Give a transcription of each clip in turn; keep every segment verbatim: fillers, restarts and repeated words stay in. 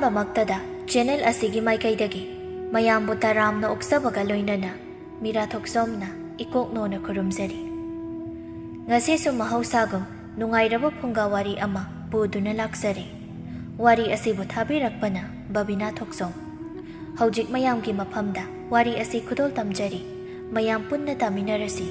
ꯃꯛꯇꯗ channel ꯑꯁꯤꯒꯤ ꯃꯥꯏꯀꯩꯗꯒꯤ ꯃꯌꯥꯝꯕꯨ ꯇꯔꯥꯝꯅ ꯑꯣꯛꯆꯕꯒ ꯂꯣꯏꯅꯅ ꯃꯤꯔꯥ ꯊꯣꯛꯆꯣꯝꯅ ꯏꯀꯣꯛꯅꯣꯅ ꯈꯨꯔꯨꯝꯖꯔꯤ꯫ ꯉꯁꯤꯁꯨ ꯃꯍꯧꯁꯥꯒꯨꯝ ꯅꯨꯡꯉꯥꯏꯔꯕ ꯐꯨꯡꯒꯥ ꯋꯥꯔꯤ ꯑꯃ ꯄꯨꯗꯨꯅ ꯂꯥꯛꯆꯔꯦ꯫ ꯋꯥꯔꯤ ꯑꯁꯤꯕꯨ ꯊꯥꯕꯤꯔꯛꯄꯅ ꯕꯕꯤꯅꯥ ꯊꯣꯛꯆꯣꯝ꯫ ꯍꯧꯖꯤꯛ ꯃꯌꯥꯝꯒꯤ ꯃꯐꯝꯗ ꯋꯥꯔꯤ ꯑꯁꯤ ꯈꯨꯗꯣꯜ ꯇꯝꯖꯔꯤ꯫ ꯃꯌꯥꯝ ꯄꯨꯟꯅ ꯇꯥꯃꯤꯟꯅꯔꯁꯤ꯫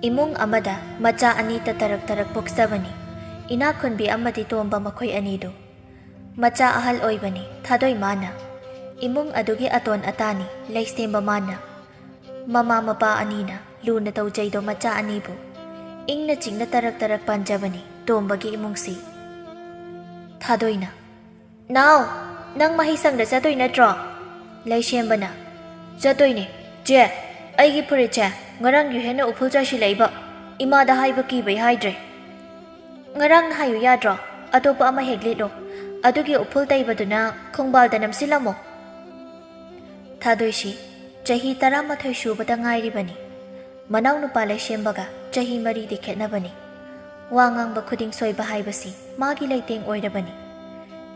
ꯏꯃꯨꯡ ꯑꯃꯗ ꯃꯆꯥ ꯑꯅꯤ ꯇ ꯇꯔꯛ ꯇꯔꯛ ꯄꯣꯛꯆꯕꯅꯤ꯫ ꯏꯅꯥꯛ ꯈꯨꯟꯕꯤ ꯑꯃꯗꯤ ꯇꯣꯝꯕ ꯃꯈꯣꯏ ꯑꯅꯤꯗꯨ꯫ ꯃꯆꯥ ꯑꯍꯜ ꯑꯣꯏꯕꯅꯤ ꯊꯥꯗꯣꯏ ꯃꯥꯅ꯫ ꯏꯃꯨꯡ ꯑꯗꯨꯒꯤ ꯑꯇꯣꯟ ꯑꯇꯥꯅꯤ ꯂꯩꯁꯦꯝꯕ ꯃꯥꯅ꯫ ꯃꯃꯥ ꯃꯄꯥ ꯑꯅꯤꯅ ꯂꯨꯅ ꯇꯧꯖꯩꯗꯣ ꯃꯆꯥ ꯑꯅꯤꯕꯨ꯫ ꯏꯪꯅ ꯆꯤꯛꯅ ꯇꯔꯛ ꯇꯔꯛ ꯄꯥꯟꯖꯕꯅꯤ ꯇꯣꯝꯕꯒꯤ ꯏꯃꯨꯡꯁꯤ꯫ ꯊꯥꯗꯣꯏꯅ, "ꯅꯥꯎ, ꯅꯪ ꯃꯍꯩꯁꯪꯗ ꯆꯠꯇꯣꯏ ꯅꯠꯇ꯭ꯔꯣ?" ꯂꯩꯁꯦꯝꯕꯅ, "ꯆꯠꯇꯣꯏꯅꯦ꯫ ꯆꯦ, ꯑꯩꯒꯤ ꯐꯨꯔꯤꯠꯁꯦ ꯉꯔꯥꯡꯒꯤ ꯍꯦꯟꯅ ꯎꯐꯨꯜ ꯆꯥꯏꯁꯤꯜꯂꯛꯏꯕ꯫ ꯏꯃꯥꯗ ꯍꯥꯏꯕ ꯀꯤꯕꯩ ꯍꯥꯏꯗ꯭ꯔꯦ꯫ ꯉꯔꯥꯡꯅ ꯍꯥꯏꯌꯨ ꯌꯥꯗ꯭ꯔꯣ? ꯑꯇꯣꯞꯄ ꯑꯃ ꯍꯦꯛ ꯂꯤꯠꯂꯣ꯫ ꯑꯗꯨꯒꯤ ꯎꯐꯨꯜ ꯇꯩꯕꯗꯨꯅ ꯈꯣꯡꯕꯥꯜꯗ ꯅꯝꯁꯤꯜꯂꯝꯃꯣ꯫" ꯊꯥꯗꯣꯏꯁꯤ ꯆꯍꯤ ꯇꯔꯥꯃꯥꯊꯣꯏ ꯁꯨꯕꯗ ꯉꯥꯏꯔꯤꯕꯅꯤ꯫ ꯃꯅꯥꯎꯅꯨꯄꯥ ꯂꯩꯁꯦꯝꯕꯒ ꯆꯍꯤ ꯃꯔꯤꯗꯤ ꯈꯦꯠꯅꯕꯅꯤ꯫ ꯋꯥ ꯉꯥꯡꯕ ꯈꯨꯗꯤꯡ ꯁꯣꯏꯕ ꯍꯥꯏꯕꯁꯤ ꯃꯥꯒꯤ ꯂꯩꯇꯦꯡ ꯑꯣꯏꯔꯕꯅꯤ꯫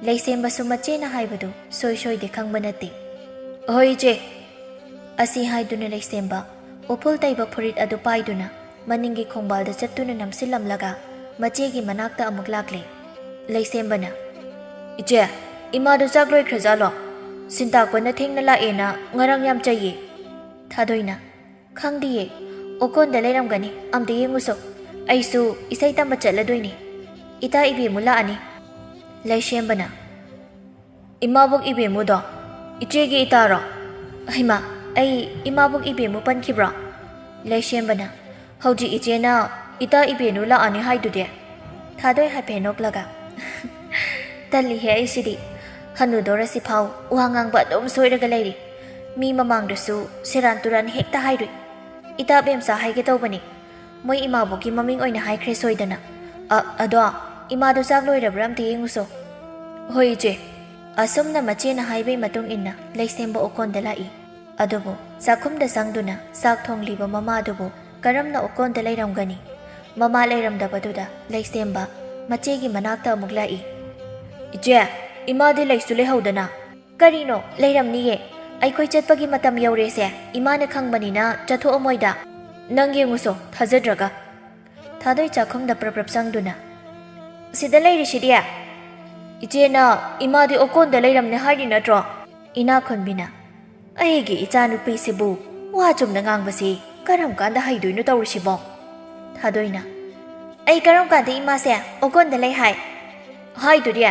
ꯂꯩꯁꯦꯝꯕꯁꯨ ꯃꯆꯦꯅ ꯍꯥꯏꯕꯗꯨ ꯁꯣꯏ ꯁꯣꯏꯗꯦ ꯈꯪꯕ ꯅꯠꯇꯦ꯫ "ꯍꯣꯏ ꯏꯆꯦ꯫" ꯑꯁꯤ ꯍꯥꯏꯗꯨꯅ ꯂꯩꯁꯦꯝꯕ ꯎꯐꯨꯜ ꯇꯩꯕ ꯐꯨꯔꯤꯠ ꯑꯗꯨ ꯄꯥꯏꯗꯨꯅ ꯃꯅꯤꯡꯒꯤ ꯈꯣꯡꯕꯥꯜꯗ ꯆꯠꯇꯨꯅ ꯅꯝꯁꯤꯜꯂꯝꯂꯒ ꯃꯆꯦꯒꯤ ꯃꯅꯥꯛꯇ ꯑꯃꯨꯛ ꯂꯥꯛꯂꯦ꯫ ꯂꯩꯁꯦꯝꯕꯅ, "ꯏꯆꯦ, ꯏꯃꯥꯗꯣ ꯆꯥꯛ ꯂꯣꯏꯈ꯭ꯔꯖꯥꯠꯂꯣ? ꯁꯤꯟꯇꯥꯛꯄꯅ ꯊꯦꯡꯅ ꯂꯥꯛꯑꯦꯅ ꯉꯔꯥꯡ ꯌꯥꯝ ꯆꯩꯌꯦ꯫" ꯊꯥꯗꯣꯏꯅ, "ꯈꯪꯗꯤꯌꯦ, ꯑꯣꯀꯣꯟꯗ ꯂꯩꯔꯝꯒꯅꯤ, ꯑꯝꯇ ꯌꯦꯡꯉꯨꯁꯣ꯫ ꯑꯩꯁꯨ ꯏꯁꯩ ꯇꯝꯕ ꯆꯠꯂꯗꯣꯏꯅꯤ꯫ ꯏꯇꯥ ꯏꯕꯦꯝꯃꯨ ꯂꯥꯛꯑꯅꯤ꯫" ꯂꯩꯁꯦꯝꯕꯅ, "ꯏꯃꯥꯕꯣꯛ ꯏꯕꯦꯝꯃꯨꯗꯣ ꯏꯆꯦꯒꯤ ꯏꯇꯥꯔꯣ? ꯍꯩꯃꯥ, ꯑꯩ ꯏꯃꯥꯕꯣꯛ ꯏꯕꯦꯝꯃꯨ ꯄꯟꯈꯤꯕ꯭ꯔꯣ?" ꯂꯩꯁꯦꯝꯕꯅ, "ꯍꯧꯖꯤꯛ ꯏꯆꯦꯅ ꯏꯇꯥ ꯏꯕꯦꯝꯃꯨ ꯂꯥꯛꯑꯅꯤ ꯍꯥꯏꯗꯨꯗꯤ?" ꯊꯥꯗꯣꯏ ꯍꯥꯏꯐꯦꯠ ꯅꯣꯛꯂꯒ, "ꯇꯜꯂꯤꯍꯦ ꯑꯩꯁꯤꯗꯤ꯫ ꯍꯅꯨꯗꯧꯔꯁꯤ ꯐꯥꯎ ꯋꯥ ꯉꯥꯡꯕ ꯑꯗꯨꯝ ꯁꯣꯏꯔꯒ ꯂꯩꯔꯤ꯫ ꯃꯤ ꯃꯃꯥꯡꯗꯁꯨ ꯁꯦꯔꯥꯟ ꯇꯨꯔꯥꯟ ꯍꯦꯛꯇ ꯍꯥꯏꯔꯨꯏ꯫ ꯏꯇꯥ ꯕꯦꯝꯆꯥ ꯍꯥꯏꯒꯦ ꯇꯧꯕꯅꯤ꯫ ꯃꯣꯏ ꯏꯃꯥꯕꯣꯛꯀꯤ ꯃꯃꯤꯡ ꯑꯣꯏꯅ ꯍꯥꯏꯈ꯭ꯔꯦ ꯁꯣꯏꯗꯅ꯫ ꯑ-, ꯑꯗꯣ ꯏꯃꯥꯗꯣ ꯆꯥꯛ ꯂꯣꯏꯔꯕ꯭ꯔꯥ ꯑꯝꯇ ꯌꯦꯡꯉꯨꯁꯣ꯫" "ꯍꯣꯏ ꯏꯆꯦ꯫" ꯑꯁꯨꯝꯅ ꯃꯆꯦꯅ ꯍꯥꯏꯕꯩ ꯃꯇꯨꯡ ꯏꯟꯅ ꯂꯩꯁꯦꯝꯕ ꯑꯣꯀꯣꯟꯗ ꯂꯥꯛꯏ꯫ ꯑꯗꯨꯕꯨ ꯆꯥꯛꯈꯨꯝꯗ ꯆꯪꯗꯨꯅ ꯆꯥꯛ ꯊꯣꯡꯂꯤꯕ ꯃꯃꯥꯗꯨꯕꯨ ꯀꯔꯝꯅ ꯑꯣꯀꯣꯟꯗ ꯂꯩꯔꯝꯒꯅꯤ? ꯃꯃꯥ ꯂꯩꯔꯝꯗꯕꯗꯨꯗ ꯂꯩꯁꯦꯝꯕ ꯃꯆꯦꯒꯤ ꯃꯅꯥꯛꯇ ꯑꯃꯨꯛ ꯂꯥꯛꯏ꯫ "ꯏꯆꯦ, ꯏꯃꯥꯗꯤ ꯂꯩꯁꯨ ꯂꯩꯍꯧꯗꯅ?" "ꯀꯔꯤꯅꯣ, ꯂꯩꯔꯝꯅꯤꯌꯦ꯫ ꯑꯩꯈꯣꯏ ꯆꯠꯄꯒꯤ ꯃꯇꯝ ꯌꯧꯔꯦꯁꯦ, ꯏꯃꯥꯅ ꯈꯪꯕꯅꯤꯅ ꯆꯠꯊꯣꯛꯑꯝꯃꯣꯏꯗ꯫ ꯅꯪ ꯌꯦꯡꯉꯨꯁꯣ, ꯊꯥꯖꯗ꯭ꯔꯒ꯫" ꯊꯥꯗꯣꯏ ꯆꯥꯛꯈꯨꯝꯗ ꯄ꯭ꯔꯞ ꯄ꯭ꯔꯞ ꯆꯪꯗꯨꯅ, "ꯁꯤꯗ ꯂꯩꯔꯤꯁꯤꯗꯤ?" "ꯏꯆꯦꯅ ꯏꯃꯥꯗꯤ ꯑꯣꯀꯣꯟꯗ ꯂꯩꯔꯝꯅꯦ ꯍꯥꯏꯔꯤ ꯅꯠꯇ꯭ꯔꯣ?" ꯏꯅꯥꯛꯈꯨꯟꯕꯤꯅ, "ꯑꯩꯒꯤ ꯏꯆꯥꯅꯨꯄꯤꯁꯤꯕꯨ ꯋꯥ ꯆꯨꯝꯅ ꯉꯥꯡꯕꯁꯤ ꯀꯔꯝ ꯀꯥꯟꯗ ꯍꯩꯗꯣꯏꯅꯣ ꯇꯧꯔꯤꯁꯤꯕꯣ?" ꯊꯥꯗꯣꯏꯅ, "ꯑꯩ ꯀꯔꯝ ꯀꯥꯟꯗ ꯏꯃꯥꯁꯦ ꯑꯣꯀꯣꯟꯗ ꯂꯩ ꯍꯥꯏ?" "ꯍꯥꯏꯗꯨꯗꯤ?"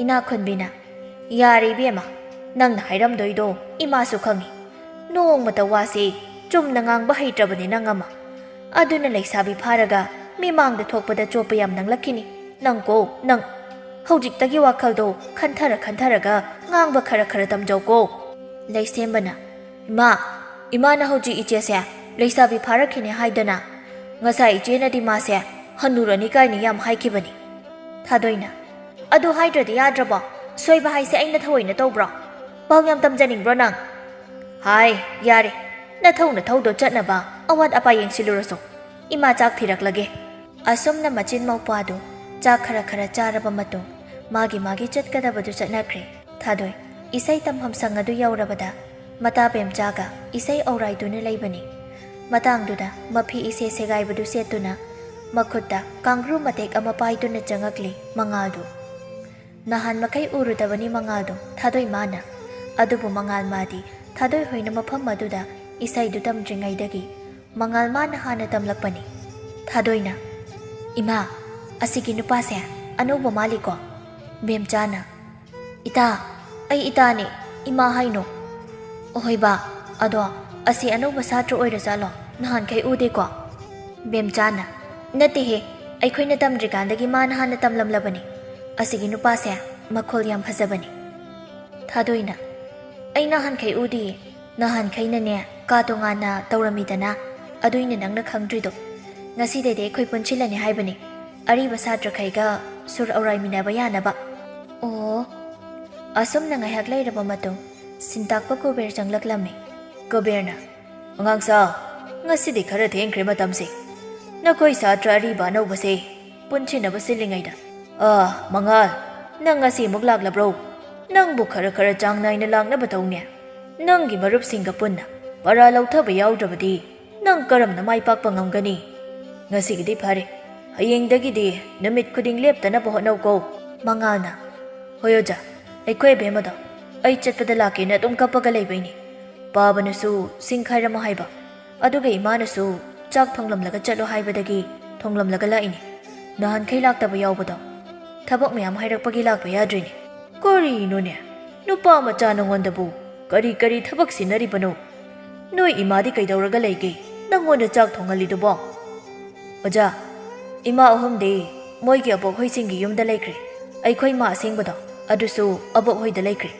ꯏꯅꯥꯛꯈꯨꯟꯕꯤꯅ, "ꯌꯥꯔꯦ ꯏꯕꯦꯝꯃ, ꯅꯪꯅ ꯍꯥꯏꯔꯝꯗꯣꯏꯗꯣ ꯏꯃꯥꯁꯨ ꯈꯪꯉꯤ꯫ ꯅꯣꯡꯃꯇ ꯋꯥꯁꯤ ꯆꯨꯝꯅ ꯉꯥꯡꯕ ꯍꯩꯇ꯭ꯔꯕꯅꯤ ꯅꯪ ꯑꯃ꯫ ꯑꯗꯨꯅ ꯂꯩꯁꯥꯕꯤ ꯐꯥꯔꯒ ꯃꯤꯃꯥꯡꯗ ꯊꯣꯛꯄꯗ ꯆꯣꯞꯄ ꯌꯥꯝ ꯅꯪꯂꯛꯈꯤꯅꯤ꯫ ꯅꯪꯀꯣ, ꯅꯪ꯫ ꯍꯧꯖꯤꯛꯇꯒꯤ ꯋꯥꯈꯜꯗꯣ ꯈꯟꯊꯔ ꯈꯟꯊꯔꯒ ꯉꯥꯡꯕ ꯈꯔ ꯈꯔ ꯇꯝꯖꯧꯀꯣ꯫" ꯂꯩꯁꯦꯝꯕꯅ, "ꯏꯃꯥ, ꯏꯃꯥꯅ ꯍꯧꯖꯤꯛ ꯏꯆꯦꯁꯦ ꯂꯩꯁꯥꯕꯤ ꯐꯥꯔꯛꯈꯤꯅꯦ ꯍꯥꯏꯗꯅ꯫ ꯉꯁꯥꯏ ꯏꯆꯦꯅꯗꯤ ꯃꯥꯁꯦ ꯍꯟꯅꯨꯔꯅꯤ ꯀꯥꯏꯅ ꯌꯥꯝ ꯍꯥꯏꯈꯤꯕꯅꯤ꯫" ꯊꯥꯗꯣꯏꯅ, "ꯑꯗꯨ ꯍꯥꯏꯗ꯭ꯔꯗꯤ ꯌꯥꯗ꯭ꯔꯕꯣ? ꯁꯣꯏꯕ ꯍꯥꯏꯁꯦ ꯑꯩꯅ ꯊꯑꯣꯏꯅ ꯇꯧꯕ꯭ꯔꯣ? ꯄꯥꯎ ꯌꯥꯝ ꯇꯝꯖꯅꯤꯡꯕ꯭ꯔꯣ ꯅꯪ?" "ꯍꯥꯏ, ꯌꯥꯔꯦ, ꯅꯊꯧ ꯅꯊꯧꯗꯣ ꯆꯠꯅꯕ ꯑꯋꯥꯠ ꯑꯄꯥ ꯌꯦꯡꯁꯤꯜꯂꯨꯔꯣꯁꯣ꯫ ꯏꯃꯥ ꯆꯥꯛ ꯊꯤꯔꯛꯂꯒꯦ꯫" ꯑꯁꯨꯝꯅ ꯃꯆꯤꯟ ꯃꯧꯄ꯭ꯋꯥꯗꯨ ꯆꯥꯛ ꯈꯔ ꯈꯔ ꯆꯥꯔꯕ ꯃꯇꯨꯡ, ꯃꯥꯒꯤ ꯃꯥꯒꯤ ꯆꯠꯀꯗꯕꯗꯨ ꯆꯠꯅꯈ꯭ꯔꯦ꯫ ꯊꯥꯗꯣꯏ ꯏꯁꯩ ꯇꯝꯐꯝ ꯁꯪ ꯑꯗꯨ ꯌꯧꯔꯕꯗ, ꯃꯇꯥ ꯕꯦꯝꯆꯥꯒ ꯏꯁꯩ ꯑꯧꯔꯥꯏꯗꯨꯅ ꯂꯩꯕꯅꯤ꯫ ꯃꯇꯥꯡꯗꯨꯗ ꯃꯐꯤ ꯏꯁꯦ ꯁꯦꯒꯥꯏꯕꯗꯨ ꯁꯦꯠꯇꯨꯅ, ꯃꯈꯨꯠꯇ ꯀꯥꯡꯒ꯭ꯔꯨ ꯃꯇꯦꯛ ꯑꯃ ꯄꯥꯏꯗꯨꯅ ꯆꯪꯉꯛꯂꯤ ꯃꯉꯥꯜꯗꯨ꯫ ꯅꯍꯥꯟ ꯃꯈꯩ ꯎꯔꯨꯗꯕꯅꯤ ꯃꯉꯥꯜꯗꯣ ꯊꯥꯗꯣꯏ ꯃꯥꯅ꯫ ꯑꯗꯨꯕꯨ ꯃꯉꯥꯜ ꯃꯥꯗꯤ ꯊꯥꯗꯣꯏ ꯍꯣꯏꯅ ꯃꯐꯝ ꯑꯗꯨꯗ ꯏꯁꯩꯗꯨ ꯇꯝꯗ꯭ꯔꯤꯉꯩꯗꯒꯤ ꯃꯉꯥꯜ ꯃꯥꯅ ꯍꯥꯟꯅ ꯇꯝꯂꯛꯄꯅꯤ꯫ ꯊꯥꯗꯣꯏꯅ, "ꯏꯃꯥ, ꯑꯁꯤꯒꯤ ꯅꯨꯄꯥꯁꯦ ꯑꯅꯧꯕ ꯃꯥꯜꯂꯤꯀꯣ?" ꯕꯦꯝꯆꯥꯅ, "ꯏꯇꯥ, ꯑꯩ ꯏꯇꯥꯅꯤ, ꯏꯃꯥ ꯍꯥꯏꯅꯣ?" "ꯑꯣꯍꯣꯏꯕ, ꯑꯗꯣ ꯑꯁꯤ ꯑꯅꯧꯕ ꯁꯥꯇ꯭ꯔ ꯑꯣꯏꯔꯖꯥꯠꯂꯣ? ꯅꯍꯥꯟꯈꯩ ꯎꯗꯦꯀꯣ?" ꯕꯦꯝꯆꯥꯅ, "ꯅꯠꯇꯦꯍꯦ, ꯑꯩꯈꯣꯏꯅ ꯇꯝꯗ꯭ꯔꯤꯀꯥꯟꯗꯒꯤ ꯃꯥꯅ ꯍꯥꯟꯅ ꯇꯝꯂꯝꯂꯕꯅꯤ꯫ ꯑꯁꯤꯒꯤ ꯅꯨꯄꯥꯁꯦ ꯃꯈꯣꯜ ꯌꯥꯝ ꯐꯖꯕꯅꯤ꯫" ꯊꯥꯗꯣꯏꯅ, "ꯑꯩ ꯅꯍꯥꯟꯈꯩ ꯎꯗꯤꯌꯦ꯫ ꯅꯍꯥꯟꯈꯩꯅꯅꯦ ꯀꯥ ꯇꯣꯉꯥꯟꯅ ꯇꯧꯔꯝꯃꯤꯗꯅ, ꯑꯗꯨꯏꯅꯦ ꯅꯪꯅ ꯈꯪꯗ꯭ꯔꯤꯗꯣ꯫ ꯉꯁꯤꯗꯩꯗꯤ ꯑꯩꯈꯣꯏ ꯄꯨꯟꯁꯤꯜꯂꯅꯤ ꯍꯥꯏꯕꯅꯤ꯫ ꯑꯔꯤꯕ ꯁꯥꯇ꯭ꯔꯈꯩꯒ ꯁꯨꯔ ꯑꯧꯔꯥꯏꯃꯤꯟꯅꯕ ꯌꯥꯅꯕ꯫" ꯑꯣ꯫ ꯑꯁꯨꯝꯅ ꯉꯥꯏꯍꯥꯛ ꯂꯩꯔꯕ ꯃꯇꯨꯡ, ꯁꯤꯟꯇꯥꯛꯄ ꯀꯨꯕꯦꯔ ꯆꯪꯂꯛꯂꯝꯃꯤ꯫ ꯀꯨꯕꯦꯔꯅ, "ꯑꯉꯥꯡꯁꯥ, ꯉꯁꯤꯗꯤ ꯈꯔ ꯊꯦꯡꯈ꯭ꯔꯦ ꯃꯇꯝꯁꯦ꯫ ꯅꯈꯣꯏ ꯁꯥꯇ꯭ꯔ ꯑꯔꯤꯕ ꯑꯅꯧꯕꯁꯦ ꯄꯨꯟꯁꯤꯟꯅꯕ ꯁꯤꯜꯂꯤꯉꯩꯗ꯫ ꯑꯥ, ꯃꯉꯥꯜ, ꯅꯪ ꯉꯁꯤ ꯑꯃꯨꯛ ꯂꯥꯛꯂꯕ꯭ꯔꯣ? ꯅꯪꯕꯨ ꯈꯔ ꯈꯔ ꯆꯥꯡ ꯅꯥꯏꯅ ꯂꯥꯛꯅꯕ ꯇꯧꯅꯦ꯫ ꯅꯪꯒꯤ ꯃꯔꯨꯞꯁꯤꯡꯒ ꯄꯨꯟꯅ ꯄꯔꯥ ꯂꯧꯊꯕ ꯌꯥꯎꯗ꯭ꯔꯕꯗꯤ ꯅꯪ ꯀꯔꯝꯅ ꯃꯥꯏ ꯄꯥꯛꯄ ꯉꯝꯒꯅꯤ? ꯉꯁꯤꯒꯤꯗꯤ ꯐꯔꯦ, ꯍꯌꯦꯡꯗꯒꯤꯗꯤ ꯅꯨꯃꯤꯠ ꯈꯨꯗꯤꯡ ꯂꯦꯞꯇꯅꯕ ꯍꯣꯠꯅꯧꯀꯣ꯫ ꯃꯉꯥꯜꯅ, "ꯍꯣꯏ ꯑꯣꯖꯥ, ꯑꯩꯈꯣꯏ ꯑꯕꯦꯝꯃꯗꯣ ꯑꯩ ꯆꯠꯄꯗ ꯂꯥꯛꯀꯦꯅ ꯑꯗꯨꯝ ꯀꯞꯄꯒ ꯂꯩꯕꯩꯅꯤ꯫ ꯄꯥꯕꯅꯁꯨ ꯁꯤꯡ ꯈꯥꯏꯔꯝꯃꯣ ꯍꯥꯏꯕ, ꯑꯗꯨꯒ ꯏꯃꯥꯅꯁꯨ ꯆꯥꯛ ꯊꯣꯡꯂꯝꯂꯒ ꯆꯠꯂꯣ ꯍꯥꯏꯕꯗꯒꯤ ꯊꯣꯡꯂꯝꯂꯒ ꯂꯥꯛꯏꯅꯤ꯫ ꯅꯍꯥꯟꯈꯩ ꯂꯥꯛꯇꯕ ꯌꯥꯎꯕꯗꯣ ꯊꯕꯛ ꯃꯌꯥꯝ ꯍꯥꯏꯔꯛꯄꯒꯤ ꯂꯥꯛꯄ ꯌꯥꯗ꯭ꯔꯤꯅꯤ꯫" "ꯀꯔꯤꯅꯣꯅꯦ? ꯅꯨꯄꯥ ꯃꯆꯥ ꯅꯉꯣꯟꯗꯕꯨ ꯀꯔꯤ ꯀꯔꯤ ꯊꯕꯛ ꯁꯤꯟꯅꯔꯤꯕꯅꯣ? ꯅꯣꯏ ꯏꯃꯥꯗꯤ ꯀꯩꯗꯧꯔꯒ ꯂꯩꯒꯦ, ꯅꯪꯉꯣꯟꯗ ꯆꯥꯛ ꯊꯣꯡꯍꯜꯂꯤꯗꯨꯕꯣ?" "ꯑꯣꯖꯥ, ꯏꯃꯥ ꯑꯍꯨꯝꯗꯤ ꯃꯣꯏꯒꯤ ꯑꯕꯣꯛ ꯍꯣꯏꯁꯤꯡꯒꯤ ꯌꯨꯝꯗ ꯂꯩꯈ꯭ꯔꯦ꯫ ꯑꯩꯈꯣꯏ ꯃꯥ ꯑꯁꯦꯡꯕꯗꯣ ꯑꯗꯨꯁꯨ ꯑꯕꯣꯛ ꯍꯣꯏꯗ ꯂꯩꯈ꯭ꯔꯦ꯫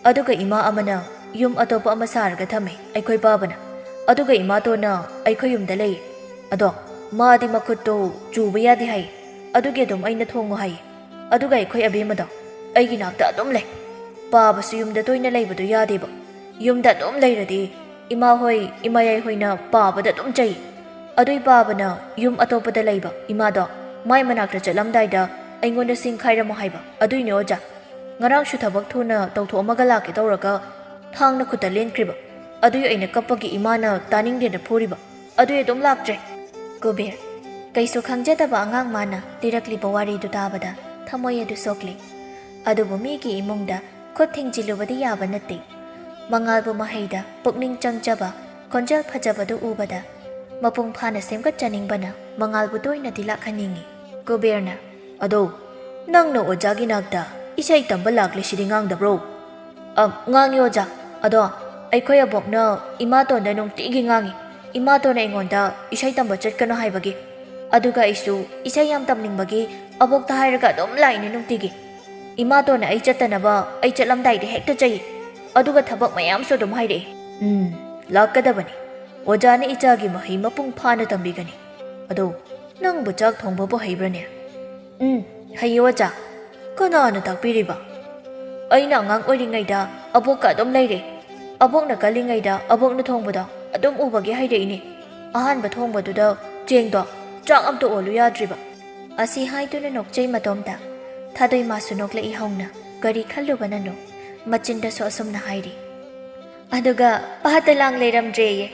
ꯑꯗꯨꯒ ꯏꯃꯥ ꯑꯃꯅ ꯌꯨꯝ ꯑꯇꯣꯞꯄ ꯑꯃ ꯁꯥꯔꯒ ꯊꯝꯃꯦ ꯑꯩꯈꯣꯏ ꯄꯥꯕꯅ꯫ ꯑꯗꯨꯒ ꯏꯃꯥꯇꯣꯟꯅ ꯑꯩꯈꯣꯏ ꯌꯨꯝꯗ ꯂꯩ꯫ ꯑꯗꯣ ꯃꯥꯗꯤ ꯃꯈꯨꯠꯇꯣ ꯆꯨꯕ ꯌꯥꯗꯦ ꯍꯥꯏ꯫ ꯑꯗꯨꯒꯤ ꯑꯗꯨꯝ ꯑꯩꯅ ꯊꯣꯡꯉꯨ ꯍꯥꯏ꯫ ꯑꯗꯨꯒ ꯑꯩꯈꯣꯏ ꯑꯕꯦꯝꯃꯗꯣ ꯑꯩꯒꯤ ꯅꯥꯛꯇ ꯑꯗꯨꯝ ꯂꯩ꯫ ꯄꯥꯕꯁꯨ ꯌꯨꯝꯗ ꯇꯣꯏꯅ ꯂꯩꯕꯗꯣ ꯌꯥꯗꯦꯕ꯫ ꯌꯨꯝꯗ ꯑꯗꯨꯝ ꯂꯩꯔꯗꯤ ꯏꯃꯥ ꯍꯣꯏ, ꯏꯃꯥꯌꯥꯏ ꯍꯣꯏꯅ ꯄꯥꯕꯗ ꯑꯗꯨꯝ ꯆꯩ꯫ ꯑꯗꯨꯏ ꯄꯥꯕꯅ ꯌꯨꯝ ꯑꯇꯣꯞꯄꯗ ꯂꯩꯕ ꯏꯃꯥꯗꯣ ꯃꯥꯏ ꯃꯅꯥꯛꯇ ꯆꯠꯂꯝꯗꯥꯏꯗ ꯑꯩꯉꯣꯟꯗ ꯁꯤꯡ ꯈꯥꯏꯔꯝꯃꯣ ꯍꯥꯏꯕ꯫ ꯑꯗꯨꯏꯅꯦ ꯑꯣꯖꯥ꯫ ꯉꯔꯥꯡꯁꯨ ꯊꯕꯛ ꯊꯨꯅ ꯇꯧꯊꯣꯛꯑꯝꯃꯒ ꯂꯥꯛꯀꯦ ꯇꯧꯔꯒ ꯊꯥꯡꯅ ꯈꯨꯠꯇ ꯂꯦꯟꯈ꯭ꯔꯤꯕ꯫ ꯑꯗꯨꯏ ꯑꯩꯅ ꯀꯞꯄꯒꯤ ꯏꯃꯥꯅ ꯇꯥꯅꯤꯡꯗꯦꯅ ꯐꯨꯔꯤꯕ꯫ ꯑꯗꯨꯏ ꯑꯗꯨꯝ ꯂꯥꯛꯇ꯭ꯔꯦ꯫" ꯀꯨꯕꯦꯔ, ꯀꯩꯁꯨ ꯈꯪꯖꯗꯕ ꯑꯉꯥꯡ ꯃꯥꯅ ꯂꯤꯔꯛꯂꯤꯕ ꯋꯥꯔꯤꯗꯨ ꯇꯥꯕꯗ ꯊꯃꯣꯏ ꯑꯗꯨ ꯁꯣꯛꯂꯦ꯫ ꯑꯗꯨꯕꯨ ꯃꯤꯒꯤ ꯏꯃꯨꯡꯗ ꯈꯨꯠ ꯊꯤꯡꯖꯤꯜꯂꯨꯕꯗꯤ ꯌꯥꯕ ꯅꯠꯇꯦ꯫ ꯃꯉꯥꯜꯕꯨ ꯃꯍꯩꯗ ꯄꯨꯛꯅꯤꯡ ꯆꯪꯖꯕ, ꯈꯣꯟꯖꯦꯜ ꯐꯖꯕꯗꯨ ꯎꯕꯗ ꯃꯄꯨꯡ ꯐꯥꯅ ꯁꯦꯝꯒꯠꯆꯅꯤꯡꯕꯅ ꯃꯉꯥꯜꯕꯨ ꯇꯣꯏꯅ ꯇꯤꯜꯂꯛꯍꯟꯅꯤꯡꯏ꯫ ꯀꯨꯕꯦꯔꯅ, "ꯑꯗꯣ, ꯅꯪꯅ ꯑꯣꯖꯥꯒꯤ ꯅꯥꯛꯇ ꯏꯁꯩ ꯇꯝꯕ ꯂꯥꯛꯂꯤꯁꯤꯗꯤ ꯉꯥꯡꯗꯕ꯭ꯔꯣ?" "ꯑ, ꯉꯥꯡꯉꯤ ꯑꯣꯖꯥ꯫ ꯑꯗꯣ ꯑꯩꯈꯣꯏ ꯑꯕꯣꯛꯅ ꯏꯃꯥꯇꯣꯟꯗ ꯅꯨꯡꯇꯤꯒꯤ ꯉꯥꯡꯉꯤ꯫ ꯏꯃꯥꯇꯣꯟꯅ ꯑꯩꯉꯣꯟꯗ ꯏꯁꯩ ꯇꯝꯕ ꯆꯠꯀꯅꯨ ꯍꯥꯏꯕꯒꯤ꯫ ꯑꯗꯨꯒ ꯑꯩꯁꯨ ꯏꯁꯩ ꯌꯥꯝ ꯇꯝꯅꯤꯡꯕꯒꯤ ꯑꯕꯣꯛꯇ ꯍꯥꯏꯔꯒ ꯑꯗꯨꯝ ꯂꯥꯛꯏꯅꯦ ꯅꯨꯡꯇꯤꯒꯤ꯫ ꯏꯃꯥꯇꯣꯟꯅ ꯑꯩ ꯆꯠꯇꯅꯕ ꯑꯩ ꯆꯠꯂꯝꯗꯥꯏꯗ ꯍꯦꯛꯇ ꯆꯩ꯫ ꯑꯗꯨꯒ ꯊꯕꯛ ꯃꯌꯥꯝꯁꯨ ꯑꯗꯨꯝ ꯍꯥꯏꯔꯛꯏ꯫" "ꯎꯝ, ꯂꯥꯛꯀꯗꯕꯅꯤ꯫ ꯑꯣꯖꯥꯅ ꯏꯆꯥꯒꯤ ꯃꯍꯩ ꯃꯄꯨꯡ ꯐꯥꯅ ꯇꯝꯕꯤꯒꯅꯤ꯫ ꯑꯗꯣ ꯅꯪꯕꯨ ꯆꯥꯛ ꯊꯣꯡꯕꯕꯨ ꯍꯩꯕ꯭ꯔꯅꯦ?" "ꯎꯝ, ꯍꯩꯌꯦ ꯑꯣꯖꯥ꯫" "ꯀꯅꯥꯅ ꯇꯥꯛꯄꯤꯔꯤꯕ?" "ꯑꯩꯅ ꯑꯉꯥꯡ ꯑꯣꯏꯔꯤꯉꯩꯗ ꯑꯕꯣꯛꯀ ꯑꯗꯨꯝ ꯂꯩꯔꯦ꯫ ꯑꯕꯣꯛꯅ ꯀꯜꯂꯤꯉꯩꯗ ꯑꯕꯣꯛꯅ ꯊꯣꯡꯕꯗꯣ ꯑꯗꯨꯝ ꯎꯕꯒꯤ ꯍꯩꯔꯛꯏꯅꯦ꯫ ꯑꯍꯥꯟꯕ ꯊꯣꯡꯕꯗꯨꯗ ꯆꯦꯡꯗꯣ ꯆꯥꯛ ꯑꯝꯇ ꯑꯣꯜꯂꯨ ꯌꯥꯗ꯭ꯔꯤꯕ꯫ ꯑꯁꯤ ꯍꯥꯏꯗꯨꯅ ꯅꯣꯛꯆꯩ ꯃꯇꯣꯝꯇ꯫ ꯊꯥꯗꯣꯏ ꯃꯥꯁꯨ ꯅꯣꯛꯂꯛꯏ ꯍꯧꯅ꯫ ꯀꯔꯤ ꯈꯜꯂꯨꯕꯅꯅꯣ? ꯃꯆꯤꯟꯗꯁꯨ ꯑꯁꯨꯝꯅ ꯍꯥꯏꯔꯤ꯫ ꯑꯗꯨꯒ ꯄꯥꯠꯇ ꯂꯥꯡ ꯂꯩꯔꯝꯗ꯭ꯔꯦꯌꯦ꯫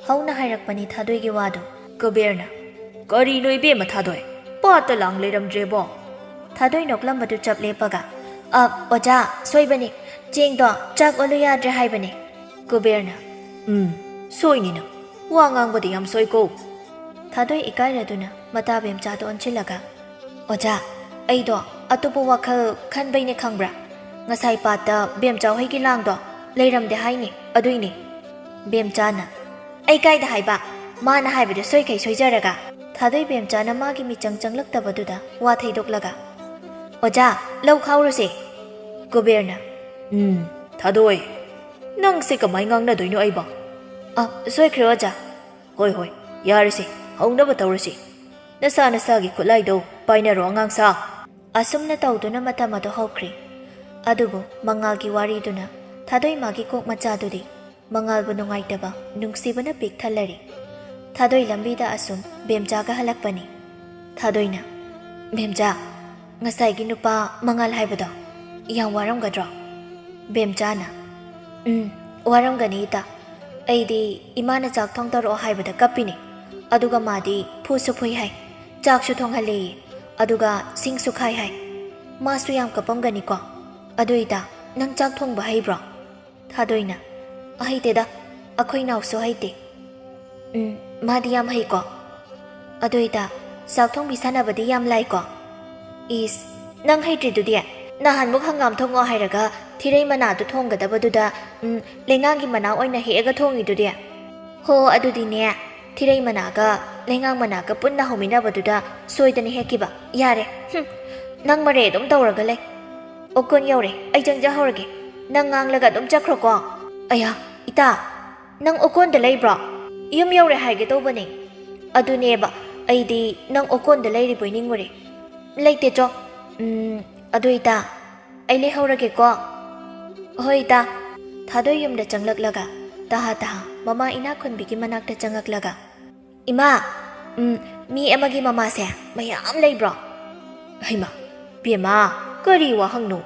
ꯍꯧꯅ ꯍꯥꯏꯔꯛꯄꯅꯤ ꯊꯥꯗꯣꯏꯒꯤ ꯋꯥꯗꯨ꯫ ꯀꯨꯕꯦꯔꯅ, "ꯀꯔꯤꯅꯣ ꯏꯕꯦꯝꯃ ꯊꯥꯗꯣꯏ? ꯄꯥꯠꯇ ꯂꯥꯡ ꯂꯩꯔꯝꯗ꯭ꯔꯦꯕꯣ?" ꯊꯥꯗꯣꯏ ꯅꯣꯛꯂꯝꯕꯗꯨ ꯆꯞ ꯂꯦꯞꯄꯒ, "ꯑ, ꯑꯣꯖꯥ, ꯁꯣꯏꯕꯅꯤ꯫ ꯆꯦꯡꯗꯣ ꯆꯥꯛ ꯑꯣꯜꯂꯨ ꯌꯥꯗ꯭ꯔꯦ ꯍꯥꯏꯕꯅꯤ꯫" ꯀꯨꯕꯦꯔꯅ, "ꯎꯝ, ꯁꯣꯏꯅꯤ ꯅꯪ꯫ ꯋꯥ ꯉꯥꯡꯕꯗꯤ ꯌꯥꯝ ꯁꯣꯏꯀꯣ꯫" ꯊꯥꯗꯣꯏ ꯏꯀꯥꯏꯔꯗꯨꯅ ꯃꯇꯥ ꯕꯦꯝꯆꯥꯗ ꯑꯣꯟꯁꯤꯜꯂꯒ, "ꯑꯣꯖꯥ, ꯑꯩꯗꯣ ꯑꯇꯣꯞꯄ ꯋꯥꯈꯜ ꯈꯟꯕꯩꯅꯦ ꯈꯪꯕ꯭ꯔꯥ? ꯉꯁꯥꯏ ꯄꯥꯠꯇ ꯕꯦꯝꯆꯥ ꯍꯣꯏꯒꯤ ꯂꯥꯡꯗꯣ ꯂꯩꯔꯝꯗꯦ ꯍꯥꯏꯅꯦ, ꯑꯗꯨꯏꯅꯦ꯫" ꯕꯦꯝꯆꯥꯅ, "ꯑꯩ ꯀꯥꯏꯗ ꯍꯥꯏꯕ? ꯃꯥꯅ ꯍꯥꯏꯕꯗꯣ ꯁꯣꯏꯈꯩ ꯁꯣꯏꯖꯔꯒ꯫" ꯊꯥꯗꯣꯏ ꯕꯦꯝꯆꯥꯅ ꯃꯥꯒꯤ ꯃꯤꯆꯪ ꯆꯪꯂꯛꯇꯕꯗꯨꯗ ꯋꯥ ꯊꯩꯗꯣꯛꯂꯒ, "ꯑꯣꯖꯥ, ꯂꯧ ꯈꯥꯎꯔꯨꯁꯦ꯫" ꯀꯨꯕꯦꯔꯅ, "ꯎꯝ, ꯊꯥꯗꯣꯏ, ꯅꯪꯁꯦ ꯀꯃꯥꯏ ꯉꯥꯡꯅꯗꯣꯏꯅꯣ ꯑꯩꯕꯣ?" "ꯑ, ꯁꯣꯏꯈ꯭ꯔꯦ ꯑꯣꯖꯥ꯫" "ꯍꯣꯏ, ꯍꯣꯏ, ꯌꯥꯔꯦꯁꯦ, ꯍꯧꯅꯕ ꯇꯧꯔꯁꯤ꯫ ꯅꯁꯥ ꯅꯁꯥꯒꯤ ꯈꯨꯠꯂꯥꯏꯗꯣ ꯄꯥꯏꯅꯔꯣ, ꯑꯉꯥꯡ ꯁꯥ꯫" ꯑꯁꯨꯝꯅ ꯇꯧꯗꯨꯅ ꯃꯇꯝ ꯑꯗꯨ ꯍꯧꯈ꯭ꯔꯦ꯫ ꯑꯗꯨꯕꯨ ꯃꯉꯥꯜꯒꯤ ꯋꯥꯔꯤꯗꯨꯅ ꯊꯥꯗꯣꯏ ꯃꯥꯒꯤ ꯀꯣꯛ ꯃꯆꯥꯗꯨꯗꯤ ꯃꯉꯥꯜꯕꯨ ꯅꯨꯡꯉꯥꯏꯇꯕ, ꯅꯨꯡꯁꯤꯕꯅ ꯄꯤꯛ ꯊꯜꯂꯔꯤ꯫ ꯊꯥꯗꯣꯏ ꯂꯝꯕꯤꯗ ꯑꯁꯨꯝ ꯕꯦꯝꯆꯥꯒ ꯍꯜꯂꯛꯄꯅꯤ꯫ ꯊꯥꯗꯣꯏꯅ, "ꯕꯦꯝꯆꯥ, ꯉꯁꯥꯏꯒꯤ ꯅꯨꯄꯥ ꯃꯉꯥꯜ ꯍꯥꯏꯕꯗꯣ ꯌꯥꯝ ꯋꯥꯔꯝꯒꯗ꯭ꯔꯣ?" ꯕꯦꯝꯆꯥꯅ, "ꯎꯝ, ꯋꯥꯔꯝꯒꯅꯤ ꯏꯇꯥ꯫ ꯑꯩꯗꯤ ꯏꯃꯥꯅ ꯆꯥꯛ ꯊꯣꯡꯗꯔꯛꯑꯣ ꯍꯥꯏꯕꯗ ꯀꯞꯄꯤꯅꯦ꯫ ꯑꯗꯨꯒ ꯃꯥꯗꯤ ꯐꯨꯁꯨ ꯐꯨꯏ ꯍꯥꯏ, ꯆꯥꯛꯁꯨ ꯊꯣꯡꯍꯜꯂꯦꯌꯦ, ꯑꯗꯨꯒ ꯁꯤꯡꯁꯨ ꯈꯥꯏ ꯍꯥꯏ꯫ ꯃꯥꯁꯨ ꯌꯥꯝ ꯀꯞꯄꯝꯒꯅꯤꯀꯣ꯫ ꯑꯗꯨ ꯏꯇꯥ, ꯅꯪ ꯆꯥꯛ ꯊꯣꯡꯕ ꯍꯩꯕ꯭ꯔꯣ?" ꯊꯥꯗꯣꯏꯅ, "ꯍꯩꯇꯦꯗ, ꯑꯩꯈꯣꯏ ꯅꯥꯎꯁꯨ ꯍꯩꯇꯦ꯫" "ꯎꯝ, ꯃꯥꯗꯤ ꯌꯥꯝ ꯍꯩꯀꯣ꯫ ꯑꯗꯨ ꯏꯇꯥ, ꯆꯥꯛ ꯊꯣꯡꯕꯤ ꯁꯥꯟꯅꯕꯗꯤ ꯌꯥꯝ ꯂꯥꯏꯀꯣ?" "ꯏꯁ, ꯅꯪ ꯍꯩꯇ꯭ꯔꯤꯗꯨꯗꯤ? ꯅꯍꯥꯟꯃꯨꯛ ꯍꯪꯒꯥꯝ ꯊꯣꯡꯉꯣ ꯍꯥꯏꯔꯒ ꯊꯤꯔꯩ ꯃꯅꯥꯗꯨ ꯊꯣꯡꯒꯗꯕꯗꯨꯗ, ꯎꯝ, ꯂꯩꯉꯥꯡꯒꯤ ꯃꯅꯥ ꯑꯣꯏꯅ ꯍꯦꯛꯑꯒ ꯊꯣꯡꯉꯤꯗꯨꯗꯤ?" "ꯍꯣ, ꯑꯗꯨꯗꯤꯅꯦ, ꯊꯤꯔꯩ ꯃꯅꯥꯒ ꯂꯩꯉꯥꯡ ꯃꯅꯥꯒ ꯄꯨꯟꯅ ꯍꯧꯃꯤꯟꯅꯕꯗꯨꯗ ꯁꯣꯏꯗꯅ ꯍꯦꯛꯈꯤꯕ꯫ ꯌꯥꯔꯦ, ꯍꯨꯝ, ꯅꯪ ꯃꯔꯩ ꯑꯗꯨꯝ ꯇꯧꯔꯒ ꯂꯩ꯫ ꯑꯣꯀꯣꯟ ꯌꯧꯔꯦ, ꯑꯩ ꯆꯪꯖꯍꯧꯔꯒꯦ꯫ ꯅꯪ ꯉꯥꯡꯂꯒ ꯑꯗꯨꯝ ꯆꯠꯈ꯭ꯔꯣꯀꯣ꯫" "ꯑꯌꯥ, ꯏꯇꯥ, ꯅꯪ ꯑꯣꯀꯣꯟꯗ ꯂꯩꯕ꯭ꯔꯣ?" "ꯌꯨꯝ ꯌꯧꯔꯦ ꯍꯥꯏꯒꯦ ꯇꯧꯕꯅꯦ꯫" "ꯑꯗꯨꯅꯦꯕ, ꯑꯩꯗꯤ ꯅꯪ ꯑꯣꯀꯣꯟꯗ ꯂꯩꯔꯤꯕꯣꯏ ꯅꯤꯡꯉꯨꯔꯦ꯫" "ꯂꯩꯇꯦꯆꯣ꯫" "ꯎꯝ, ꯑꯗꯨ ꯏꯇꯥ, ꯑꯩ ꯂꯩꯍꯧꯔꯒꯦꯀꯣ꯫" "ꯍꯣꯏ ꯏꯇꯥ꯫" ꯊꯥꯗꯣꯏ ꯌꯨꯝꯗ ꯆꯪꯂꯛꯂꯒ, "ꯇꯍꯥ ꯇꯍꯥ, ꯃꯃꯥ ꯏꯅꯥꯛ ꯈꯨꯟꯕꯤꯒꯤ ꯃꯅꯥꯛꯇ ꯆꯪꯉꯛꯂꯒ, "ꯏꯃꯥ, ꯎꯝ, ꯃꯤ ꯑꯃꯒꯤ ꯃꯃꯥꯁꯦ ꯃꯌꯥꯝ ꯂꯩꯕ꯭ꯔꯣ?" "ꯍꯩꯃꯥ, ꯕꯦꯝꯃ, ꯀꯔꯤ ꯋꯥꯍꯪꯅꯣ?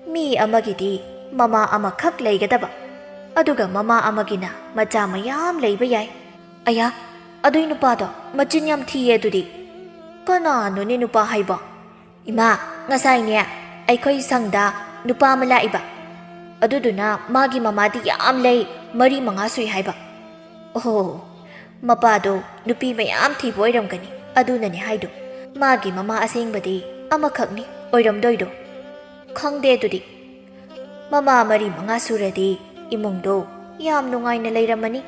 ꯃꯤ ꯑꯃꯒꯤꯗꯤ ꯃꯃꯥ ꯑꯃꯈꯛ ꯂꯩꯒꯗꯕ, ꯑꯗꯨꯒ ꯃꯃꯥ ꯑꯃꯒꯤꯅ ꯃꯆꯥ ꯃꯌꯥꯝ ꯂꯩꯕ ꯌꯥꯏ꯫ ꯑꯌꯥ, ꯑꯗꯨꯏ ꯅꯨꯄꯥꯗꯣ ꯃꯆꯤꯟ ꯌꯥꯝ ꯊꯤꯌꯦ ꯑꯗꯨꯗꯤ꯫ ꯀꯅꯥꯅꯣꯅꯦ ꯅꯨꯄꯥ ꯍꯥꯏꯕꯣ?" "ꯏꯃꯥ, ꯉꯁꯥꯏꯅꯦ ꯑꯩꯈꯣꯏ ꯁꯪꯗ ꯅꯨꯄꯥ ꯑꯃ ꯂꯥꯛꯏꯕ꯫ ꯑꯗꯨꯗꯨꯅ ꯃꯥꯒꯤ ꯃꯃꯥꯗꯤ ꯌꯥꯝ ꯂꯩ, ꯃꯔꯤ ꯃꯉꯥ ꯁꯨꯏ ꯍꯥꯏꯕ꯫" "ꯑꯣꯍꯣ, ꯃꯄꯥꯗꯣ ꯅꯨꯄꯤ ꯃꯌꯥꯝ ꯊꯤꯕ ꯑꯣꯏꯔꯝꯒꯅꯤ, ꯑꯗꯨꯅꯅꯦ ꯍꯥꯏꯗꯣ꯫ ꯃꯥꯒꯤ ꯃꯃꯥ ꯑꯁꯦꯡꯕꯗꯤ ꯑꯃꯈꯛꯅꯤ ꯑꯣꯏꯔꯝꯗꯣꯏꯗꯣ꯫ ꯈꯪꯗꯦ ꯑꯗꯨꯗꯤ꯫ ꯃꯃꯥ ꯃꯔꯤ ꯃꯉꯥ ꯁꯨꯔꯗꯤ ꯏꯃꯨꯡꯗꯣ ꯌꯥꯝ ꯅꯨꯡꯉꯥꯏꯅ ꯂꯩꯔꯝꯃꯅꯤ꯫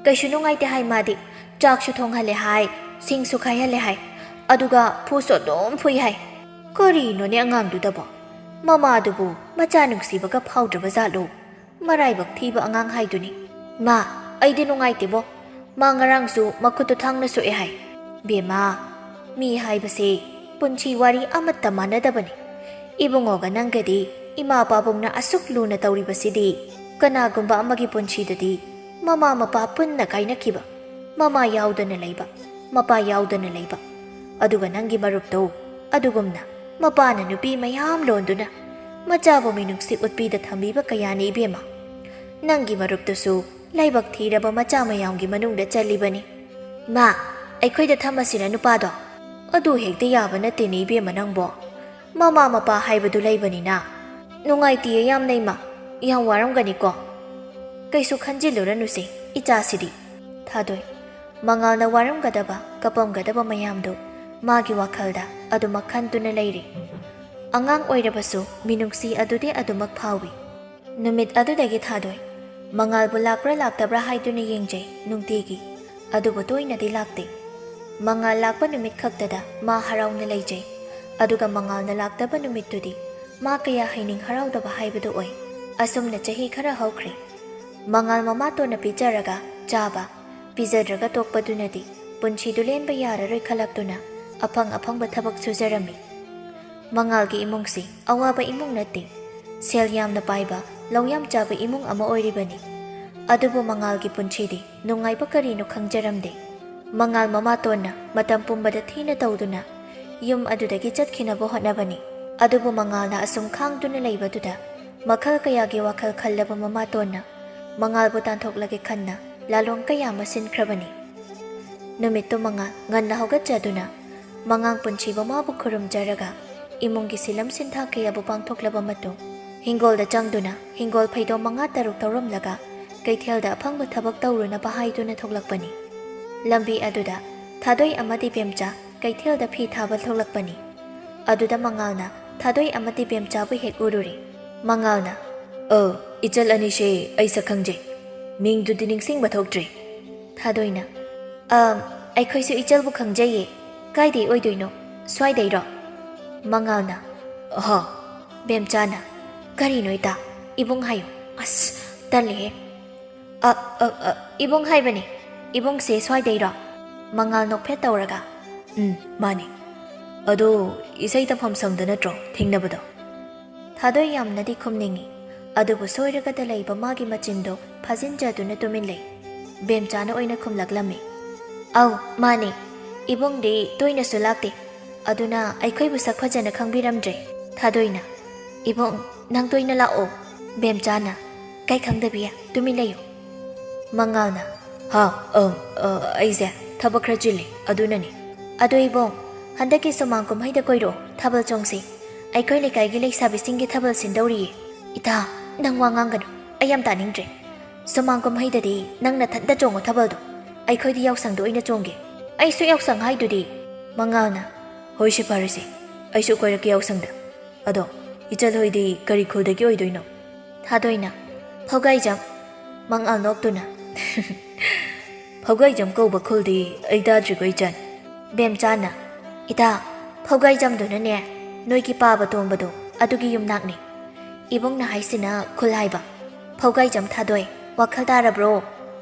ꯀꯩꯁꯨ ꯅꯨꯡꯉꯥꯏꯇꯦ ꯍꯥꯏ ꯃꯥꯗꯤ꯫ ꯆꯥꯛꯁꯨ ꯊꯣꯡꯍꯜꯂꯦ ꯍꯥꯏ, ꯁꯤꯡꯁꯨ ꯈꯥꯏꯍꯜꯂꯦ ꯍꯥꯏ, ꯑꯗꯨꯒ ꯐꯨꯁꯨ ꯑꯗꯨꯝ ꯐꯨꯏ ꯍꯥꯏ꯫ ꯀꯔꯤꯅꯣꯅꯦ ꯑꯉꯥꯡꯗꯨꯗꯕꯣ? ꯃꯃꯥꯗꯨꯕꯨ ꯃꯆꯥ ꯅꯨꯡꯁꯤꯕꯒ ꯐꯥꯎꯗ꯭ꯔꯕ ꯖꯥꯠꯂꯣ? ꯃꯔꯥꯏꯕꯛ ꯊꯤꯕ ꯑꯉꯥꯡ ꯍꯥꯏꯗꯨꯅꯤ꯫ ꯃꯥ, ꯑꯩꯗꯤ ꯅꯨꯡꯉꯥꯏꯇꯦꯕꯣ꯫ ꯃꯥ ꯉꯔꯥꯡꯁꯨ ꯃꯈꯨꯠꯇꯨ ꯊꯥꯡꯅ ꯁꯣꯛꯑꯦ ꯍꯥꯏ꯫ ꯕꯦꯝꯃ, ꯃꯤ ꯍꯥꯏꯕꯁꯦ ꯄꯨꯟꯁꯤ ꯋꯥꯔꯤ ꯑꯃꯠꯇ ꯃꯥꯟꯅꯗꯕꯅꯤ꯫ ꯏꯕꯨꯡꯉꯣꯒ ꯅꯪꯒꯗꯤ ꯏꯃꯥ ꯄꯥꯕꯨꯡꯅ ꯑꯁꯨꯛ ꯂꯨꯅ ꯇꯧꯔꯤꯕꯁꯤꯗꯤ, ꯀꯅꯥꯒꯨꯝꯕ ꯑꯃꯒꯤ ꯄꯨꯟꯁꯤꯗꯗꯤ ꯃꯃꯥ ꯃꯄꯥ ꯄꯨꯟꯅ ꯀꯥꯏꯅꯈꯤꯕ, ꯃꯃꯥ ꯌꯥꯎꯗꯅ ꯂꯩꯕ, ꯃꯄꯥ ꯌꯥꯎꯗꯅ ꯂꯩꯕ, ꯑꯗꯨꯒ ꯅꯪꯒꯤ ꯃꯔꯨꯞꯇꯣ ꯑꯗꯨꯒꯨꯝꯅ ꯃꯄꯥꯅ ꯅꯨꯄꯤ ꯃꯌꯥꯝ ꯂꯣꯟꯗꯨꯅ ꯃꯆꯥꯕꯨ ꯃꯤꯅꯨꯡꯁꯤ ꯎꯠꯄꯤꯗ ꯊꯝꯕꯤꯕ ꯀꯌꯥꯅꯤ ꯏꯕꯦꯝꯃ꯫ ꯅꯪꯒꯤ ꯃꯔꯨꯞꯇꯨꯁꯨ ꯂꯥꯏꯕꯛ ꯊꯤꯔꯕ ꯃꯆꯥ ꯃꯌꯥꯝꯒꯤ ꯃꯅꯨꯡꯗ ꯆꯜꯂꯤꯕꯅꯤ꯫" "ꯏꯃꯥ, ꯑꯩꯈꯣꯏꯗ ꯊꯝꯃꯁꯤꯔ ꯅꯨꯄꯥꯗꯣ?" "ꯑꯗꯨ ꯍꯦꯛꯇ ꯌꯥꯕ ꯅꯠꯇꯦꯅꯦ ꯏꯕꯦꯝꯃ ꯅꯪꯕꯣ꯫ ꯃꯃꯥ ꯃꯄꯥ ꯍꯥꯏꯕꯗꯨ ꯂꯩꯕꯅꯤꯅ ꯅꯨꯡꯉꯥꯏꯇꯤꯌꯦ ꯌꯥꯝꯅ ꯏꯃꯥ꯫ ꯌꯥꯝ ꯋꯥꯔꯝꯒꯅꯤꯀꯣ?" "ꯀꯩꯁꯨ ꯈꯟꯖꯤꯜꯂꯨꯔꯅꯨꯁꯦ ꯏꯆꯥꯁꯤꯗꯤ꯫" ꯊꯥꯗꯣꯏ꯫ ꯃꯉꯥꯜꯅ ꯋꯥꯔꯝꯒꯗꯕ, ꯀꯞꯄꯝꯒꯗꯕ ꯃꯌꯥꯝꯗꯨ ꯃꯥꯒꯤ ꯋꯥꯈꯜꯗ ꯑꯗꯨꯃꯛ ꯈꯟꯗꯨꯅ ꯂꯩꯔꯤ꯫ ꯑꯉꯥꯡ ꯑꯣꯏꯔꯕꯁꯨ ꯃꯤꯅꯨꯡꯁꯤ ꯑꯗꯨꯗꯤ ꯑꯗꯨꯃꯛ ꯐꯥꯎꯏ꯫ ꯅꯨꯃꯤꯠ ꯑꯗꯨꯗꯒꯤ ꯊꯥꯗꯣꯏ ꯃꯉꯥꯜꯕꯨ ꯂꯥꯛꯄ꯭ꯔꯥ ꯂꯥꯛꯇꯕ꯭ꯔꯥ ꯍꯥꯏꯗꯨꯅ ꯌꯦꯡꯖꯩ ꯅꯨꯡꯇꯤꯒꯤ, ꯑꯗꯨꯕꯨ ꯇꯣꯏꯅꯗꯤ ꯂꯥꯛꯇꯦ꯫ ꯃꯉꯥꯜ ꯂꯥꯛꯄ ꯅꯨꯃꯤꯠ ꯈꯛꯇꯗ ꯃꯥ ꯍꯔꯥꯎꯅ ꯂꯩꯖꯩ, ꯑꯗꯨꯒ ꯃꯉꯥꯜꯅ ꯂꯥꯛꯇꯕ ꯅꯨꯃꯤꯠꯇꯨꯗꯤ ꯃꯥ ꯀꯌꯥ ꯍꯩꯅꯤꯡ ꯍꯔꯥꯎꯗꯕ ꯍꯥꯏꯕꯗꯨ ꯑꯣꯏ꯫ ꯑꯁꯨꯝꯅ ꯆꯍꯤ ꯈꯔ ꯍꯧꯈ꯭ꯔꯦ꯫ ꯃꯉꯥꯜ ꯃꯃꯥꯇꯣꯟꯅ ꯄꯤꯖꯔꯒ ꯆꯥꯕ, ꯄꯤꯖꯗ꯭ꯔꯒ ꯇꯣꯛꯄꯗꯨꯅꯗꯤ ꯄꯨꯟꯁꯤꯗꯨ ꯂꯦꯟꯕ ꯌꯥꯔꯔꯣꯏ ꯈꯜꯂꯛꯇꯨꯅ ꯑꯐꯪ ꯑꯐꯪꯕ ꯊꯕꯛ ꯁꯨꯖꯔꯝꯃꯤ꯫ ꯃꯉꯥꯜꯒꯤ ꯏꯃꯨꯡꯁꯤ ꯑꯋꯥꯕ ꯏꯃꯨꯡ ꯅꯠꯇꯦ꯫ ꯁꯦꯜ ꯌꯥꯝꯅ ꯄꯥꯏꯕ, ꯂꯧ ꯌꯥꯝ ꯆꯥꯕ ꯏꯃꯨꯡ ꯑꯃ ꯑꯣꯏꯔꯤꯕꯅꯤ꯫ ꯑꯗꯨꯕꯨ ꯃꯉꯥꯜꯒꯤ ꯄꯨꯟꯁꯤꯗꯤ ꯅꯨꯡꯉꯥꯏꯕ ꯀꯔꯤꯅꯣ ꯈꯪꯖꯔꯝꯗꯦ꯫ ꯃꯉꯥꯜ ꯃꯃꯥꯇꯣꯟꯅ ꯃꯇꯝ ꯄꯨꯝꯕꯗ ꯊꯤꯅ ꯇꯧꯗꯨꯅ ꯌꯨꯝ ꯑꯗꯨꯗꯒꯤ ꯆꯠꯈꯤꯅꯕ ꯍꯣꯠꯅꯕꯅꯤ꯫ ꯑꯗꯨꯕꯨ ꯃꯉꯥꯜꯅ ꯑꯁꯨꯝ ꯈꯥꯡꯗꯨꯅ ꯂꯩꯕꯗꯨꯗ ꯃꯈꯜ ꯀꯌꯥꯒꯤ ꯋꯥꯈꯜ ꯈꯜꯂꯕ ꯃꯃꯥꯇꯣꯟꯅ ꯃꯉꯥꯜꯕꯨ ꯇꯥꯟꯊꯣꯛꯂꯒꯦ ꯈꯟꯅ ꯂꯥꯂꯣꯡ ꯀꯌꯥ ꯑꯃ ꯁꯤꯟꯈ꯭ꯔꯕꯅꯤ꯫ ꯅꯨꯃꯤꯠꯇꯨ ꯃꯉꯥꯜ ꯉꯟꯅ ꯍꯧꯒꯠꯆꯗꯨꯅ ꯃꯉꯥꯡ ꯄꯨꯟꯁꯤꯕ ꯃꯥꯕꯨ ꯈꯨꯔꯨꯝꯖꯔꯒ ꯏꯃꯨꯡꯒꯤ ꯁꯤꯂꯝ ꯁꯤꯟꯊꯥ ꯀꯌꯥꯕꯨ ꯄꯥꯡꯊꯣꯛꯂꯕ ꯃꯇꯨꯡ ꯍꯤꯡꯒꯣꯜꯗ ꯆꯪꯗꯨꯅ ꯍꯤꯡꯒꯣꯜ ꯐꯩꯗꯣꯝ ꯃꯉꯥ ꯇꯔꯨꯛ ꯇꯧꯔꯝꯂꯒ ꯀꯩꯊꯦꯜꯗ ꯑꯐꯪꯕ ꯊꯕꯛ ꯇꯧꯔꯨꯅꯕ ꯍꯥꯏꯗꯨꯅ ꯊꯣꯛꯂꯛꯄꯅꯤ꯫ ꯂꯝꯕꯤ ꯑꯗꯨꯗ ꯊꯥꯗꯣꯏ ꯑꯃꯗꯤ ꯕꯦꯝꯆꯥ ꯀꯩꯊꯦꯜꯗ ꯐꯤ ꯊꯥꯕ ꯊꯣꯛꯂꯛꯄꯅꯤ꯫ ꯑꯗꯨꯗ ꯃꯉꯥꯜꯅ ꯊꯥꯗꯣꯏ ꯑꯃꯗꯤ ꯕꯦꯝꯆꯥꯕꯨ ꯍꯦꯛ ꯎꯔꯨꯔꯦ꯫ ꯃꯉꯥꯜꯅ, "ꯑ, ꯏꯆꯜ ꯑꯅꯤꯁꯦ ꯑꯩ ꯁꯛ ꯈꯪꯖꯩ꯫ ꯃꯤꯡꯗꯨꯗꯤ ꯅꯤꯡꯁꯤꯡꯕ ꯊꯣꯛꯇ꯭ꯔꯦ꯫" ꯊꯥꯗꯣꯏꯅ, "ꯑꯝ, ꯑꯩꯈꯣꯏꯁꯨ ꯏꯆꯜꯕꯨ ꯈꯪꯖꯩꯌꯦ꯫ ꯀꯥꯏꯗꯩ ꯑꯣꯏꯗꯣꯏꯅꯣ? ꯁ꯭ꯋꯥꯏꯗꯩꯔꯣ?" ꯃꯉꯥꯜꯅ, "ꯑꯍ꯫" ꯕꯦꯝꯆꯥꯅ, "ꯀꯔꯤꯅꯣ ꯏꯇꯥ? ꯏꯕꯨꯡ ꯍꯥꯏꯌꯨ꯫" "ꯑꯁ, ꯇꯜꯂꯦꯍꯦ꯫ ꯑ, ꯑ, ꯑ, ꯏꯕꯨꯡ ꯍꯥꯏꯕꯅꯤ꯫ ꯏꯕꯨꯡꯁꯦ ꯁ꯭ꯋꯥꯏꯗꯩꯔꯣ?" ꯃꯉꯥꯜ ꯅꯣꯛꯐꯦꯠ ꯇꯧꯔꯒ, "ꯎꯝ, ꯃꯥꯅꯤ꯫ ꯑꯗꯣ ꯏꯁꯩ ꯇꯝꯐꯝ ꯁꯪꯗ ꯅꯠꯇ꯭ꯔꯣ ꯊꯦꯡꯅꯕꯗꯣ?" ꯊꯥꯗꯣꯏ ꯌꯥꯝꯅꯗꯤ ꯈꯨꯝꯅꯤꯡꯏ, ꯑꯗꯨꯕꯨ ꯁꯣꯏꯔꯒꯗ ꯂꯩꯕ ꯃꯥꯒꯤ ꯃꯆꯤꯟꯗꯣ ꯐꯥꯖꯤꯟꯖꯗꯨꯅ ꯇꯨꯃꯤꯟ ꯂꯩ꯫ ꯕꯦꯝꯆꯥꯅ ꯑꯣꯏꯅ ꯈꯨꯝꯂꯛꯂꯝꯃꯤ, "ꯑꯧ, ꯃꯥꯅꯤ꯫ ꯏꯕꯨꯡꯗꯤ ꯇꯣꯏꯅꯁꯨ ꯂꯥꯛꯇꯦ, ꯑꯗꯨꯅ ꯑꯩꯈꯣꯏꯕꯨ ꯁꯛ ꯐꯖꯅ ꯈꯪꯕꯤꯔꯝꯗ꯭ꯔꯦ꯫" ꯊꯥꯗꯣꯏꯅ, "ꯏꯕꯨꯡ, ꯅꯪ ꯇꯣꯏꯅ ꯂꯥꯛꯑꯣ꯫" ꯕꯦꯝꯆꯥꯅ, "ꯀꯩ ꯈꯪꯗꯕꯤ? ꯇꯨꯃꯤꯟ ꯂꯩꯌꯨ꯫" ꯃꯉꯥꯜꯅ, "ꯍꯥ, ꯑ, ꯑ, ꯑꯩꯁꯦ ꯊꯕꯛ ꯈꯔ ꯆꯤꯜꯂꯤ, ꯑꯗꯨꯅꯅꯤ꯫" "ꯑꯗꯣ ꯏꯕꯨꯡ, ꯍꯟꯗꯛꯀꯤ ꯁꯨꯃꯥꯡ ꯀꯨꯝꯍꯩꯗ ꯀꯣꯏꯔꯛꯑꯣ, ꯊꯥꯕꯜ ꯆꯣꯡꯁꯤ꯫ ꯑꯩꯈꯣꯏ ꯂꯩꯀꯥꯏꯒꯤ ꯂꯩꯁꯥꯕꯤꯁꯤꯡꯒꯤ ꯊꯥꯕꯜ ꯁꯤꯟꯗꯧꯔꯤꯌꯦ꯫" "ꯏꯇꯥ, ꯅꯪ ꯋꯥ ꯉꯥꯡꯒꯅꯨ, ꯑꯩ ꯌꯥꯝ ꯇꯥꯅꯤꯡꯗ꯭ꯔꯦ꯫ ꯁꯨꯃꯥꯡ ꯀꯨꯝꯍꯩꯗꯗꯤ ꯅꯪ ꯅꯊꯟꯇ ꯆꯣꯡꯉꯣ ꯊꯥꯕꯜꯗꯣ, ꯑꯩꯈꯣꯏꯗꯤ ꯌꯥꯎꯁꯪꯗ ꯑꯣꯏꯅ ꯆꯣꯡꯒꯦ꯫" "ꯑꯩꯁꯨ ꯌꯥꯎꯁꯪ ꯍꯥꯏꯗꯨꯗꯤ꯫" ꯃꯉꯥꯜꯅ, "ꯍꯣꯏꯁꯦ, ꯐꯔꯦꯁꯦ, ꯑꯩꯁꯨ ꯀꯣꯏꯔꯛꯀꯦ ꯌꯥꯎꯁꯪꯗ꯫ ꯑꯗꯣ ꯏꯆꯜ ꯍꯣꯏꯗꯤ ꯀꯔꯤ ꯈꯨꯜꯗꯒꯤ ꯑꯣꯏꯗꯣꯏꯅꯣ?" ꯊꯥꯗꯣꯏꯅ, "ꯐꯧꯒꯥꯏꯖꯝ꯫" ꯃꯉꯥꯜ ꯅꯣꯛꯇꯨꯅ, "ꯐꯧꯒꯥꯏꯖꯝ ꯀꯧꯕ ꯈꯨꯜꯗꯤ ꯑꯩ ꯇꯥꯗ꯭ꯔꯤꯀꯣ ꯏꯆꯟ꯫" ꯕꯦꯝꯆꯥꯅ, "ꯏꯇꯥ, ꯐꯧꯒꯥꯏꯖꯝꯗꯨꯅꯅꯦ ꯅꯣꯏꯒꯤ ꯄꯥꯕ ꯇꯣꯝꯕꯗꯣ ꯑꯗꯨꯒꯤ ꯌꯨꯝꯅꯥꯛꯅꯤ꯫ ꯏꯕꯨꯡꯅ ꯍꯥꯏꯁꯤꯅ ꯈꯨꯜ ꯍꯥꯏꯕ꯫ ꯐꯧꯒꯥꯏꯖꯝ ꯊꯥꯗꯣꯏ, ꯋꯥꯈꯜ ꯇꯥꯔꯕ꯭ꯔꯣ?"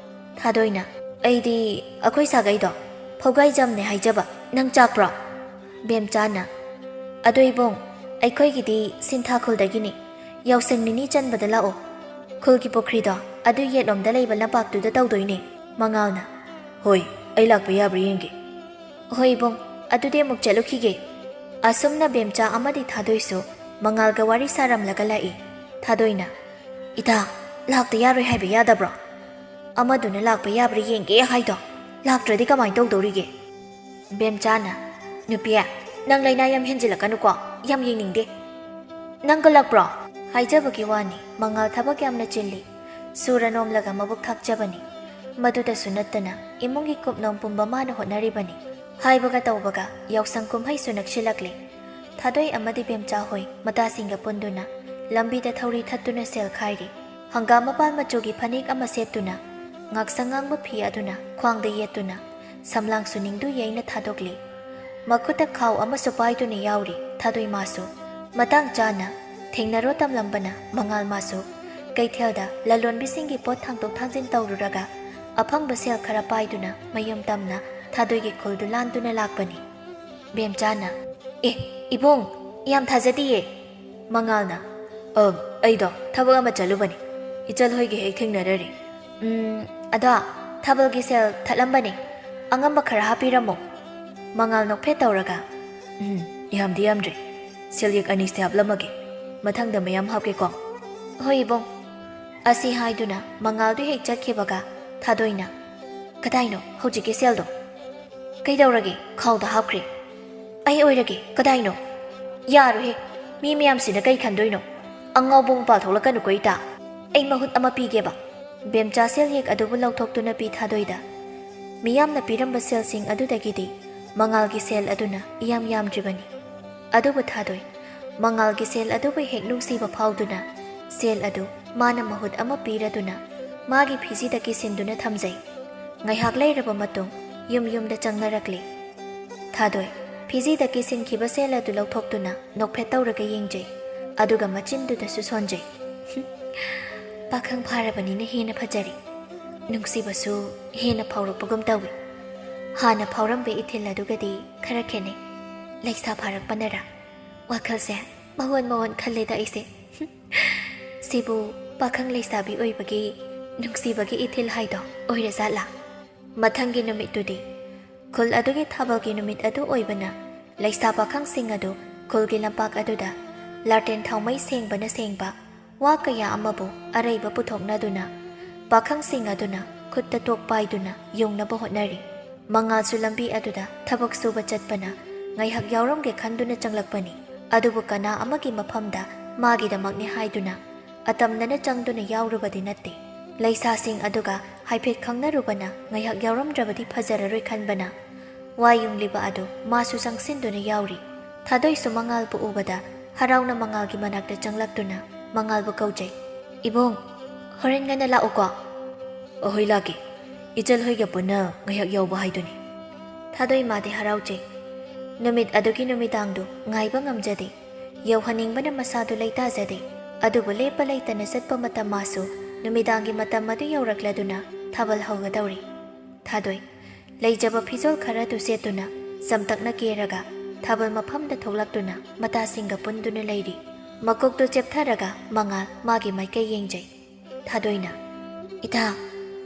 ꯊꯥꯗꯣꯏꯅ, "ꯑꯩꯗꯤ ꯑꯩꯈꯣꯏ ꯁꯥꯒꯩꯗꯣ ꯐꯧꯒꯥꯏꯖꯝꯅꯦ ꯍꯥꯏꯖꯕ, ꯅꯪ ꯆꯥꯛꯄ꯭ꯔꯣ?" ꯕꯦꯝꯆꯥꯅ, "ꯑꯗꯣ ꯏꯕꯨꯡ, ꯑꯩꯈꯣꯏꯒꯤꯗꯤ ꯁꯤꯟꯊꯥ ꯈꯨꯜꯗꯒꯤꯅꯤ꯫ ꯌꯥꯎꯁꯪ ꯅꯤꯅꯤ ꯆꯟꯕꯗ ꯂꯥꯛꯑꯣ꯫" "ꯈꯨꯜꯒꯤ ꯄꯨꯈ꯭ꯔꯤꯗꯣ ꯑꯗꯨ ꯌꯦꯠꯂꯣꯝꯗ ꯂꯩꯕ ꯂꯝꯄꯥꯛꯇꯨꯗ ꯇꯧꯗꯣꯏꯅꯦ", ꯃꯉꯥꯜꯅ꯫ "ꯍꯣꯏ, ꯑꯩ ꯂꯥꯛꯄ ꯌꯥꯕ꯭ꯔꯥ ꯌꯦꯡꯒꯦ"꯫ "ꯍꯣꯏ ꯏꯕꯨꯡ, ꯑꯗꯨꯗꯤ ꯑꯃꯨꯛ ꯆꯠꯂꯨꯈꯤꯒꯦ"꯫ ꯑꯁꯨꯝꯅ ꯕꯦꯝꯆꯥ ꯑꯃꯗꯤ ꯊꯥꯗꯣꯏꯁꯨ ꯃꯉꯥꯜꯒ ꯋꯥꯔꯤ ꯁꯥꯔꯝꯂꯒ ꯂꯥꯛꯏ꯫ ꯊꯥꯗꯣꯏꯅ, "ꯏꯇꯥ, ꯂꯥꯛꯇ ꯌꯥꯔꯣꯏ ꯍꯥꯏꯕ ꯌꯥꯗꯕ꯭ꯔꯣ? ꯑꯃꯗꯨꯅ ꯂꯥꯛꯄ ꯌꯥꯕ꯭ꯔꯥ ꯌꯦꯡꯒꯦ ꯍꯥꯏꯗꯣ꯫ ꯂꯥꯛꯇ꯭ꯔꯗꯤ ꯀꯃꯥꯏꯅ ꯇꯧꯗꯧꯔꯤꯒꯦ?" ꯕꯦꯝꯆꯥꯅ, "ꯅꯨꯄꯤ, ꯅꯪ ꯂꯩꯅꯥ ꯌꯥꯝ ꯍꯦꯟꯖꯤꯜꯂꯛꯀꯅꯨꯀꯣ, ꯌꯥꯝ ꯌꯦꯡꯅꯤꯡꯗꯦ꯫ ꯅꯪ ꯀꯜꯂꯛꯄ꯭ꯔꯣ?" ꯍꯥꯏꯖꯕꯒꯤ ꯋꯥꯅꯤ, ꯃꯉꯥꯜ ꯊꯕꯛ ꯌꯥꯝꯅ ꯆꯤꯜꯂꯤ꯫ ꯁꯨꯔ ꯅꯣꯝꯂꯒ ꯃꯕꯨꯛ ꯊꯥꯛꯆꯕꯅꯤ꯫ ꯃꯗꯨꯗꯁꯨ ꯅꯠꯇꯅ ꯏꯃꯨꯡꯒꯤ ꯀꯨꯞꯅꯣꯝ ꯄꯨꯝꯕ ꯃꯥꯅ ꯍꯣꯠꯅꯔꯤꯕꯅꯤ꯫ ꯍꯥꯏꯕꯒ ꯇꯧꯕꯒ ꯌꯥꯎꯁꯪ ꯀꯨꯝꯍꯩꯁꯨ ꯅꯛꯁꯤꯜꯂꯛꯂꯦ꯫ ꯊꯥꯗꯣꯏ ꯑꯃꯗꯤ ꯕꯦꯝꯆꯥ ꯍꯣꯏ ꯃꯇꯥꯁꯤꯡꯒ ꯄꯨꯟꯗꯨꯅ ꯂꯝꯕꯤꯗ ꯊꯧꯔꯤ ꯊꯠꯇꯨꯅ ꯁꯦꯜ ꯈꯥꯏꯔꯤ꯫ ꯍꯪꯒꯥꯝ ꯃꯄꯥꯟ ꯃꯆꯨꯒꯤ ꯐꯅꯦꯛ ꯑꯃ ꯁꯦꯠꯇꯨꯅ, ꯉꯥꯛꯁꯪ ꯉꯥꯡꯕ ꯐꯤ ꯑꯗꯨꯅ ꯈ꯭ꯋꯥꯡꯗ ꯌꯦꯠꯇꯨꯅ, ꯁꯝꯂꯥꯡꯁꯨ ꯅꯤꯡꯗꯨ ꯌꯩꯅ ꯊꯥꯗꯣꯛꯂꯤ꯫ ꯃꯈꯨꯠꯇ ꯈꯥꯎ ꯑꯃꯁꯨ ꯄꯥꯏꯗꯨꯅ ꯌꯥꯎꯔꯤ ꯊꯥꯗꯣꯏ ꯃꯥꯁꯨ꯫ ꯃꯇꯥꯡ ꯆꯥꯅ ꯊꯦꯡꯅꯔꯣ ꯇꯝꯂꯝꯕꯅ ꯃꯉꯥꯜ ꯃꯥꯁꯨ ꯀꯩꯊꯦꯜꯗ ꯂꯂꯣꯟꯕꯤꯁꯤꯡꯒꯤ ꯄꯣꯠ ꯊꯥꯡꯗꯣꯛ ꯊꯥꯡꯖꯤꯟ ꯇꯧꯔꯨꯔꯒ ꯑꯐꯪꯕ ꯁꯦꯜ ꯈꯔ ꯄꯥꯏꯗꯨꯅ ꯃꯌꯨꯝ ꯇꯝꯅ ꯊꯥꯗꯣꯏꯒꯤ ꯈꯨꯜꯗꯨ ꯂꯥꯟꯗꯨꯅ ꯂꯥꯛꯄꯅꯤ꯫ ꯕꯦꯝꯆꯥꯅ, "ꯑꯦ, ꯏꯕꯨꯡ, ꯌꯥꯝ ꯊꯥꯖꯗꯤꯌꯦ"꯫ ꯃꯉꯥꯜꯅ, "ꯑꯪ, ꯑꯩꯗꯣ ꯊꯕꯛ ꯑꯃ ꯆꯠꯂꯨꯕꯅꯤ꯫ ꯏꯆꯜ ꯍꯣꯏꯒ ꯍꯦꯛ ꯊꯦꯡꯅꯔꯔꯦ꯫ ꯎꯝ, ꯑꯗꯣ ꯊꯥꯕꯜꯒꯤ ꯁꯦꯜ ꯊꯠꯂꯝꯕꯅꯦ꯫ ꯑꯉꯝꯕ ꯈꯔ ꯍꯥꯞꯄꯤꯔꯝꯃꯣ"꯫ ꯃꯉꯥꯜ ꯅꯣꯛꯐꯦꯠ ꯇꯧꯔꯒ, "ꯎꯝ, ꯌꯥꯝꯗꯤ ꯌꯥꯝꯗ꯭ꯔꯦ꯫ ꯁꯦꯜꯌꯦꯛ ꯑꯅꯤꯁꯦ ꯍꯥꯞꯂꯝꯃꯒꯦ꯫ ꯃꯊꯪꯗ ꯃꯌꯥꯝ ꯍꯥꯞꯀꯦꯀꯣ"꯫ "ꯍꯣꯏ ꯏꯕꯨꯡ"꯫ ꯑꯁꯤ ꯍꯥꯏꯗꯨꯅ ꯃꯉꯥꯜꯗꯨ ꯍꯦꯛ ꯆꯠꯈꯤꯕꯒ ꯊꯥꯗꯣꯏꯅ, "ꯀꯗꯥꯏꯅꯣ ꯍꯧꯖꯤꯛꯀꯤ ꯁꯦꯜꯗꯣ? ꯀꯩꯗꯧꯔꯒꯦ? ꯈꯥꯎꯗ ꯍꯥꯞꯈ꯭ꯔꯦ"꯫ "ꯑꯩ ꯑꯣꯏꯔꯒꯦ꯫ ꯀꯗꯥꯏꯅꯣ? ꯌꯥꯔꯣꯏꯍꯦ꯫ ꯃꯤ ꯃꯌꯥꯝꯁꯤꯅ ꯀꯩ ꯈꯟꯗꯣꯏꯅꯣ? ꯑꯉꯥꯎꯕ ꯃꯄꯥꯜ ꯊꯣꯛꯂꯛꯀꯅꯨꯀꯣ ꯏꯇꯥ꯫ ꯑꯩ ꯃꯍꯨꯠ ꯑꯃ ꯄꯤꯒꯦꯕ"꯫ ꯕꯦꯝꯆꯥ ꯁꯦꯜ ꯌꯦꯛ ꯑꯗꯨꯕꯨ ꯂꯧꯊꯣꯛꯇꯨꯅ ꯄꯤ ꯊꯥꯗꯣꯏꯗ꯫ ꯃꯤꯌꯥꯝꯅ ꯄꯤꯔꯝꯕ ꯁꯦꯜꯁꯤꯡ ꯑꯗꯨꯗꯒꯤꯗꯤ ꯃꯉꯥꯜꯒꯤ ꯁꯦꯜ ꯑꯗꯨꯅ ꯏꯌꯥꯝ ꯌꯥꯝꯗ꯭ꯔꯤꯕꯅꯤ꯫ ꯑꯗꯨꯕꯨ ꯊꯥꯗꯣꯏ ꯃꯉꯥꯜꯒꯤ ꯁꯦꯜ ꯑꯗꯨꯕꯨ ꯍꯦꯛ ꯅꯨꯡꯁꯤꯕ ꯐꯥꯎꯗꯨꯅ ꯁꯦꯜ ꯑꯗꯨ ꯃꯥꯅ ꯃꯍꯨꯠ ꯑꯃ ꯄꯤꯔꯗꯨꯅ ꯃꯥꯒꯤ ꯐꯤꯖꯤꯗ ꯀꯤꯁꯤꯟꯗꯨꯅ ꯊꯝꯖꯩ꯫ ꯉꯥꯏꯍꯥꯛ ꯂꯩꯔꯕ ꯃꯇꯨꯡ ꯌꯨꯝ ꯌꯨꯝꯗ ꯆꯪꯅꯔꯛꯂꯤ꯫ ꯊꯥꯗꯣꯏ ꯐꯤꯖꯤꯗ ꯀꯤꯁꯤꯟꯈꯤꯕ ꯁꯦꯜ ꯑꯗꯨ ꯂꯧꯊꯣꯛꯇꯨꯅ ꯅꯣꯛꯐꯦꯠ ꯇꯧꯔꯒ ꯌꯦꯡꯖꯩ, ꯑꯗꯨꯒ ꯃꯆꯤꯟꯗꯨꯗꯁꯨ ꯁꯣꯟꯖꯩ꯫ "ꯄꯥꯈꯪ ꯐꯥꯔꯕꯅꯤꯅ ꯍꯦꯟꯅ ꯐꯖꯔꯦ꯫ ꯅꯨꯡꯁꯤꯕꯁꯨ ꯍꯦꯟꯅ ꯐꯥꯎꯔꯛꯄꯒꯨꯝ ꯇꯧꯏ꯫ ꯍꯥꯟꯅ ꯐꯥꯎꯔꯝꯕ ꯏꯊꯤꯜ ꯑꯗꯨꯒꯗꯤ ꯈꯔ ꯈꯦꯠꯅꯩ꯫ ꯂꯩꯁꯥ ꯐꯥꯔꯛꯄꯅꯔ? ꯋꯥꯈꯜꯁꯦ ꯃꯑꯣꯟ ꯃꯑꯣꯟ ꯈꯜꯂꯦꯗ ꯑꯩꯁꯦ꯫ ꯁꯤꯕꯨ ꯄꯥꯈꯪ ꯂꯩꯁꯥꯕꯤ ꯑꯣꯏꯕꯒꯤ ꯅꯨꯡꯁꯤꯕꯒꯤ ꯏꯊꯤꯜ ꯍꯥꯏꯗꯣ ꯑꯣꯏꯔꯖꯥꯠꯂꯥ? ꯃꯊꯪꯒꯤ ꯅꯨꯃꯤꯠꯇꯨꯗꯤ ꯈꯨꯜ ꯑꯗꯨꯒꯤ ꯊꯥꯕꯜꯒꯤ ꯅꯨꯃꯤꯠ ꯑꯗꯨ ꯑꯣꯏꯕꯅ, ꯂꯩꯁꯥ ꯄꯥꯈꯪꯁꯤꯡ ꯑꯗꯨ ꯈꯨꯜꯒꯤ ꯂꯝꯄꯥꯛ ꯑꯗꯨꯗ ꯂꯥꯇꯦꯟ ꯊꯥꯎꯃꯩ ꯁꯦꯡꯕꯅ ꯁꯦꯡꯕ, ꯋꯥ ꯀꯌꯥ ꯑꯃꯕꯨ ꯑꯔꯩꯕ ꯄꯨꯊꯣꯛꯅꯗꯨꯅ, ꯄꯥꯈꯪꯁꯤꯡ ꯑꯗꯨꯅ ꯈꯨꯠꯇ ꯇꯣꯛ ꯄꯥꯏꯗꯨꯅ ꯌꯨꯡꯅꯕ ꯍꯣꯠꯅꯔꯤ꯫ ꯃꯉꯥꯜꯁꯨ ꯂꯝꯕꯤ ꯑꯗꯨꯗ ꯊꯕꯛ ꯁꯨꯕ ꯆꯠꯄꯅ ꯉꯥꯏꯍꯥꯛ ꯌꯥꯎꯔꯝꯒꯦ ꯈꯟꯗꯨꯅ ꯆꯪꯂꯛꯄꯅꯤ꯫ ꯑꯗꯨꯕꯨ ꯀꯅꯥ ꯑꯃꯒꯤ ꯃꯐꯝꯗ ꯃꯥꯒꯤꯗꯃꯛꯅꯤ ꯍꯥꯏꯗꯨꯅ ꯑꯇꯝꯅꯅ ꯆꯪꯗꯨꯅ ꯌꯥꯎꯔꯨꯕꯗꯤ ꯅꯠꯇꯦ꯫ ꯂꯩꯁꯥꯁꯤꯡ ꯑꯗꯨꯒ ꯍꯥꯏꯐꯦꯠ ꯈꯪꯅꯔꯨꯕꯅ ꯉꯥꯏꯍꯥꯛ ꯌꯥꯎꯔꯝꯗ꯭ꯔꯕꯗꯤ ꯐꯖꯔꯔꯣꯏ ꯈꯟꯕꯅ ꯋꯥ ꯌꯨꯡꯂꯤꯕ ꯑꯗꯨ ꯃꯥꯁꯨ ꯆꯪꯁꯤꯟꯗꯨꯅ ꯌꯥꯎꯔꯤ꯫ ꯊꯥꯗꯣꯏꯁꯨ ꯃꯉꯥꯜꯕꯨ ꯎꯕꯗ ꯍꯔꯥꯎꯅ ꯃꯉꯥꯜꯒꯤ ꯃꯅꯥꯛꯇ ꯆꯪꯂꯛꯇꯨꯅ ꯃꯉꯥꯜꯕꯨ ꯀꯧꯖꯩ꯫ "ꯏꯕꯨꯡ, ꯍꯣꯔꯦꯟ ꯉꯟꯅ ꯂꯥꯛꯎꯀꯣ꯫" "ꯑꯍꯣꯏ, ꯂꯥꯛꯀꯦ꯫ ꯏꯆꯜ ꯍꯣꯏꯒ ꯄꯨꯟꯅ ꯉꯥꯏꯍꯥꯛ ꯌꯥꯎꯕ ꯍꯥꯏꯗꯨꯅꯤ꯫" ꯊꯥꯗꯣꯏ ꯃꯥꯗꯤ ꯍꯔꯥꯎꯖꯩ꯫ ꯅꯨꯃꯤꯠ ꯑꯗꯨꯒꯤ ꯅꯨꯃꯤꯗꯥꯡꯗꯨ ꯉꯥꯏꯕ ꯉꯝꯖꯗꯦ꯫ ꯌꯧꯍꯟꯅꯤꯡꯕꯅ ꯃꯁꯥꯗꯨ ꯂꯩꯇꯥꯖꯗꯦ꯫ ꯑꯗꯨꯕꯨ ꯂꯦꯞꯄ ꯂꯩꯇꯅ ꯆꯠꯄ ꯃꯇꯝ ꯃꯥꯁꯨ ꯅꯨꯃꯤꯗꯥꯡꯒꯤ ꯃꯇꯝ ꯑꯗꯨ ꯌꯧꯔꯛꯂꯗꯨꯅ ꯊꯥꯕꯜ ꯍꯧꯒꯗꯧꯔꯤ꯫ ꯊꯥꯗꯣꯏ ꯂꯩꯖꯕ ꯐꯤꯖꯣꯜ ꯈꯔꯗꯨ ꯁꯦꯠꯇꯨꯅ ꯆꯝꯇꯛꯅ ꯀꯦꯔꯒ ꯊꯥꯕꯜ ꯃꯐꯝꯗ ꯊꯣꯛꯂꯛꯇꯨꯅ ꯃꯇꯥꯁꯤꯡꯒ ꯄꯨꯟꯗꯨꯅ ꯂꯩꯔꯤ꯫ ꯃꯀꯣꯛꯇꯨ ꯆꯦꯞꯊꯔꯒ ꯃꯉꯥꯜ ꯃꯥꯒꯤ ꯃꯥꯏꯀꯩ ꯌꯦꯡꯖꯩ꯫ ꯊꯥꯗꯣꯏꯅ, "ꯏꯇꯥ,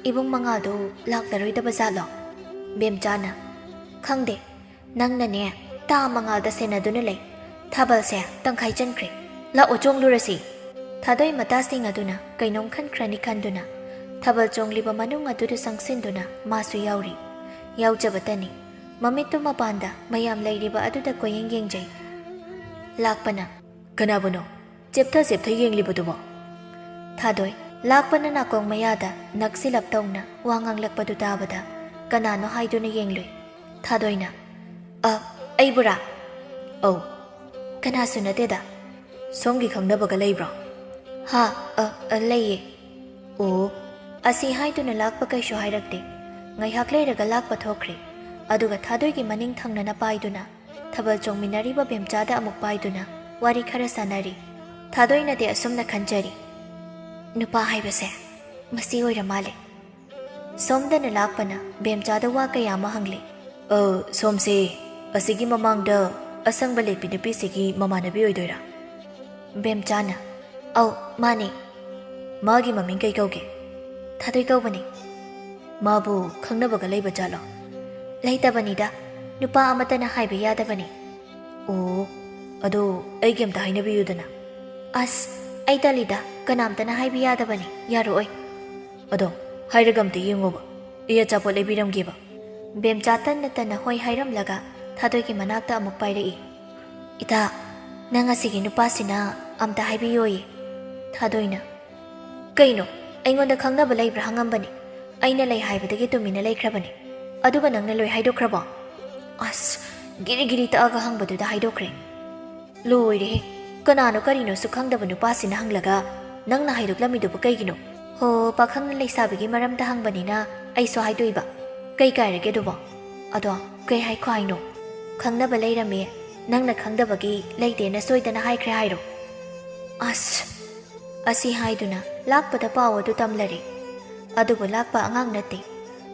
ꯏꯕꯨꯡ ꯃꯉꯥꯜꯗꯨ ꯂꯥꯛꯂꯔꯣꯏꯗꯕ ꯖꯥꯠꯂꯣ?" ꯕꯦꯝꯆꯥꯅ, "ꯈꯪꯗꯦ, ꯅꯪꯅꯅꯦ ꯇꯥ ꯃꯉꯥꯜꯗ ꯁꯦꯟꯅꯗꯨꯅ ꯂꯩ꯫ ꯊꯥꯕꯜꯁꯦ ꯇꯪꯈꯥꯏ ꯆꯟꯈ꯭ꯔꯦ꯫ ꯂꯥꯛꯑꯣ, ꯆꯣꯡꯂꯨꯔꯁꯤ꯫" ꯊꯥꯗꯣꯏ ꯃꯇꯥꯁꯤꯡ ꯑꯗꯨꯅ ꯀꯩꯅꯣꯝ ꯈꯟꯈ꯭ꯔꯅꯤ ꯈꯟꯗꯨꯅ ꯊꯥꯕꯜ ꯆꯣꯡꯂꯤꯕ ꯃꯅꯨꯡ ꯑꯗꯨꯗ ꯆꯪꯁꯤꯟꯗꯨꯅ ꯃꯥꯁꯨ ꯌꯥꯎꯔꯤ꯫ ꯌꯥꯎꯖꯕꯇꯅꯤ꯫ ꯃꯃꯤꯠꯇꯨ ꯃꯄꯥꯟꯗ ꯃꯌꯥꯝ ꯂꯩꯔꯤꯕ ꯑꯗꯨꯗ ꯀꯣꯏꯌꯦꯡ ꯌꯦꯡꯖꯩ꯫ ꯂꯥꯛꯄꯅ, "ꯀꯅꯥꯕꯨꯅꯣ ꯆꯦꯞꯊ ꯆꯦꯞꯊ ꯌꯦꯡꯂꯤꯕꯗꯨꯕꯣ?" ꯊꯥꯗꯣꯏ ꯂꯥꯛꯄꯅ ꯅꯥꯀꯣꯡ ꯃꯌꯥꯗ ꯅꯛꯁꯤꯜꯂꯞ ꯇꯧꯅ ꯋꯥ ꯉꯥꯡꯂꯛꯄꯗꯨ ꯇꯥꯕꯗ ꯀꯅꯥꯅꯣ ꯍꯥꯏꯗꯨꯅ ꯌꯦꯡꯂꯨꯏ꯫ ꯊꯥꯗꯣꯏꯅ, "ꯑ, ꯑꯩꯕꯨꯔꯥ?" "ꯑꯧ, ꯀꯅꯥꯁꯨ ꯅꯠꯇꯦꯗ꯫" "ꯁꯣꯝꯒꯤ ꯈꯪꯅꯕꯒ ꯂꯩꯕ꯭ꯔꯣ?" "ꯍꯥ, ꯑ, ꯑ, ꯂꯩꯌꯦ꯫" "ꯑꯣ꯫" ꯑꯁꯤ ꯍꯥꯏꯗꯨꯅ ꯂꯥꯛꯄ ꯀꯩꯁꯨ ꯍꯥꯏꯔꯛꯇꯦ꯫ ꯉꯥꯏꯍꯥꯛ ꯂꯩꯔꯒ ꯂꯥꯛꯄ ꯊꯣꯛꯈ꯭ꯔꯦ꯫ ꯑꯗꯨꯒ ꯊꯥꯗꯣꯏꯒꯤ ꯃꯅꯤꯡ ꯊꯪꯅꯅ ꯄꯥꯏꯗꯨꯅ ꯊꯥꯕꯜ ꯆꯣꯡꯃꯤꯟꯅꯔꯤꯕ ꯕꯦꯝꯆꯥꯗ ꯑꯃꯨꯛ ꯄꯥꯏꯗꯨꯅ ꯋꯥꯔꯤ ꯈꯔ ꯁꯥꯟꯅꯔꯤ꯫ ꯊꯥꯗꯣꯏꯅꯗꯤ ꯑꯁꯨꯝꯅ ꯈꯟꯖꯔꯤ, "ꯅꯨꯄꯥ ꯍꯥꯏꯕꯁꯦ ꯃꯁꯤ ꯑꯣꯏꯔ ꯃꯥꯜꯂꯦ꯫" ꯁꯣꯝꯗꯅ ꯂꯥꯛꯄꯅ ꯕꯦꯝꯆꯥꯗ ꯋꯥ ꯀꯌꯥ ꯑꯃ ꯍꯪꯂꯤ꯫ "ꯑ, ꯁꯣꯝꯁꯦ ꯑꯁꯤꯒꯤ ꯃꯃꯥꯡꯗ ꯑꯁꯪꯕ ꯂꯦꯞꯄꯤ ꯅꯨꯄꯤꯁꯤꯒꯤ ꯃꯃꯥꯟꯅꯕꯤ ꯑꯣꯏꯗꯣꯏꯔꯥ?" ꯕꯦꯝꯆꯥꯅ, "ꯑꯧ, ꯃꯥꯅꯦ꯫" ꯃꯥꯒꯤ ꯃꯃꯤꯡ ꯀꯩ ꯀꯧꯒꯦ? ꯊꯥꯗꯣꯏ ꯀꯧꯕꯅꯦ꯫ ꯃꯥꯕꯨ ꯈꯪꯅꯕꯒ ꯂꯩꯕ ꯖꯥꯠꯂꯣ? ꯂꯩꯇꯕꯅꯤꯗ, ꯅꯨꯄꯥ ꯑꯃꯠꯇꯅ ꯍꯥꯏꯕ ꯌꯥꯗꯕꯅꯦ꯫ ꯑꯣ, ꯑꯗꯣ ꯑꯩꯒꯤ ꯑꯝꯇ ꯍꯥꯏꯅꯕꯤꯌꯨꯗꯅ꯫ ꯑꯁ, ꯑꯩ ꯇꯜꯂꯤꯗ, ꯀꯅꯥꯝꯇꯅ ꯍꯥꯏꯕ ꯌꯥꯗꯕꯅꯦ, ꯌꯥꯔꯛꯑꯣꯏ꯫ ꯑꯗꯣ ꯍꯥꯏꯔꯒ ꯑꯝꯇ ꯌꯦꯡꯉꯣꯕ, ꯑꯩ ꯑꯆꯥꯄꯣꯠ ꯂꯩꯕꯤꯔꯝꯒꯦꯕ꯫ ꯕꯦꯝꯆꯥ ꯇꯟꯅ ꯇꯟꯅ ꯍꯣꯏ ꯍꯥꯏꯔꯝꯂꯒ ꯊꯥꯗꯣꯏꯒꯤ ꯃꯅꯥꯛꯇ ꯑꯃꯨꯛ ꯄꯥꯏꯔꯛꯏ꯫ ꯏꯇꯥ, ꯅꯪ ꯑꯁꯤꯒꯤ ꯅꯨꯄꯥꯁꯤꯅ ꯑꯝꯇ ꯍꯥꯏꯕꯤꯌꯣꯌꯦ꯫ ꯊꯥꯗꯣꯏꯅ, ꯀꯩꯅꯣ, ꯑꯩꯉꯣꯟꯗ ꯈꯪꯅꯕ ꯂꯩꯕ꯭ꯔꯥ ꯍꯪꯉꯝꯕꯅꯤ꯫ ꯑꯩꯅ ꯂꯩ ꯍꯥꯏꯕꯗꯒꯤ ꯇꯨꯃꯤꯟꯅ ꯂꯩꯈ꯭ꯔꯕꯅꯤ꯫ ꯑꯗꯨꯒ ꯅꯪꯅ ꯂꯣꯏ ꯍꯥꯏꯗꯣꯛꯈ꯭ꯔꯕꯣ? ꯑꯁ, ꯒꯤꯔꯤ ꯒꯤꯔꯤ ꯇꯛꯑꯒ ꯍꯪꯕꯗꯨꯗ ꯍꯥꯏꯗꯣꯛꯈ꯭ꯔꯦ꯫ ꯂꯣꯏꯔꯦꯍꯦ, ꯀꯅꯥꯅꯣ ꯀꯔꯤꯅꯣꯁꯨ ꯈꯪꯗꯕ ꯅꯨꯄꯥꯁꯤꯅ ꯍꯪꯂꯒ ꯅꯪꯅ ꯍꯥꯏꯗꯣꯛꯂꯝꯃꯤꯗꯨꯕꯨ ꯀꯩꯒꯤꯅꯣ? ꯍꯣ, ꯄꯥꯈꯪꯅ ꯂꯩꯁꯥꯕꯤꯒꯤ ꯃꯔꯝꯗ ꯍꯪꯕꯅꯤꯅ ꯑꯩꯁꯨ ꯍꯥꯏꯗꯣꯛꯏꯕ꯫ ꯀꯩ ꯀꯥꯏꯔꯒꯦ ꯑꯗꯨꯕꯣ? ꯑꯗꯣ ꯀꯩ ꯍꯥꯏꯈꯣ ꯍꯥꯏꯅꯣ? ꯈꯪꯅꯕ ꯂꯩꯔꯝꯃꯦ, ꯅꯪꯅ ꯈꯪꯗꯕꯒꯤ ꯂꯩꯇꯦꯅ ꯁꯣꯏꯗꯅ ꯍꯥꯏꯈ꯭ꯔꯦ ꯍꯥꯏꯔꯣ? ꯑꯁ! ꯑꯁꯤ ꯍꯥꯏꯗꯨꯅ ꯂꯥꯛꯄꯗ ꯄꯥꯎ ꯑꯗꯨ ꯇꯝꯂꯔꯦ꯫ ꯑꯗꯨꯕꯨ ꯂꯥꯛꯄ ꯑꯉꯥꯡ ꯅꯠꯇꯦ꯫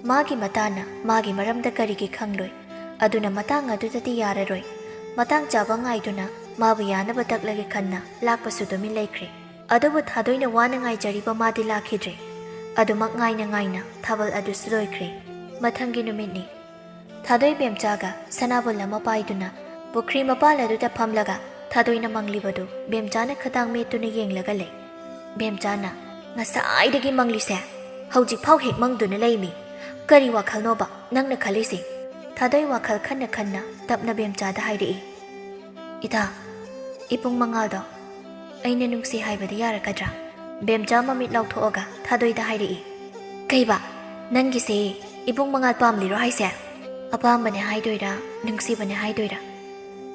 ꯃꯥꯒꯤ ꯃꯇꯥꯅ ꯃꯥꯒꯤ ꯃꯔꯝꯗ ꯀꯔꯤꯒꯤ ꯈꯪꯂꯣꯏ? ꯑꯗꯨꯅ ꯃꯇꯥꯡ ꯑꯗꯨꯗꯗꯤ ꯌꯥꯔꯔꯣꯏ꯫ ꯃꯇꯥꯡ ꯆꯥꯕ ꯉꯥꯏꯗꯨꯅ ꯃꯥꯕꯨ ꯌꯥꯅꯕ ꯇꯛꯂꯒꯦ ꯈꯟꯅ ꯂꯥꯛꯄꯁꯨ ꯇꯨꯃꯤꯟ ꯂꯩꯈ꯭ꯔꯦ꯫ ꯑꯗꯨꯕꯨ ꯊꯥꯗꯣꯏꯅ ꯋꯥꯅ ꯉꯥꯏꯖꯔꯤꯕ ꯃꯥꯗꯤ ꯂꯥꯛꯈꯤꯗ꯭ꯔꯦ꯫ ꯑꯗꯨꯃꯛ ꯉꯥꯏꯅ ꯉꯥꯏꯅ ꯊꯥꯕꯜ ꯑꯗꯨꯁꯨ ꯂꯣꯏꯈ꯭ꯔꯦ꯫ ꯃꯊꯪꯒꯤ ꯅꯨꯃꯤꯠꯅꯤ꯫ ꯊꯥꯗꯣꯏ ꯕꯦꯝꯆꯥꯒ ꯁꯅꯥꯕꯨꯜ ꯑꯃ ꯄꯥꯏꯗꯨꯅ ꯄꯨꯈ꯭ꯔꯤ ꯃꯄꯥꯜ ꯑꯗꯨꯗ ꯐꯝꯂꯒ ꯊꯥꯗꯣꯏꯅ ꯃꯪꯂꯤꯕꯗꯨ ꯕꯦꯝꯆꯥꯅ ꯈꯗꯥꯡ ꯃꯦꯠꯇꯨꯅ ꯌꯦꯡꯂꯒ ꯂꯩ꯫ ꯕꯦꯝꯆꯥꯅ, "ꯉꯁꯥꯏꯗꯒꯤ ꯃꯪꯂꯤꯁꯦ ꯍꯧꯖꯤꯛꯐꯥꯎ ꯍꯦꯛ ꯃꯪꯗꯨꯅ ꯂꯩꯃꯤ꯫ ꯀꯔꯤ ꯋꯥꯈꯜꯅꯣꯕ ꯅꯪꯅ ꯈꯜꯂꯤꯁꯦ?" ꯊꯥꯗꯣꯏ ꯋꯥꯈꯜ ꯈꯟꯅ ꯈꯟꯅ ꯇꯞꯅ ꯕꯦꯝꯆꯥꯗ ꯍꯥꯏꯔꯛꯏ, "ꯏꯇꯥ, ꯏꯕꯨꯡ ꯃꯉꯥꯜꯗꯣ ꯑꯩꯅ ꯅꯨꯡꯁꯤ ꯍꯥꯏꯕꯗꯤ ꯌꯥꯔꯛꯀꯗ꯭ꯔꯥ?" ꯕꯦꯝꯆꯥ ꯃꯃꯤꯠ ꯂꯥꯎꯊꯣꯛꯑꯒ ꯊꯥꯗꯣꯏꯗ ꯍꯥꯏꯔꯛꯏ, "ꯀꯩꯕ? ꯅꯪꯒꯤꯁꯦ ꯏꯕꯨꯡ ꯃꯉꯥꯜ ꯄꯥꯝꯂꯤꯔꯣ ꯍꯥꯏꯁꯦ?" "ꯑꯄꯥꯝꯕꯅꯦ ꯍꯥꯏꯗꯣꯏꯔꯥ, ꯅꯨꯡꯁꯤꯕꯅꯦ ꯍꯥꯏꯗꯣꯏꯔꯥ?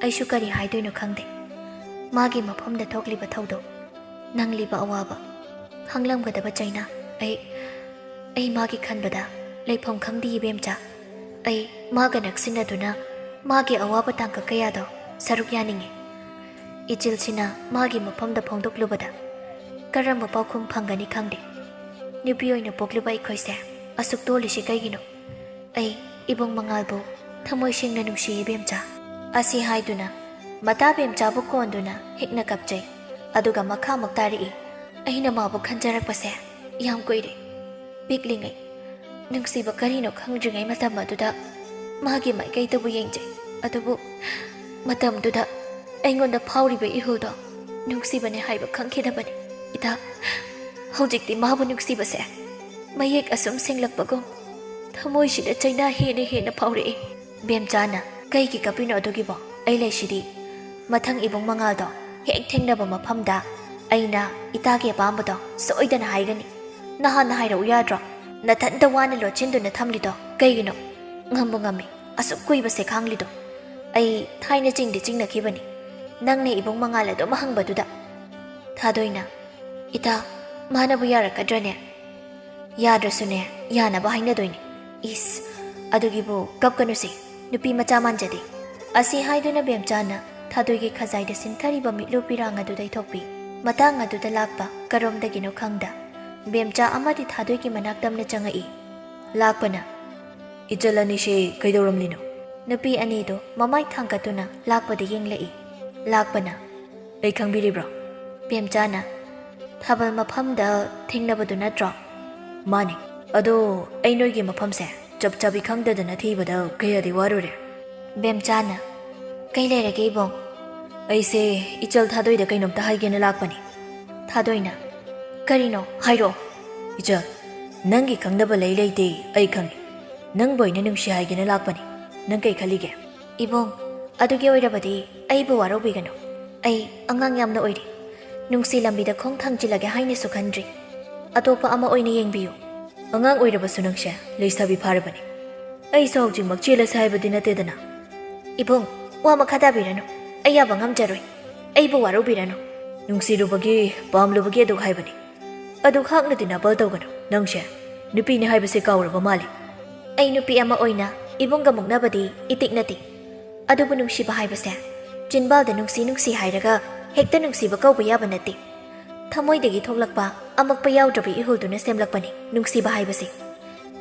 ꯑꯩꯁꯨ ꯀꯔꯤ ꯍꯥꯏꯗꯣꯏꯅꯣ ꯈꯪꯗꯦ꯫ ꯃꯥꯒꯤ ꯃꯐꯝꯗ ꯊꯣꯛꯂꯤꯕ ꯊꯧꯗꯣꯛ, ꯅꯪꯂꯤꯕ ꯑꯋꯥꯕ, ꯈꯪꯂꯝꯒꯗꯕ ꯆꯩꯅꯥ, ꯑꯩ, ꯑꯩ ꯃꯥꯒꯤ ꯈꯟꯕꯗ ꯂꯩꯐꯝ ꯈꯪꯗꯦ ꯏꯕꯦꯝꯆꯥ꯫ ꯑꯩ ꯃꯥꯒ ꯅꯛꯁꯤꯟꯅꯗꯨꯅ ꯃꯥꯒꯤ ꯑꯋꯥꯕ ꯇꯥꯡꯀꯛ ꯀꯌꯥꯗꯣ ꯁꯔꯨꯛ ꯌꯥꯅꯤꯡꯉꯤ꯫ ꯏꯆꯤꯜꯁꯤꯅ ꯃꯥꯒꯤ ꯃꯐꯝꯗ ꯐꯣꯡꯗꯣꯛꯂꯨꯕꯗ ꯀꯔꯝꯕ ꯄꯥꯎꯈꯨꯝ ꯐꯪꯒꯅꯤ ꯈꯪꯗꯦ꯫ ꯅꯨꯄꯤ ꯑꯣꯏꯅ ꯄꯣꯛꯂꯨꯕ ꯑꯩꯈꯣꯏꯁꯦ ꯑꯁꯨꯛ ꯇꯣꯜꯂꯤꯁꯤ ꯀꯩꯒꯤꯅꯣ? ꯑꯩ ꯏꯕꯨꯡ ꯃꯉꯥꯜꯕꯨ ꯊꯃꯣꯏ ꯁꯦꯡꯅ ꯅꯨꯡꯁꯤ ꯏꯕꯦꯝꯆꯥ꯫" ꯑꯁꯤ ꯍꯥꯏꯗꯨꯅ ꯃꯇꯥ ꯕꯦꯝꯆꯥꯕꯨ ꯀꯣꯟꯗꯨꯅ ꯍꯤꯛꯅ ꯀꯞꯆꯩ꯫ ꯑꯗꯨꯒ ꯃꯈꯥꯃꯨꯛ ꯇꯥꯔꯛꯏ, ꯑꯩꯅ ꯃꯥꯕꯨ ꯈꯟꯖꯔꯛꯄꯁꯦ ꯌꯥꯝ ꯀꯨꯏꯔꯦ꯫ ꯄꯤꯛꯂꯤꯉꯩ, ꯅꯨꯡꯁꯤꯕ ꯀꯔꯤꯅꯣ ꯈꯪꯗ꯭ꯔꯤꯉꯩ ꯃꯇꯝ ꯑꯗꯨꯗ ꯃꯥꯒꯤ ꯃꯥꯏꯀꯩꯗꯕꯨ ꯌꯦꯡꯖꯩ꯫ ꯑꯗꯨꯕꯨ ꯃꯇꯝꯗꯨꯗ ꯑꯩꯉꯣꯟꯗ ꯐꯥꯎꯔꯤꯕ ꯏꯍꯨꯜꯗꯣ ꯅꯨꯡꯁꯤꯕꯅꯦ ꯍꯥꯏꯕ ꯈꯪꯈꯤꯗꯕꯅꯤ꯫ ꯏꯇꯥ, ꯍꯧꯖꯤꯛꯇꯤ ꯃꯥꯕꯨ ꯅꯨꯡꯁꯤꯕꯁꯦ ꯃꯌꯦꯛ ꯑꯁꯨꯝ ꯁꯦꯡꯂꯛꯄꯒꯨꯝ ꯊꯃꯣꯏꯁꯤꯗ ꯆꯩꯅꯥ ꯍꯦꯟꯅ ꯍꯦꯟꯅ ꯐꯥꯎꯔꯛꯏ꯫ ꯕꯦꯝꯆꯥꯅ, "ꯀꯩꯒꯤ ꯀꯞꯄꯤꯅꯣ ꯑꯗꯨꯒꯤꯕꯣ? ꯑꯩ ꯂꯩꯁꯤꯗꯤ꯫ ꯃꯊꯪ ꯏꯕꯨꯡ ꯃꯉꯥꯜꯗꯣ ꯍꯦꯛ ꯊꯦꯡꯅꯕ ꯃꯐꯝꯗ ꯑꯩꯅ ꯏꯇꯥꯒꯤ ꯑꯄꯥꯝꯕꯗꯣ ꯁꯣꯏꯗꯅ ꯍꯥꯏꯒꯅꯤ꯫ ꯅꯍꯥꯟꯅ ꯍꯥꯏꯔꯛꯎ ꯌꯥꯗ꯭ꯔꯣ? ꯅꯊꯟꯇ ꯋꯥꯅ ꯂꯣꯠꯁꯤꯟꯗꯨꯅ ꯊꯝꯂꯤꯗꯣ ꯀꯩꯒꯤꯅꯣ? ꯉꯝꯕꯨ ꯉꯝꯃꯤ, ꯑꯁꯨꯛ ꯀꯨꯏꯕꯁꯦ ꯈꯥꯡꯂꯤꯗꯣ꯫ ꯑꯩ ꯊꯥꯏꯅ ꯆꯤꯡꯗꯤ ꯆꯤꯡꯅꯈꯤꯕꯅꯤ, ꯅꯪꯅ ꯏꯕꯨꯡ ꯃꯉꯥꯜ ꯑꯗꯨꯝ ꯍꯪꯕꯗꯨꯗ꯫" ꯊꯥꯗꯣꯏꯅ, "ꯏꯇꯥ, ꯃꯥꯅꯕꯨ ꯌꯥꯔꯛꯀꯗ꯭ꯔꯅꯦ?" "ꯌꯥꯗ꯭ꯔꯁꯨꯅꯦ, ꯌꯥꯅꯕ ꯍꯥꯏꯅꯗꯣꯏꯅꯤ꯫" "ꯏꯁ, ꯑꯗꯨꯒꯤꯕꯨ ꯀꯞꯀꯅꯨꯁꯦ, ꯅꯨꯄꯤ ꯃꯆꯥ ꯃꯥꯟꯖꯗꯦ꯫" ꯑꯁꯤ ꯍꯥꯏꯗꯨꯅ ꯕꯦꯝꯆꯥꯅ ꯊꯥꯗꯣꯏꯒꯤ ꯈꯖꯥꯏꯗ ꯁꯤꯟꯊꯔꯤꯕ ꯃꯤꯠꯂꯨ ꯄꯤꯔꯥꯡ ꯑꯗꯨ ꯇꯩꯊꯣꯛꯄꯤ꯫ ꯃꯇꯥꯡ ꯑꯗꯨꯗ ꯂꯥꯛꯄ ꯀꯔꯣꯝꯗꯒꯤꯅꯣ ꯈꯪꯗ ꯕꯦꯝꯆꯥ ꯑꯃꯗꯤ ꯊꯥꯗꯣꯏꯒꯤ ꯃꯅꯥꯛ ꯇꯝꯅ ꯆꯪꯉꯛꯏ꯫ ꯂꯥꯛꯄꯅ, "ꯏꯆꯜ ꯑꯅꯤꯁꯦ ꯀꯩꯗꯧꯔꯝꯂꯤꯅꯣ?" ꯅꯨꯄꯤ ꯑꯅꯤꯗꯨ ꯃꯃꯥꯏ ꯊꯥꯡꯒꯠꯇꯨꯅ ꯂꯥꯛꯄꯗ ꯌꯦꯡꯂꯛꯏ꯫ ꯂꯥꯛꯄꯅ, "ꯑꯩ ꯈꯪꯕꯤꯔꯤꯕ꯭ꯔꯣ?" ꯕꯦꯝꯆꯥꯅ, "ꯊꯥꯕꯜ ꯃꯐꯝꯗ ꯊꯦꯡꯅꯕꯗꯨ ꯅꯠꯇ꯭ꯔꯣ?" "ꯃꯥꯅꯤ꯫ ꯑꯗꯣ ꯑꯩ ꯅꯣꯏꯒꯤ ꯃꯐꯝꯁꯦ ꯆꯞ ꯆꯥꯕꯤ ꯈꯪꯗꯗꯅ ꯊꯤꯕꯗ ꯀꯌꯥꯗꯤ ꯋꯥꯔꯨꯔꯦ꯫" ꯕꯦꯝꯆꯥꯅ, "ꯀꯩ ꯂꯩꯔꯒꯦ ꯏꯕꯨꯡ?" "ꯑꯩꯁꯦ ꯏꯆꯜ ꯊꯥꯗꯣꯏꯗ ꯀꯩꯅꯣꯝꯇ ꯍꯥꯏꯒꯦꯅ ꯂꯥꯛꯄꯅꯤ꯫" ꯊꯥꯗꯣꯏꯅ, "ꯀꯔꯤꯅꯣ? ꯍꯥꯏꯔꯛꯑꯣ꯫" "ꯏꯆꯜ, ꯅꯪꯒꯤ ꯈꯪꯗꯕ ꯂꯩ ꯂꯩꯇꯦ ꯑꯩ ꯈꯪꯉꯤ꯫ ꯅꯪꯕꯨ ꯑꯩꯅ ꯅꯨꯡꯁꯤ ꯍꯥꯏꯒꯦꯅ ꯂꯥꯛꯄꯅꯤ꯫ ꯅꯪ ꯀꯩ ꯈꯜꯂꯤꯒꯦ?" "ꯏꯕꯨꯡ, ꯑꯗꯨꯒꯤ ꯑꯣꯏꯔꯕꯗꯤ ꯑꯩꯕꯨ ꯋꯥꯔꯧꯕꯤꯒꯅꯨ꯫ ꯑꯩ ꯑꯉꯥꯡ ꯌꯥꯝꯅ ꯑꯣꯏꯔꯤ꯫ ꯅꯨꯡꯁꯤ ꯂꯝꯕꯤꯗ ꯈꯣꯡ ꯊꯥꯡꯖꯤꯜꯂꯒꯦ ꯍꯥꯏꯅꯁꯨ ꯈꯟꯗ꯭ꯔꯤ꯫ ꯑꯇꯣꯞꯄ ꯑꯃ ꯑꯣꯏꯅ ꯌꯦꯡꯕꯤꯌꯨ꯫" "ꯑꯉꯥꯡ ꯑꯣꯏꯔꯕꯁꯨ ꯅꯪꯁꯦ ꯂꯩꯁꯥꯕꯤ ꯐꯥꯔꯕꯅꯤ꯫ ꯑꯩꯁꯨ ꯍꯧꯖꯤꯛꯃꯛ ꯆꯦꯜꯂꯁꯦ ꯍꯥꯏꯕꯗꯤ ꯅꯠꯇꯦꯗꯅ꯫" "ꯏꯕꯨꯡ, ꯋꯥ ꯃꯈꯥ ꯇꯥꯕꯤꯔꯅꯨ꯫ ꯑꯩ ꯌꯥꯕ ꯉꯝꯖꯔꯣꯏ꯫ ꯑꯩꯕꯨ ꯋꯥꯔꯧꯕꯤꯔꯅꯨ꯫" "ꯅꯨꯡꯁꯤꯔꯨꯕꯒꯤ, ꯄꯥꯝꯂꯨꯕꯒꯤ ꯑꯗꯨ ꯍꯥꯏꯕꯅꯤ꯫ ꯑꯗꯨ ꯈꯥꯛꯅ ꯇꯤꯟꯅꯕ ꯇꯧꯒꯅꯨ꯫ ꯅꯪꯁꯦ ꯅꯨꯄꯤꯅꯤ ꯍꯥꯏꯕꯁꯦ ꯀꯥꯎꯔꯕ ꯃꯥꯜꯂꯤ꯫" "ꯑꯩ ꯅꯨꯄꯤ ꯑꯃ ꯑꯣꯏꯅ ꯏꯕꯨꯡꯒ ꯃꯨꯛꯅꯕꯗꯤ ꯏꯇꯤꯛ ꯅꯠꯇꯦ꯫ ꯑꯗꯨꯕꯨ ꯅꯨꯡꯁꯤꯕ ꯍꯥꯏꯕꯁꯦ ꯆꯤꯟꯕꯥꯜꯗ ꯅꯨꯡꯁꯤ ꯅꯨꯡꯁꯤ ꯍꯥꯏꯔꯒ ꯍꯦꯛꯇ ꯅꯨꯡꯁꯤꯕ ꯀꯧꯕ ꯌꯥꯕ ꯅꯠꯇꯦ꯫ ꯊꯃꯣꯏꯗꯒꯤ ꯊꯣꯛꯂꯛꯄ ꯑꯃꯛꯄ ꯌꯥꯎꯗ꯭ꯔꯕ ꯏꯍꯨꯜꯗꯨꯅ ꯁꯦꯝꯂꯛꯄꯅꯤ ꯅꯨꯡꯁꯤꯕ ꯍꯥꯏꯕꯁꯦ꯫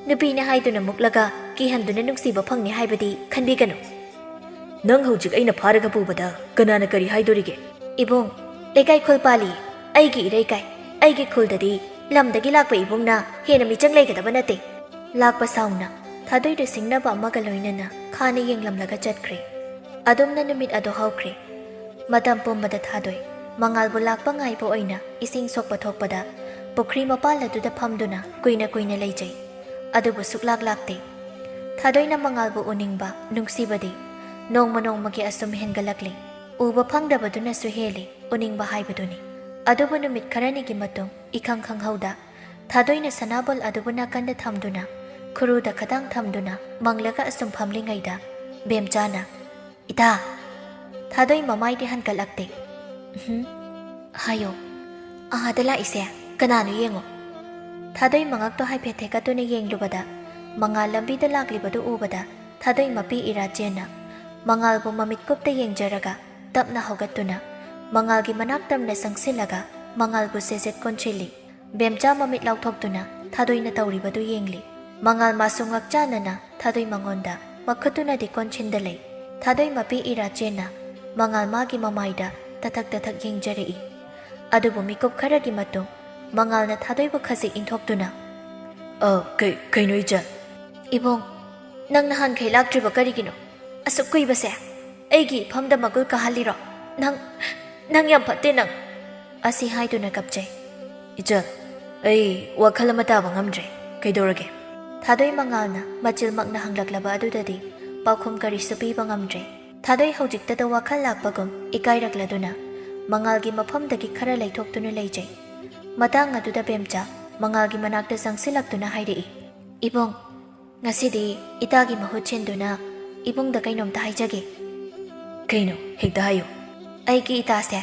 ꯅꯨꯄꯤꯅꯦ ꯍꯥꯏꯗꯨꯅ ꯃꯨꯛꯂꯒ ꯀꯤꯍꯟꯗꯨꯅ ꯅꯨꯡꯁꯤꯕ ꯐꯪꯅꯤ ꯍꯥꯏꯕꯗꯤ ꯈꯟꯕꯤꯒꯅꯨ꯫" "ꯅꯪ ꯍꯧꯖꯤꯛ ꯑꯩꯅ ꯐꯥꯔꯒ ꯄꯨꯕꯗ ꯀꯅꯥꯅ ꯀꯔꯤ ꯍꯥꯏꯗꯣꯔꯤꯒꯦ?" "ꯏꯕꯨꯡ, ꯂꯩꯀꯥꯏ ꯈꯨꯜ ꯄꯥꯜꯂꯤ, ꯑꯩꯒꯤ ꯏꯔꯩꯀꯥꯏ꯫ ꯑꯩꯒꯤ ꯈꯨꯜꯗꯗꯤ ꯂꯝꯗꯒꯤ ꯂꯥꯛꯄ ꯏꯕꯨꯡꯅ ꯍꯦꯟꯅ ꯃꯤꯆꯪ ꯂꯩꯒꯗꯕ ꯅꯠꯇꯦ꯫ ꯂꯥꯛꯄ ꯁꯥꯎꯅ ꯊꯥꯗꯣꯏꯗ ꯁꯤꯡꯅꯕ ꯑꯃꯒ ꯂꯣꯏꯅꯅ ꯈꯥꯅ ꯌꯦꯡꯂꯝꯂꯒ ꯆꯠꯈ꯭ꯔꯦ꯫ ꯑꯗꯨꯝꯅ ꯅꯨꯃꯤꯠ ꯑꯗꯨ ꯍꯧꯈ꯭ꯔꯦ꯫ ꯃꯇꯝ ꯄꯨꯝꯕꯗ ꯊꯥꯗꯣꯏ ꯃꯉꯥꯜꯕꯨ ꯂꯥꯛꯄ ꯉꯥꯏꯕ ꯑꯣꯏꯅ ꯏꯁꯤꯡ ꯁꯣꯛꯄ ꯊꯣꯛꯄꯗ ꯄꯨꯈ꯭ꯔꯤ ꯃꯄꯥꯜ ꯑꯗꯨꯗ ꯐꯝꯗꯨꯅ ꯀꯨꯏꯅ ꯀꯨꯏꯅ ꯂꯩꯖꯩ꯫ ꯑꯗꯨꯕꯨ ꯁꯨꯛꯂꯥꯛ ꯂꯥꯛꯇꯦ꯫ ꯊꯥꯗꯣꯏꯅ ꯃꯉꯥꯜꯕꯨ ꯎꯅꯤꯡꯕ, ꯅꯨꯡꯁꯤꯕꯗꯤ ꯅꯣꯡꯃ ꯅꯣꯡꯃꯒꯤ ꯑꯁꯨꯝ ꯍꯦꯟꯒꯠꯂꯛꯂꯤ꯫ ꯎꯕ ꯐꯪꯗꯕꯗꯨꯅꯁꯨ ꯍꯦꯜꯂꯤ ꯎꯅꯤꯡꯕ ꯍꯥꯏꯕꯗꯨꯅꯤ꯫ ꯑꯗꯨꯕꯨ ꯅꯨꯃꯤꯠ ꯈꯔꯅꯤꯒꯤ ꯃꯇꯨꯡ ꯏꯈꯪ ꯈꯪꯍꯧꯗ ꯊꯥꯗꯣꯏꯅ ꯁꯅꯥꯕꯣꯜ ꯑꯗꯨꯕꯨ ꯅꯥꯀꯟꯗ ꯊꯝꯗꯨꯅ, ꯈꯨꯔꯨꯗ ꯈꯗꯥꯡ ꯊꯝꯗꯨꯅ ꯃꯪꯂꯒ ꯑꯁꯨꯝ ꯐꯝꯂꯤꯉꯩꯗ ꯕꯦꯝꯆꯥꯅ, "ꯏꯇꯥ!" ꯊꯥꯗꯣꯏ ꯃꯃꯥꯏꯗꯤ ꯍꯟꯀꯠꯂꯛꯇꯦ꯫ "ꯎꯝ, ꯍꯥꯏꯌꯣ꯫ ꯑꯥꯗ ꯂꯥꯛꯏꯁꯦ ꯀꯅꯥꯅꯣ ꯌꯦꯡꯉꯣ꯫" ꯊꯥꯗꯣꯏ ꯃꯉꯛꯇꯣ ꯍꯥꯏꯐꯦꯠ ꯊꯦꯛꯀꯠꯇꯨꯅ ꯌꯦꯡꯂꯨꯕꯗ ꯃꯉꯥꯜ ꯂꯝꯕꯤꯗ ꯂꯥꯛꯂꯤꯕꯗꯨ ꯎꯕꯗ ꯊꯥꯗꯣꯏ ꯃꯄꯤ ꯏꯔꯥ ꯆꯦꯟꯅ ꯃꯉꯥꯜꯕꯨ ꯃꯃꯤꯠ ꯀꯨꯞꯇ ꯌꯦꯡꯖꯔꯒ ꯇꯞꯅ ꯍꯧꯒꯠꯇꯨꯅ ꯃꯉꯥꯜꯒꯤ ꯃꯅꯥꯛ ꯇꯝꯅ ꯆꯪꯁꯤꯜꯂꯒ ꯃꯉꯥꯜꯕꯨ ꯁꯦꯠ ꯁꯦꯠ ꯀꯣꯟꯁꯤꯜꯂꯤ꯫ ꯕꯦꯝꯆꯥ ꯃꯃꯤꯠ ꯂꯥꯎꯊꯣꯛꯇꯨꯅ ꯊꯥꯗꯣꯏꯅ ꯇꯧꯔꯤꯕꯗꯨ ꯌꯦꯡꯂꯤ꯫ ꯃꯉꯥꯜ ꯃꯥꯁꯨ ꯉꯛꯆꯥꯅꯅ ꯊꯥꯗꯣꯏ ꯃꯉꯣꯟꯗ ꯃꯈꯨꯠꯇꯨꯅꯗꯤ ꯀꯣꯟꯁꯤꯟꯗ ꯂꯩ꯫ ꯊꯥꯗꯣꯏ ꯃꯄꯤ ꯏꯔꯥ ꯆꯦꯟꯅ ꯃꯉꯥꯜ ꯃꯥꯒꯤ ꯃꯃꯥꯏꯗ ꯇꯊꯛ ꯇꯊꯛ ꯌꯦꯡꯖꯔꯛꯏ꯫ ꯑꯗꯨꯕꯨ ꯃꯤꯀꯨꯞ ꯈꯔꯒꯤ ꯃꯇꯨꯡ ꯃꯉꯥꯜꯅ ꯊꯥꯗꯣꯏꯕꯨ ꯈꯖꯤꯛ ꯏꯟꯊꯣꯛꯇꯨꯅ, "ꯑ, ꯀꯩ-, ꯀꯩꯅꯣ ꯏꯆꯟ?" "ꯏꯕꯨꯡ, ꯅꯪ ꯅꯍꯥꯟꯈꯩ ꯂꯥꯛꯇ꯭ꯔꯤꯕ ꯀꯔꯤꯒꯤꯅꯣ? ꯑꯁꯨꯛ ꯀꯨꯏꯕꯁꯦ ꯑꯩꯒꯤ ꯏꯐꯝꯗ ꯃꯒꯨꯜ ꯀꯥꯍꯜꯂꯤꯔꯣ? ꯅꯪ, ꯅꯪ ꯌꯥꯝ ꯐꯠꯇꯦ ꯅꯪ!" ꯑꯁꯤ ꯍꯥꯏꯗꯨꯅ ꯀꯞꯆꯩ꯫ "ꯏꯆꯟ, ꯑꯩ ꯋꯥꯈꯜ ꯑꯃ ꯇꯥꯕ ꯉꯝꯗ꯭ꯔꯦ꯫ ꯀꯩꯗꯧꯔꯒꯦ?" ꯊꯥꯗꯣꯏ ꯃꯉꯥꯜꯅ ꯃꯆꯤꯜꯃꯛꯅ ꯍꯪꯂꯛꯂꯕ ꯑꯗꯨꯗꯗꯤ ꯄꯥꯎꯈꯨꯝ ꯀꯔꯤꯁꯨ ꯄꯤꯕ ꯉꯝꯗ꯭ꯔꯦ꯫ ꯊꯥꯗꯣꯏ ꯍꯧꯖꯤꯛꯇꯗ ꯋꯥꯈꯜ ꯂꯥꯛꯄꯒꯨꯝ ꯏꯀꯥꯏꯔꯛꯂꯗꯨꯅ ꯃꯉꯥꯜꯒꯤ ꯃꯐꯝꯗꯒꯤ ꯈꯔ ꯂꯩꯊꯣꯛꯇꯨꯅ ꯂꯩꯖꯩ꯫ ꯃꯇꯥꯡ ꯑꯗꯨꯗ ꯕꯦꯝꯆꯥ ꯃꯉꯥꯜꯒꯤ ꯃꯅꯥꯛꯇ ꯆꯪꯁꯤꯜꯂꯛꯇꯨꯅ ꯍꯥꯏꯔꯛꯏ, "ꯏꯕꯨꯡ, ꯉꯁꯤꯗꯤ ꯏꯇꯥꯒꯤ ꯃꯍꯨꯠ ꯁꯤꯟꯗꯨꯅ ꯏꯕꯨꯡꯗ ꯀꯩꯅꯣꯝꯇ ꯍꯥꯏꯖꯒꯦ꯫" "ꯀꯩꯅꯣ? ꯍꯦꯛꯇ ꯍꯥꯏꯌꯨ꯫" "ꯑꯩꯒꯤ ꯏꯇꯥꯁꯦ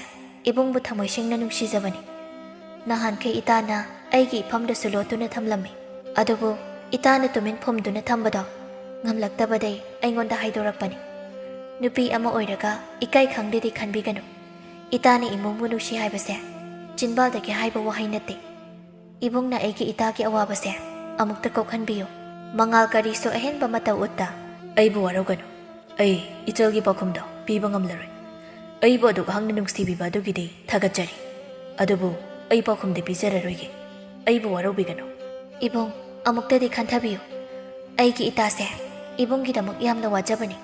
ꯏꯕꯨꯡꯕꯨ ꯊꯃꯣꯏ ꯁꯦꯡꯅ ꯅꯨꯡꯁꯤꯖꯕꯅꯤ꯫ ꯅꯍꯥꯟꯈꯩ ꯏꯇꯥꯅ ꯑꯩꯒꯤ ꯏꯐꯝꯗꯁꯨ ꯂꯣꯠꯇꯨꯅ ꯊꯝꯂꯝꯃꯤ꯫ ꯑꯗꯨꯕꯨ ꯏꯇꯥꯅ ꯇꯨꯃꯤꯟ ꯐꯨꯝꯗꯨꯅ ꯊꯝꯕꯗꯣ ꯉꯝꯂꯛꯇꯕꯗꯩ ꯑꯩꯉꯣꯟꯗ ꯍꯥꯏꯗꯣꯔꯛꯄꯅꯤ꯫ ꯅꯨꯄꯤ ꯑꯃ ꯑꯣꯏꯔꯒ ꯏꯀꯥꯏ ꯈꯪꯗꯦꯗꯤ ꯈꯟꯕꯤꯒꯅꯨ꯫ ꯏꯇꯥꯅ ꯏꯃꯨꯡꯕꯨ ꯅꯨꯡꯁꯤ ꯍꯥꯏꯕꯁꯦ ꯆꯤꯟꯕꯥꯜꯗꯒꯤ ꯍꯥꯏꯕ ꯋꯥꯍꯩ ꯅꯠꯇꯦ꯫ ꯏꯕꯨꯡꯅ ꯑꯩꯒꯤ ꯏꯇꯥꯒꯤ ꯑꯋꯥꯕꯁꯦ ꯑꯃꯨꯛꯇ ꯀꯣꯛꯍꯟꯕꯤꯌꯨ꯫" ꯃꯉꯥꯜ ꯀꯔꯤꯁꯨ ꯑꯍꯦꯟꯕ ꯃꯇꯧ ꯎꯠꯇ, "ꯑꯩꯕꯨ ꯋꯥꯔꯧꯒꯅꯨ꯫ ꯑꯩ ꯏꯆꯜꯒꯤ ꯄꯥꯎꯈꯨꯝꯗꯣ ꯄꯤꯕ ꯉꯝꯂꯔꯣꯏ꯫ ꯑꯩꯕꯨ ꯑꯗꯨꯛ ꯍꯛꯅ ꯅꯨꯡꯁꯤꯕꯤꯕ ꯑꯗꯨꯒꯤꯗꯤ ꯊꯥꯒꯠꯆꯔꯤ꯫ ꯑꯗꯨꯕꯨ ꯑꯩ ꯄꯥꯎꯈꯨꯝꯗꯤ ꯄꯤꯖꯔꯔꯣꯏꯒꯦ꯫ ꯑꯩꯕꯨ ꯋꯥꯔꯧꯕꯤꯒꯅꯨ꯫ ꯏꯕꯨꯡ, ꯑꯃꯨꯛꯇꯗꯤ ꯈꯟꯊꯕꯤꯌꯨ꯫ ꯑꯩꯒꯤ ꯏꯇꯥꯁꯦ ꯏꯕꯨꯡꯒꯤꯗꯃꯛ ꯌꯥꯝꯅ ꯋꯥꯖꯕꯅꯤ꯫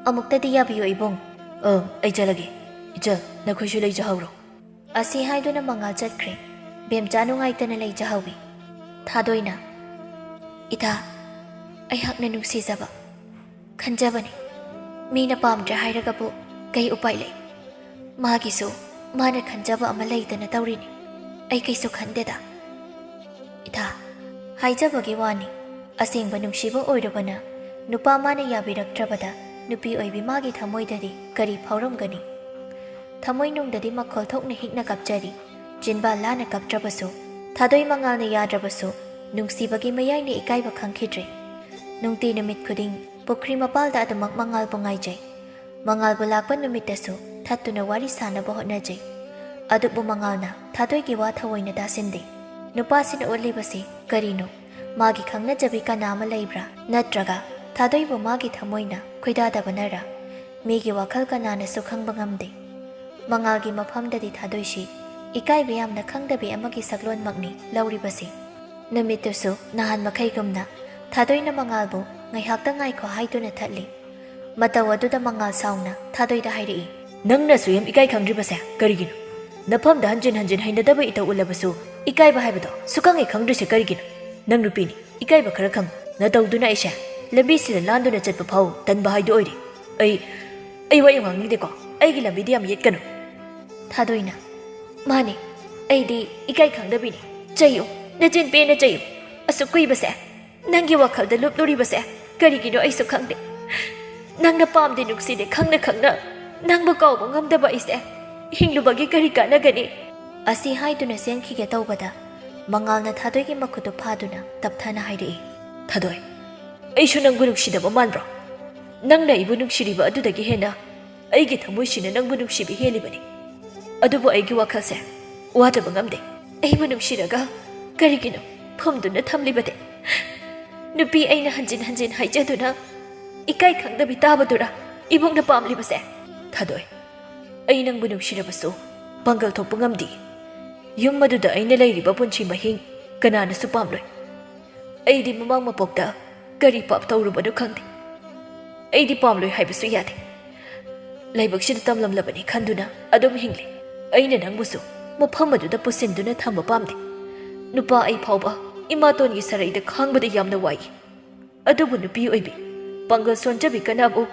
ꯑꯃꯨꯛꯇꯗꯤ ꯌꯥꯕꯤꯌꯨ ꯏꯕꯨꯡ꯫ ꯑ, ꯑꯩ ꯆꯠꯂꯒꯦ꯫ ꯏꯆꯜ, ꯅꯈꯣꯏꯁꯨ ꯂꯩꯖꯍꯧꯔꯣ꯫ ꯑꯁꯤ ꯍꯥꯏꯗꯨꯅ ꯃꯉꯥꯜ ꯆꯠꯈ꯭ꯔꯦ꯫ ꯕꯦꯝꯆꯥ ꯅꯨꯡꯉꯥꯏꯇꯅ ꯂꯩꯖꯍꯧꯏ꯫ ꯊꯥꯗꯣꯏꯅ, "ꯏꯇꯥ, ꯑꯩꯍꯥꯛꯅ ꯅꯨꯡꯁꯤꯖꯕ, ꯈꯟꯖꯕꯅꯤ꯫ ꯃꯤꯅ ꯄꯥꯝꯗ꯭ꯔꯦ ꯍꯥꯏꯔꯒꯕꯨ ꯀꯩ ꯎꯄꯥꯏ ꯂꯩ? ꯃꯥꯒꯤꯁꯨ ꯃꯥꯅ ꯈꯟꯖꯕ ꯑꯃ ꯂꯩꯗꯅ ꯇꯧꯔꯤꯅꯤ꯫ ꯑꯩ ꯀꯩꯁꯨ ꯈꯟꯗꯦꯗ꯫ ꯏꯇꯥ, ꯍꯥꯏꯖꯕꯒꯤ ꯋꯥꯅꯤ, ꯑꯁꯦꯡꯕ ꯅꯨꯡꯁꯤꯕ ꯑꯣꯏꯔꯨꯕꯅ ꯅꯨꯄꯥ ꯃꯥꯅ ꯌꯥꯕꯤꯔꯛꯇ꯭ꯔꯕꯗ ꯅꯨꯄꯤ ꯑꯣꯏꯕꯤ ꯃꯥꯒꯤ ꯊꯃꯣꯏꯗꯗꯤ ꯀꯔꯤ ꯐꯥꯎꯔꯝꯒꯅꯤ?" ꯊꯃꯣꯏꯅꯨꯡꯗꯗꯤ ꯃꯈꯣꯜ ꯊꯣꯛꯅ ꯍꯤꯛꯅ ꯀꯞꯆꯔꯤ꯫ ꯆꯤꯟꯕꯥꯜ ꯂꯥꯅ ꯀꯞꯇ꯭ꯔꯕꯁꯨ, ꯊꯥꯗꯣꯏ ꯃꯉꯥꯜꯅ ꯌꯥꯗ꯭ꯔꯕꯁꯨ, ꯅꯨꯡꯁꯤꯕꯒꯤ ꯃꯌꯥꯏꯅ ꯏꯀꯥꯏꯕ ꯈꯪꯈꯤꯗ꯭ꯔꯦ꯫ ꯅꯨꯡꯇꯤ ꯅꯨꯃꯤꯠ ꯈꯨꯗꯤꯡ ꯄꯨꯈ꯭ꯔꯤ ꯃꯄꯥꯜꯗ ꯑꯗꯨꯃꯛ ꯃꯉꯥꯜꯕꯨ ꯉꯥꯏꯖꯩ꯫ ꯃꯉꯥꯜꯕꯨ ꯂꯥꯛꯄ ꯅꯨꯃꯤꯠꯇꯁꯨ ꯊꯠꯇꯨꯅ ꯋꯥꯔꯤ ꯁꯥꯅꯕ ꯍꯣꯠꯅꯖꯩ꯫ ꯑꯗꯨꯕꯨ ꯃꯉꯥꯜꯅ ꯊꯥꯗꯣꯏꯒꯤ ꯋꯥ ꯊꯑꯣꯏꯅ ꯇꯥꯁꯤꯟꯗꯦ꯫ ꯅꯨꯄꯥꯁꯤꯅ ꯎꯠꯂꯤꯕꯁꯤ ꯀꯔꯤꯅꯣ? ꯃꯥꯒꯤ ꯈꯪꯅꯖꯕꯤ ꯀꯅꯥ ꯑꯃ ꯂꯩꯕ꯭ꯔꯥ? ꯅꯠꯇ꯭ꯔꯒ ꯊꯥꯗꯣꯏꯕꯨ ꯃꯥꯒꯤ ꯊꯃꯣꯏꯅ ꯈꯣꯏꯗꯥꯗꯕꯅꯔꯥ? ꯃꯤꯒꯤ ꯋꯥꯈꯜ ꯀꯅꯥꯅꯁꯨ ꯈꯪꯕ ꯉꯝꯗꯦ꯫ ꯃꯉꯥꯜꯒꯤ ꯃꯐꯝꯗꯗꯤ ꯊꯥꯗꯣꯏꯁꯤ ꯏꯀꯥꯏꯕ ꯌꯥꯝꯅ ꯈꯪꯗꯕꯤ ꯑꯃꯒꯤ ꯁꯛꯂꯣꯟꯃꯛꯅꯤ ꯂꯧꯔꯤꯕꯁꯤ꯫ ꯅꯨꯃꯤꯠꯇꯨꯁꯨ ꯅꯍꯥꯟ ꯃꯈꯩꯒꯨꯝꯅ ꯊꯥꯗꯣꯏꯅ ꯃꯉꯥꯜꯕꯨ ꯉꯥꯏꯍꯥꯛꯇ ꯉꯥꯏꯈꯣ ꯍꯥꯏꯗꯨꯅ ꯊꯠꯂꯤ꯫ ꯃꯇꯧ ꯑꯗꯨꯗ ꯃꯉꯥꯜ ꯁꯥꯎꯅ ꯊꯥꯗꯣꯏꯗ ꯍꯥꯏꯔꯛꯏ, "ꯅꯪꯅꯁꯨ ꯌꯥꯝ ꯏꯀꯥꯏ ꯈꯪꯗ꯭ꯔꯤꯕꯁꯦ ꯀꯔꯤꯒꯤꯅꯣ? ꯅꯐꯝꯗ ꯍꯟꯖꯤꯟ ꯍꯟꯖꯤꯟ ꯍꯩꯅꯗꯕ ꯏꯇꯧ ꯎꯠꯂꯕꯁꯨ ꯏꯀꯥꯏꯕ ꯍꯥꯏꯕꯗꯣ ꯁꯨꯈꯪ ꯍꯦꯛ ꯈꯪꯗ꯭ꯔꯤꯁꯦ ꯀꯔꯤꯒꯤꯅꯣ? ꯅꯪ ꯅꯨꯄꯤꯅꯤ, ꯏꯀꯥꯏꯕ ꯈꯔ ꯈꯪꯉꯨ꯫ ꯅꯇꯧꯗꯨꯅ ꯑꯩꯁꯦ ꯂꯝꯕꯤꯁꯤꯗ ꯂꯥꯟꯗꯨꯅ ꯆꯠꯄ ꯐꯥꯎ ꯇꯟꯕ ꯍꯥꯏꯗꯨ ꯑꯣꯏꯔꯦ꯫ ꯑꯩ, ꯑꯩ ꯋꯥ ꯌꯥꯝ ꯉꯥꯡꯅꯤꯡꯗꯦꯀꯣ꯫ ꯑꯩꯒꯤ ꯂꯝꯕꯤꯗ ꯌꯥꯝ ꯌꯦꯠꯀꯅꯨ꯫" ꯊꯥꯗꯣꯏꯅ, "ꯃꯥꯅꯦ, ꯑꯩꯗꯤ ꯏꯀꯥꯏ ꯈꯪꯗꯕꯤꯅꯤ꯫ ꯆꯩꯌꯨ, ꯅꯆꯤꯟ ꯄꯦꯟꯅ ꯆꯩꯌꯨ꯫ ꯑꯁꯨꯛ ꯀꯨꯏꯕꯁꯦ ꯅꯪꯒꯤ ꯋꯥꯈꯜꯗ ꯂꯨꯞꯂꯨꯔꯤꯕꯁꯦ ꯀꯔꯤꯒꯤꯅꯣ ꯑꯩꯁꯨ ꯈꯪꯗꯦ꯫ ꯅꯪꯅ ꯄꯥꯝꯗꯦ ꯅꯨꯡꯁꯤꯗꯦ ꯈꯪꯅ ꯈꯪꯅ ꯅꯪꯕꯨ ꯀꯥꯎꯕ ꯉꯝꯗꯕ ꯑꯩꯁꯦ ꯍꯤꯡꯂꯨꯕꯒꯤ ꯀꯔꯤ ꯀꯥꯟꯅꯒꯅꯤ?" ꯑꯁꯤ ꯍꯥꯏꯗꯨꯅ ꯆꯦꯟꯈꯤꯒꯦ ꯇꯧꯕꯗ ꯃꯉꯥꯜꯅ ꯊꯥꯗꯣꯏꯒꯤ ꯃꯈꯨꯠꯇꯨ ꯐꯥꯗꯨꯅ ꯇꯞꯊꯅ ꯍꯥꯏꯔꯛꯏ, "ꯊꯥꯗꯣꯏ, ꯑꯩꯁꯨ ꯅꯪꯕꯨ ꯅꯨꯡꯁꯤꯗꯕ ꯃꯥꯟꯕ꯭ꯔꯣ? ꯅꯪꯅ ꯑꯩꯕꯨ ꯅꯨꯡꯁꯤꯔꯤꯕ ꯑꯗꯨꯗꯒꯤ ꯍꯦꯟꯅ ꯑꯩꯒꯤ ꯊꯃꯣꯏꯁꯤꯅ ꯅꯪꯕꯨ ꯅꯨꯡꯁꯤꯕ ꯍꯦꯜꯂꯤꯕꯅꯤ꯫ ꯑꯗꯨꯕꯨ ꯑꯩꯒꯤ ꯋꯥꯈꯜꯁꯦ ꯋꯥꯗꯕ ꯉꯝꯗꯦ꯫ ꯑꯩꯕꯨ ꯅꯨꯡꯁꯤꯔꯒ ꯀꯔꯤꯒꯤꯅꯣ ꯐꯨꯝꯗꯨꯅ ꯊꯝꯂꯤꯕꯗꯤ? ꯅꯨꯄꯤ ꯑꯩꯅ ꯍꯟꯖꯤꯟ ꯍꯟꯖꯤꯟ ꯍꯥꯏꯖꯗꯨꯅ ꯏꯀꯥꯏ ꯈꯪꯗꯕꯤ ꯇꯥꯕꯗꯨꯔ ꯏꯕꯨꯡꯅ ꯄꯥꯝꯂꯤꯕꯁꯦ?" "ꯊꯥꯗꯣꯏ, ꯑꯩ ꯅꯪꯕꯨ ꯅꯨꯡꯁꯤꯔꯕꯁꯨ ꯄꯥꯡꯒꯜ ꯊꯣꯛꯄ ꯉꯝꯗꯦ꯫ ꯌꯨꯝ ꯑꯗꯨꯗ ꯑꯩꯅ ꯂꯩꯔꯤꯕ ꯄꯨꯟꯁꯤ ꯃꯍꯤꯡ ꯀꯅꯥꯅꯁꯨ ꯄꯥꯝꯂꯣꯏ꯫ ꯑꯩꯗꯤ ꯃꯃꯥꯡ ꯃꯄꯣꯛꯇ ꯀꯔꯤ ꯄꯥꯞ ꯇꯧꯔꯨꯕꯅꯣ ꯈꯪꯗꯦ꯫ ꯑꯩꯗꯤ ꯄꯥꯝꯂꯣꯏ ꯍꯥꯏꯕꯁꯨ ꯌꯥꯗꯦ꯫ ꯂꯥꯏꯕꯛꯁꯤꯗ ꯇꯝꯂꯝꯂꯕꯅꯤ ꯈꯟꯗꯨꯅ ꯑꯗꯨꯝ ꯍꯤꯡꯂꯤ꯫ ꯑꯩꯅ ꯅꯪꯕꯨꯁꯨ ꯃꯐꯝ ꯑꯗꯨꯗ ꯄꯨꯁꯤꯟꯗꯨꯅ ꯊꯝꯕ ꯄꯥꯝꯗꯦ꯫ ꯅꯨꯄꯥ ꯑꯩ ꯐꯥꯎꯕ ꯏꯃꯥꯇꯣꯟꯒꯤ ꯁꯔꯩꯗ ꯈꯥꯡꯕꯗ ꯌꯥꯝꯅ ꯋꯥꯏ꯫ ꯑꯗꯨꯕꯨ ꯅꯨꯄꯤ ꯑꯣꯏꯕꯤ, ꯄꯥꯡꯒꯜ ꯁꯣꯟꯖꯕꯤ ꯀꯅꯥꯕꯨ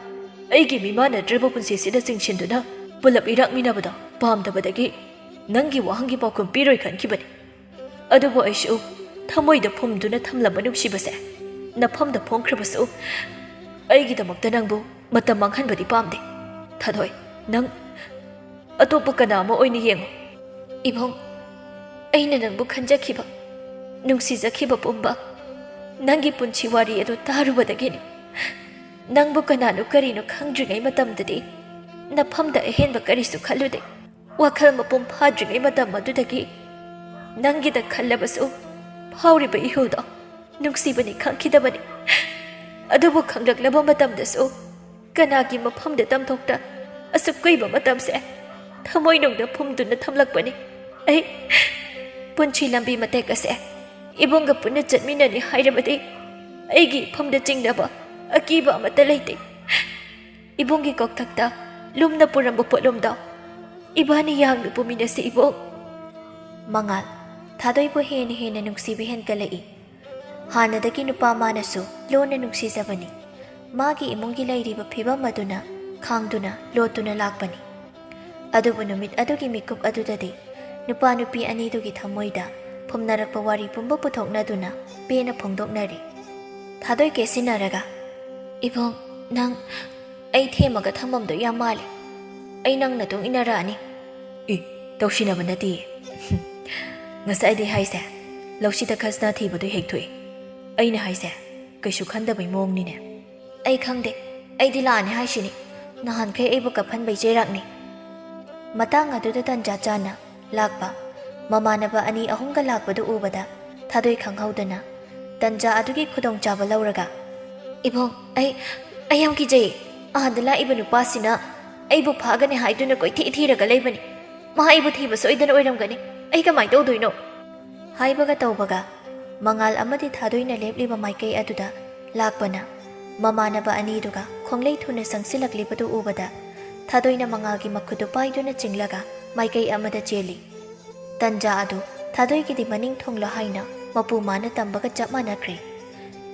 ꯑꯩꯒꯤ ꯃꯤꯃꯥꯟꯅꯗ꯭ꯔꯕ ꯄꯨꯟꯁꯤꯁꯤꯗ ꯆꯤꯡꯁꯤꯟꯗꯨꯅ ꯄꯨꯂꯞ ꯏꯔꯥꯛꯃꯤꯟꯅꯕꯗꯣ ꯄꯥꯝꯗꯕꯗꯒꯤ ꯅꯪꯒꯤ ꯋꯥꯍꯪꯒꯤ ꯄꯥꯎꯈꯨꯝ ꯄꯤꯔꯣꯏ ꯈꯟꯈꯤꯕꯅꯤ꯫ ꯑꯗꯨꯕꯨ ꯑꯩꯁꯨ ꯊꯃꯣꯏꯗ ꯐꯨꯝꯗꯨꯅ ꯊꯝꯂꯝꯕ ꯅꯨꯡꯁꯤꯕꯁꯦ ꯅꯐꯝꯗ ꯐꯣꯡꯈ꯭ꯔꯕꯁꯨ ꯑꯩꯒꯤꯗꯃꯛꯇ ꯅꯪꯕꯨ ꯃꯇꯝ ꯃꯥꯡꯍꯟꯕꯗꯤ ꯄꯥꯝꯗꯦ꯫ ꯊꯥꯗꯣꯏ, ꯅꯪ ꯑꯇꯣꯞꯄ ꯀꯅꯥ ꯑꯃ ꯑꯣꯏꯅ ꯌꯦꯡꯉꯨ꯫ ꯏꯕꯨꯡ, ꯑꯩꯅ ꯅꯪꯕꯨ ꯈꯟꯖꯈꯤꯕ, ꯅꯨꯡꯁꯤꯖꯈꯤꯕ ꯄꯨꯝꯕ ꯅꯪꯒꯤ ꯄꯨꯟꯁꯤ ꯋꯥꯔꯤ ꯑꯗꯨ ꯇꯥꯔꯨꯕꯗꯒꯤꯅꯤ꯫ ꯅꯪꯕꯨ ꯀꯅꯥꯅꯣ ꯀꯔꯤꯅꯣ ꯈꯪꯗ꯭ꯔꯤꯉꯩ ꯃꯇꯝꯗꯗꯤ ꯅꯐꯝꯗ ꯑꯍꯦꯟꯕ ꯀꯔꯤꯁꯨ ꯈꯜꯂꯨꯗꯦ꯫ ꯋꯥꯈꯜ ꯃꯄꯨꯡ ꯐꯥꯗ꯭ꯔꯤꯉꯩ ꯃꯇꯝ ꯑꯗꯨꯗꯒꯤ ꯅꯪꯒꯤꯗ ꯈꯜꯂꯕꯁꯨ ꯐꯥꯎꯔꯤꯕ ꯏꯍꯨꯜꯗꯣ ꯅꯨꯡꯁꯤꯕꯅꯤ ꯈꯪꯈꯤꯗꯕꯅꯤ꯫ ꯑꯗꯨꯕꯨ ꯈꯪꯂꯛꯂꯕ ꯃꯇꯝꯗꯁꯨ ꯀꯅꯥꯒꯤ ꯃꯐꯝꯗ ꯇꯝꯊꯣꯛꯇ ꯑꯁꯨꯛ ꯀꯨꯏꯕ ꯃꯇꯝꯁꯦ ꯊꯃꯣꯏꯅꯨꯡꯗ ꯐꯨꯝꯗꯨꯅ ꯊꯝꯂꯛꯄꯅꯤ꯫ ꯑꯩ ꯄꯨꯟꯁꯤ ꯂꯝꯕꯤ ꯃꯇꯦꯛ ꯑꯁꯦ ꯏꯕꯨꯡꯒ ꯄꯨꯟꯅ ꯆꯠꯃꯤꯟꯅꯅꯤ ꯍꯥꯏꯔꯕꯗꯤ ꯑꯩꯒꯤ ꯏꯐꯝꯗ ꯆꯤꯡꯅꯕ ꯑꯀꯤꯕ ꯑꯃꯠꯇ ꯂꯩꯇꯦ꯫ ꯏꯕꯨꯡꯒꯤ ꯀꯣꯛꯊꯛꯇ ꯂꯨꯝꯅ ꯄꯨꯔꯝꯕ ꯄꯣꯠꯂꯨꯝꯗꯣ ꯏꯕꯥꯅꯤ ꯌꯥꯡꯅ ꯄꯨꯃꯤꯟꯅꯁꯤ ꯏꯕꯨꯡ꯫ ꯃꯉꯥꯜ, ꯊꯥꯗꯣꯏꯕꯨ ꯍꯦꯟꯅ ꯍꯦꯟꯅ ꯅꯨꯡꯁꯤꯕ ꯍꯦꯟꯒꯠꯂꯛꯏ꯫ ꯍꯥꯟꯅꯗꯒꯤ ꯅꯨꯄꯥ ꯃꯥꯅꯁꯨ ꯂꯣꯟꯅ ꯅꯨꯡꯁꯤꯖꯕꯅꯤ꯫ ꯃꯥꯒꯤ ꯏꯃꯨꯡꯒꯤ ꯂꯩꯔꯤꯕ ꯐꯤꯕꯝ ꯑꯗꯨꯅ ꯈꯥꯡꯗꯨꯅ ꯂꯣꯠꯇꯨꯅ ꯂꯥꯛꯄꯅꯤ꯫ ꯑꯗꯨꯕꯨ ꯅꯨꯃꯤꯠ ꯑꯗꯨꯒꯤ ꯃꯤꯀꯨꯞ ꯑꯗꯨꯗꯗꯤ ꯅꯨꯄꯥ ꯅꯨꯄꯤ ꯑꯅꯤꯗꯨꯒꯤ ꯊꯃꯣꯏꯗ ꯐꯨꯝꯅꯔꯛꯄ ꯋꯥꯔꯤ ꯄꯨꯝꯕ ꯄꯨꯊꯣꯛꯅꯗꯨꯅ ꯄꯦꯟꯅ ꯐꯣꯡꯗꯣꯛꯅꯔꯤ꯫ ꯊꯥꯗꯣꯏ ꯀꯦꯁꯤꯟꯅꯔꯒ, "ꯏꯕꯨꯡ, ꯅꯪ ꯑꯩ ꯊꯦꯝꯃꯒ ꯊꯝꯐꯝꯗꯣ ꯌꯥꯝ ꯃꯥꯜꯂꯦ꯫ ꯑꯩ ꯅꯪ ꯅꯇꯨꯡ ꯏꯟꯅꯔꯛꯑꯅꯤ꯫" "ꯏ, ꯇꯧꯁꯤꯟꯅꯕ ꯅꯠꯇꯤꯌꯦ꯫ ꯉꯁꯥꯏꯗꯩ ꯍꯥꯏꯁꯦ, ꯂꯧꯁꯤꯗ ꯈꯖꯅꯥ ꯊꯤꯕꯗꯣ ꯍꯦꯛ ꯊꯣꯛꯏ꯫ ꯑꯩꯅ ꯍꯥꯏꯁꯦ ꯀꯩꯁꯨ ꯈꯟꯗꯕꯩ ꯃꯑꯣꯡꯅꯤꯅꯦ꯫" "ꯑꯩ ꯈꯪꯗꯦ, ꯑꯩꯗꯤ ꯂꯥꯛꯑꯅꯤ ꯍꯥꯏꯁꯤꯅꯤ꯫ ꯅꯍꯥꯟꯈꯩ ꯑꯩꯕꯨ ꯀꯞꯍꯟꯕꯩ ꯆꯩꯔꯥꯛꯅꯤ꯫" ꯃꯇꯥꯡ ꯑꯗꯨꯗ ꯇꯟꯖꯥ ꯆꯥꯅ ꯂꯥꯛꯄ ꯃꯃꯥꯟꯅꯕ ꯑꯅꯤ ꯑꯍꯨꯝꯒ ꯂꯥꯛꯄꯗꯨ ꯎꯕꯗ ꯊꯥꯗꯣꯏ ꯈꯪꯍꯧꯗꯅ ꯇꯟꯖꯥ ꯑꯗꯨꯒꯤ ꯈꯨꯗꯣꯡꯆꯥꯕ ꯂꯧꯔꯒ, "ꯏꯕꯨꯡ, ꯑꯩ, ꯑꯩ ꯌꯥꯝ ꯀꯤꯖꯩ꯫ ꯑꯍꯥꯟꯗ ꯂꯥꯛꯏꯕ ꯅꯨꯄꯥꯁꯤꯅ ꯑꯩꯕꯨ ꯐꯥꯒꯅꯤ ꯍꯥꯏꯗꯨꯅ ꯀꯣꯏꯊꯤ ꯊꯤꯔꯒ ꯂꯩꯕꯅꯤ꯫ ꯃꯥ ꯑꯩꯕꯨ ꯊꯤꯕ ꯁꯣꯏꯗꯅ ꯑꯣꯏꯔꯝꯒꯅꯤ꯫ ꯑꯩ ꯀꯃꯥꯏꯅ ꯇꯧꯗꯣꯏꯅꯣ?" ꯍꯥꯏꯕꯒ ꯇꯧꯕꯒ ꯃꯉꯥꯜ ꯑꯃꯗꯤ ꯊꯥꯗꯣꯏꯅ ꯂꯦꯞꯂꯤꯕ ꯃꯥꯏꯀꯩ ꯑꯗꯨꯗ ꯂꯥꯛꯄꯅ ꯃꯃꯥꯟꯅꯕ ꯑꯅꯤꯗꯨꯒ ꯈꯣꯡꯂꯩ ꯊꯨꯅ ꯆꯪꯁꯤꯜꯂꯛꯂꯤꯕꯗꯨ ꯎꯕꯗ ꯊꯥꯗꯣꯏꯅ ꯃꯉꯥꯜꯒꯤ ꯃꯈꯨꯠꯇꯨ ꯄꯥꯏꯗꯨꯅ ꯆꯤꯡꯂꯒ ꯃꯥꯏꯀꯩ ꯑꯃꯗ ꯆꯦꯜꯂꯤ꯫ ꯇꯟꯖꯥ ꯑꯗꯨ ꯊꯥꯗꯣꯏꯒꯤꯗꯤ ꯃꯅꯤꯡ ꯊꯨꯡꯂꯣ ꯍꯥꯏꯅ ꯃꯄꯨ ꯃꯥꯅ ꯇꯝꯕꯒ ꯆꯞ ꯃꯥꯟꯅꯈ꯭ꯔꯦ꯫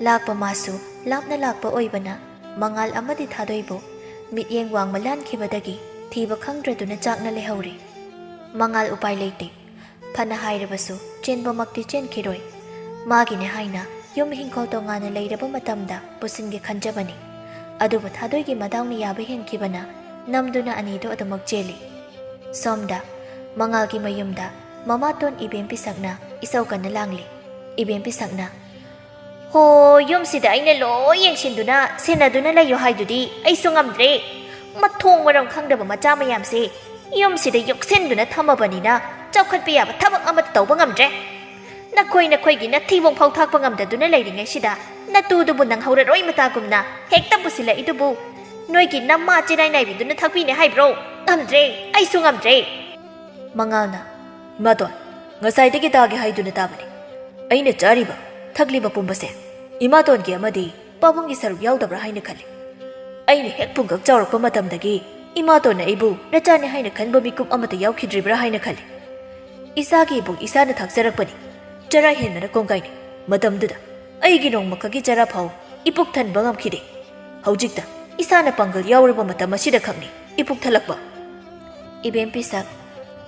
ꯂꯥꯛꯄ ꯃꯥꯁꯨ ꯂꯥꯞꯅ ꯂꯥꯛꯄ ꯑꯣꯏꯕꯅ ꯃꯉꯥꯜ ꯑꯃꯗꯤ ꯊꯥꯗꯣꯏꯕꯨ ꯃꯤꯠꯌꯦꯡ ꯋꯥꯡꯃ ꯂꯥꯟꯈꯤꯕꯗꯒꯤ ꯊꯤꯕ ꯈꯪꯗ꯭ꯔꯗꯨꯅ ꯆꯥꯛꯅ ꯂꯩꯍꯧꯔꯦ꯫ ꯃꯉꯥꯜ ꯎꯄꯥꯏ ꯂꯩꯇꯦ꯫ ꯐꯅ ꯍꯥꯏꯔꯕꯁꯨ ꯆꯦꯟꯕꯃꯛꯇꯤ ꯆꯦꯟꯈꯤꯔꯣꯏ꯫ ꯃꯥꯒꯤꯅꯦ ꯍꯥꯏꯅ ꯌꯨꯝ ꯍꯤꯡꯈꯣꯜ ꯇꯣꯉꯥꯟꯅ ꯂꯩꯔꯕ ꯃꯇꯝꯗ ꯄꯨꯁꯤꯟꯒꯦ ꯈꯟꯖꯕꯅꯤ꯫ ꯑꯗꯨꯕꯨ ꯊꯥꯗꯣꯏꯒꯤ ꯃꯗꯥꯎꯅ ꯌꯥꯕ ꯍꯦꯟꯈꯤꯕꯅ ꯅꯝꯗꯨꯅ ꯑꯅꯤꯗꯣ ꯑꯗꯨꯃꯛ ꯆꯦꯜꯂꯤ꯫ ꯁꯣꯝꯗ ꯃꯉꯥꯜꯒꯤ ꯃꯌꯨꯝꯗ ꯃꯃꯥꯇꯣꯟ ꯏꯕꯦꯝ ꯄꯤꯁꯛꯅ ꯏꯁꯧ ꯀꯟꯅ ꯂꯥꯡꯂꯤ꯫ ꯏꯕꯦꯝ ꯄꯤꯁꯛꯅ, "ꯍꯣ, ꯌꯨꯝꯁꯤꯗ ꯑꯩꯅ ꯂꯣꯏ ꯌꯦꯡꯁꯤꯟꯗꯨꯅ ꯁꯦꯟꯅꯗꯨꯅ ꯂꯩꯌꯨ ꯍꯥꯏꯗꯨꯗꯤ ꯑꯩꯁꯨ ꯉꯝꯗ꯭ꯔꯦ꯫ ꯃꯊꯣꯡ ꯃꯔꯝ ꯈꯪꯗꯕ ꯃꯆꯥ ꯃꯌꯥꯝꯁꯦ ꯌꯨꯝꯁꯤꯗ ꯌꯣꯛꯁꯤꯟꯗꯨꯅ ꯊꯝꯃꯕꯅꯤꯅ ꯆꯥꯎꯈꯠꯄ ꯌꯥꯕ ꯊꯕꯛ ꯑꯃꯠꯇ ꯇꯧꯕ ꯉꯝꯗ꯭ꯔꯦ꯫ ꯅꯈꯣꯏ ꯅꯈꯣꯏꯒꯤ ꯅꯊꯤꯕꯣꯡ ꯐꯥꯎ ꯊꯥꯛꯄ ꯉꯝꯗꯗꯨꯅ ꯂꯩꯔꯤꯉꯩꯁꯤꯗ ꯅꯇꯨꯗꯨꯕꯨ ꯅꯪꯍꯧꯔꯔꯣꯏ ꯃꯇꯥꯒꯨꯝꯅ ꯍꯦꯛꯇ ꯄꯨꯁꯤꯜꯂꯛꯏꯗꯨꯕꯨ ꯅꯣꯏꯒꯤ ꯅꯃꯥ ꯆꯤꯅꯥꯏ ꯅꯥꯏꯕꯤꯗꯨꯅ ꯊꯥꯛꯄꯤꯅꯦ ꯍꯥꯏꯕ꯭ꯔꯣ? ꯉꯝꯗ꯭ꯔꯦ, ꯑꯩꯁꯨ ꯉꯝꯗ꯭ꯔꯦ꯫" ꯃꯉꯥꯜꯅ, "ꯏꯃꯥꯇꯣꯟ, ꯉꯁꯥꯏꯗꯒꯤ ꯇꯥꯒꯦ ꯍꯥꯏꯗꯨꯅ ꯇꯥꯕꯅꯤ꯫ ꯑꯩꯅ ꯆꯥꯔꯤꯕ, ꯊꯛꯂꯤꯕ ꯄꯨꯝꯕꯁꯦ ꯏꯃꯥꯇꯣꯟꯒꯤ ꯑꯃꯗꯤ ꯄꯥꯕꯨꯡꯒꯤ ꯁꯔꯨꯛ ꯌꯥꯎꯗꯕ꯭ꯔꯥ ꯍꯥꯏꯅ ꯈꯜꯂꯤ꯫ ꯑꯩꯅ ꯍꯦꯛ ꯄꯨꯡꯀꯛ ꯆꯥꯎꯔꯛꯄ ꯃꯇꯝꯗꯒꯤ ꯏꯃꯥꯇꯣꯟꯅ ꯑꯩꯕꯨ ꯅꯆꯥꯅꯤ ꯍꯥꯏꯅ ꯈꯟꯕ ꯃꯤꯀꯨꯞ ꯑꯃꯠꯇ ꯌꯥꯎꯈꯤꯗ꯭ꯔꯤꯕ꯭ꯔꯥ ꯍꯥꯏꯅ ꯈꯜꯂꯤ꯫ ꯏꯁꯥꯒꯤ ꯏꯕꯨꯛ ꯏꯁꯥꯅ ꯊꯥꯛꯆꯔꯛꯄꯅꯤ꯫ ꯆꯔꯥ ꯍꯦꯟꯕꯅ ꯀꯣꯡꯒꯥꯏꯅꯤ꯫ ꯃꯇꯝꯗꯨꯗ ꯑꯩꯒꯤ ꯅꯣꯡꯃꯈꯛꯀꯤ ꯆꯔꯥ ꯐꯥꯎ ꯏꯄꯨꯛ ꯊꯟꯕ ꯉꯝꯈꯤꯗꯦ꯫ ꯍꯧꯖꯤꯛꯇ ꯏꯁꯥꯅ ꯄꯥꯡꯒꯜ ꯌꯥꯎꯔꯕ ꯃꯇꯝ ꯑꯁꯤꯗ ꯈꯛꯅꯤ ꯏꯄꯨꯛ ꯊꯜꯂꯛꯄ꯫" ꯏꯕꯦꯝ ꯄꯤꯁꯛ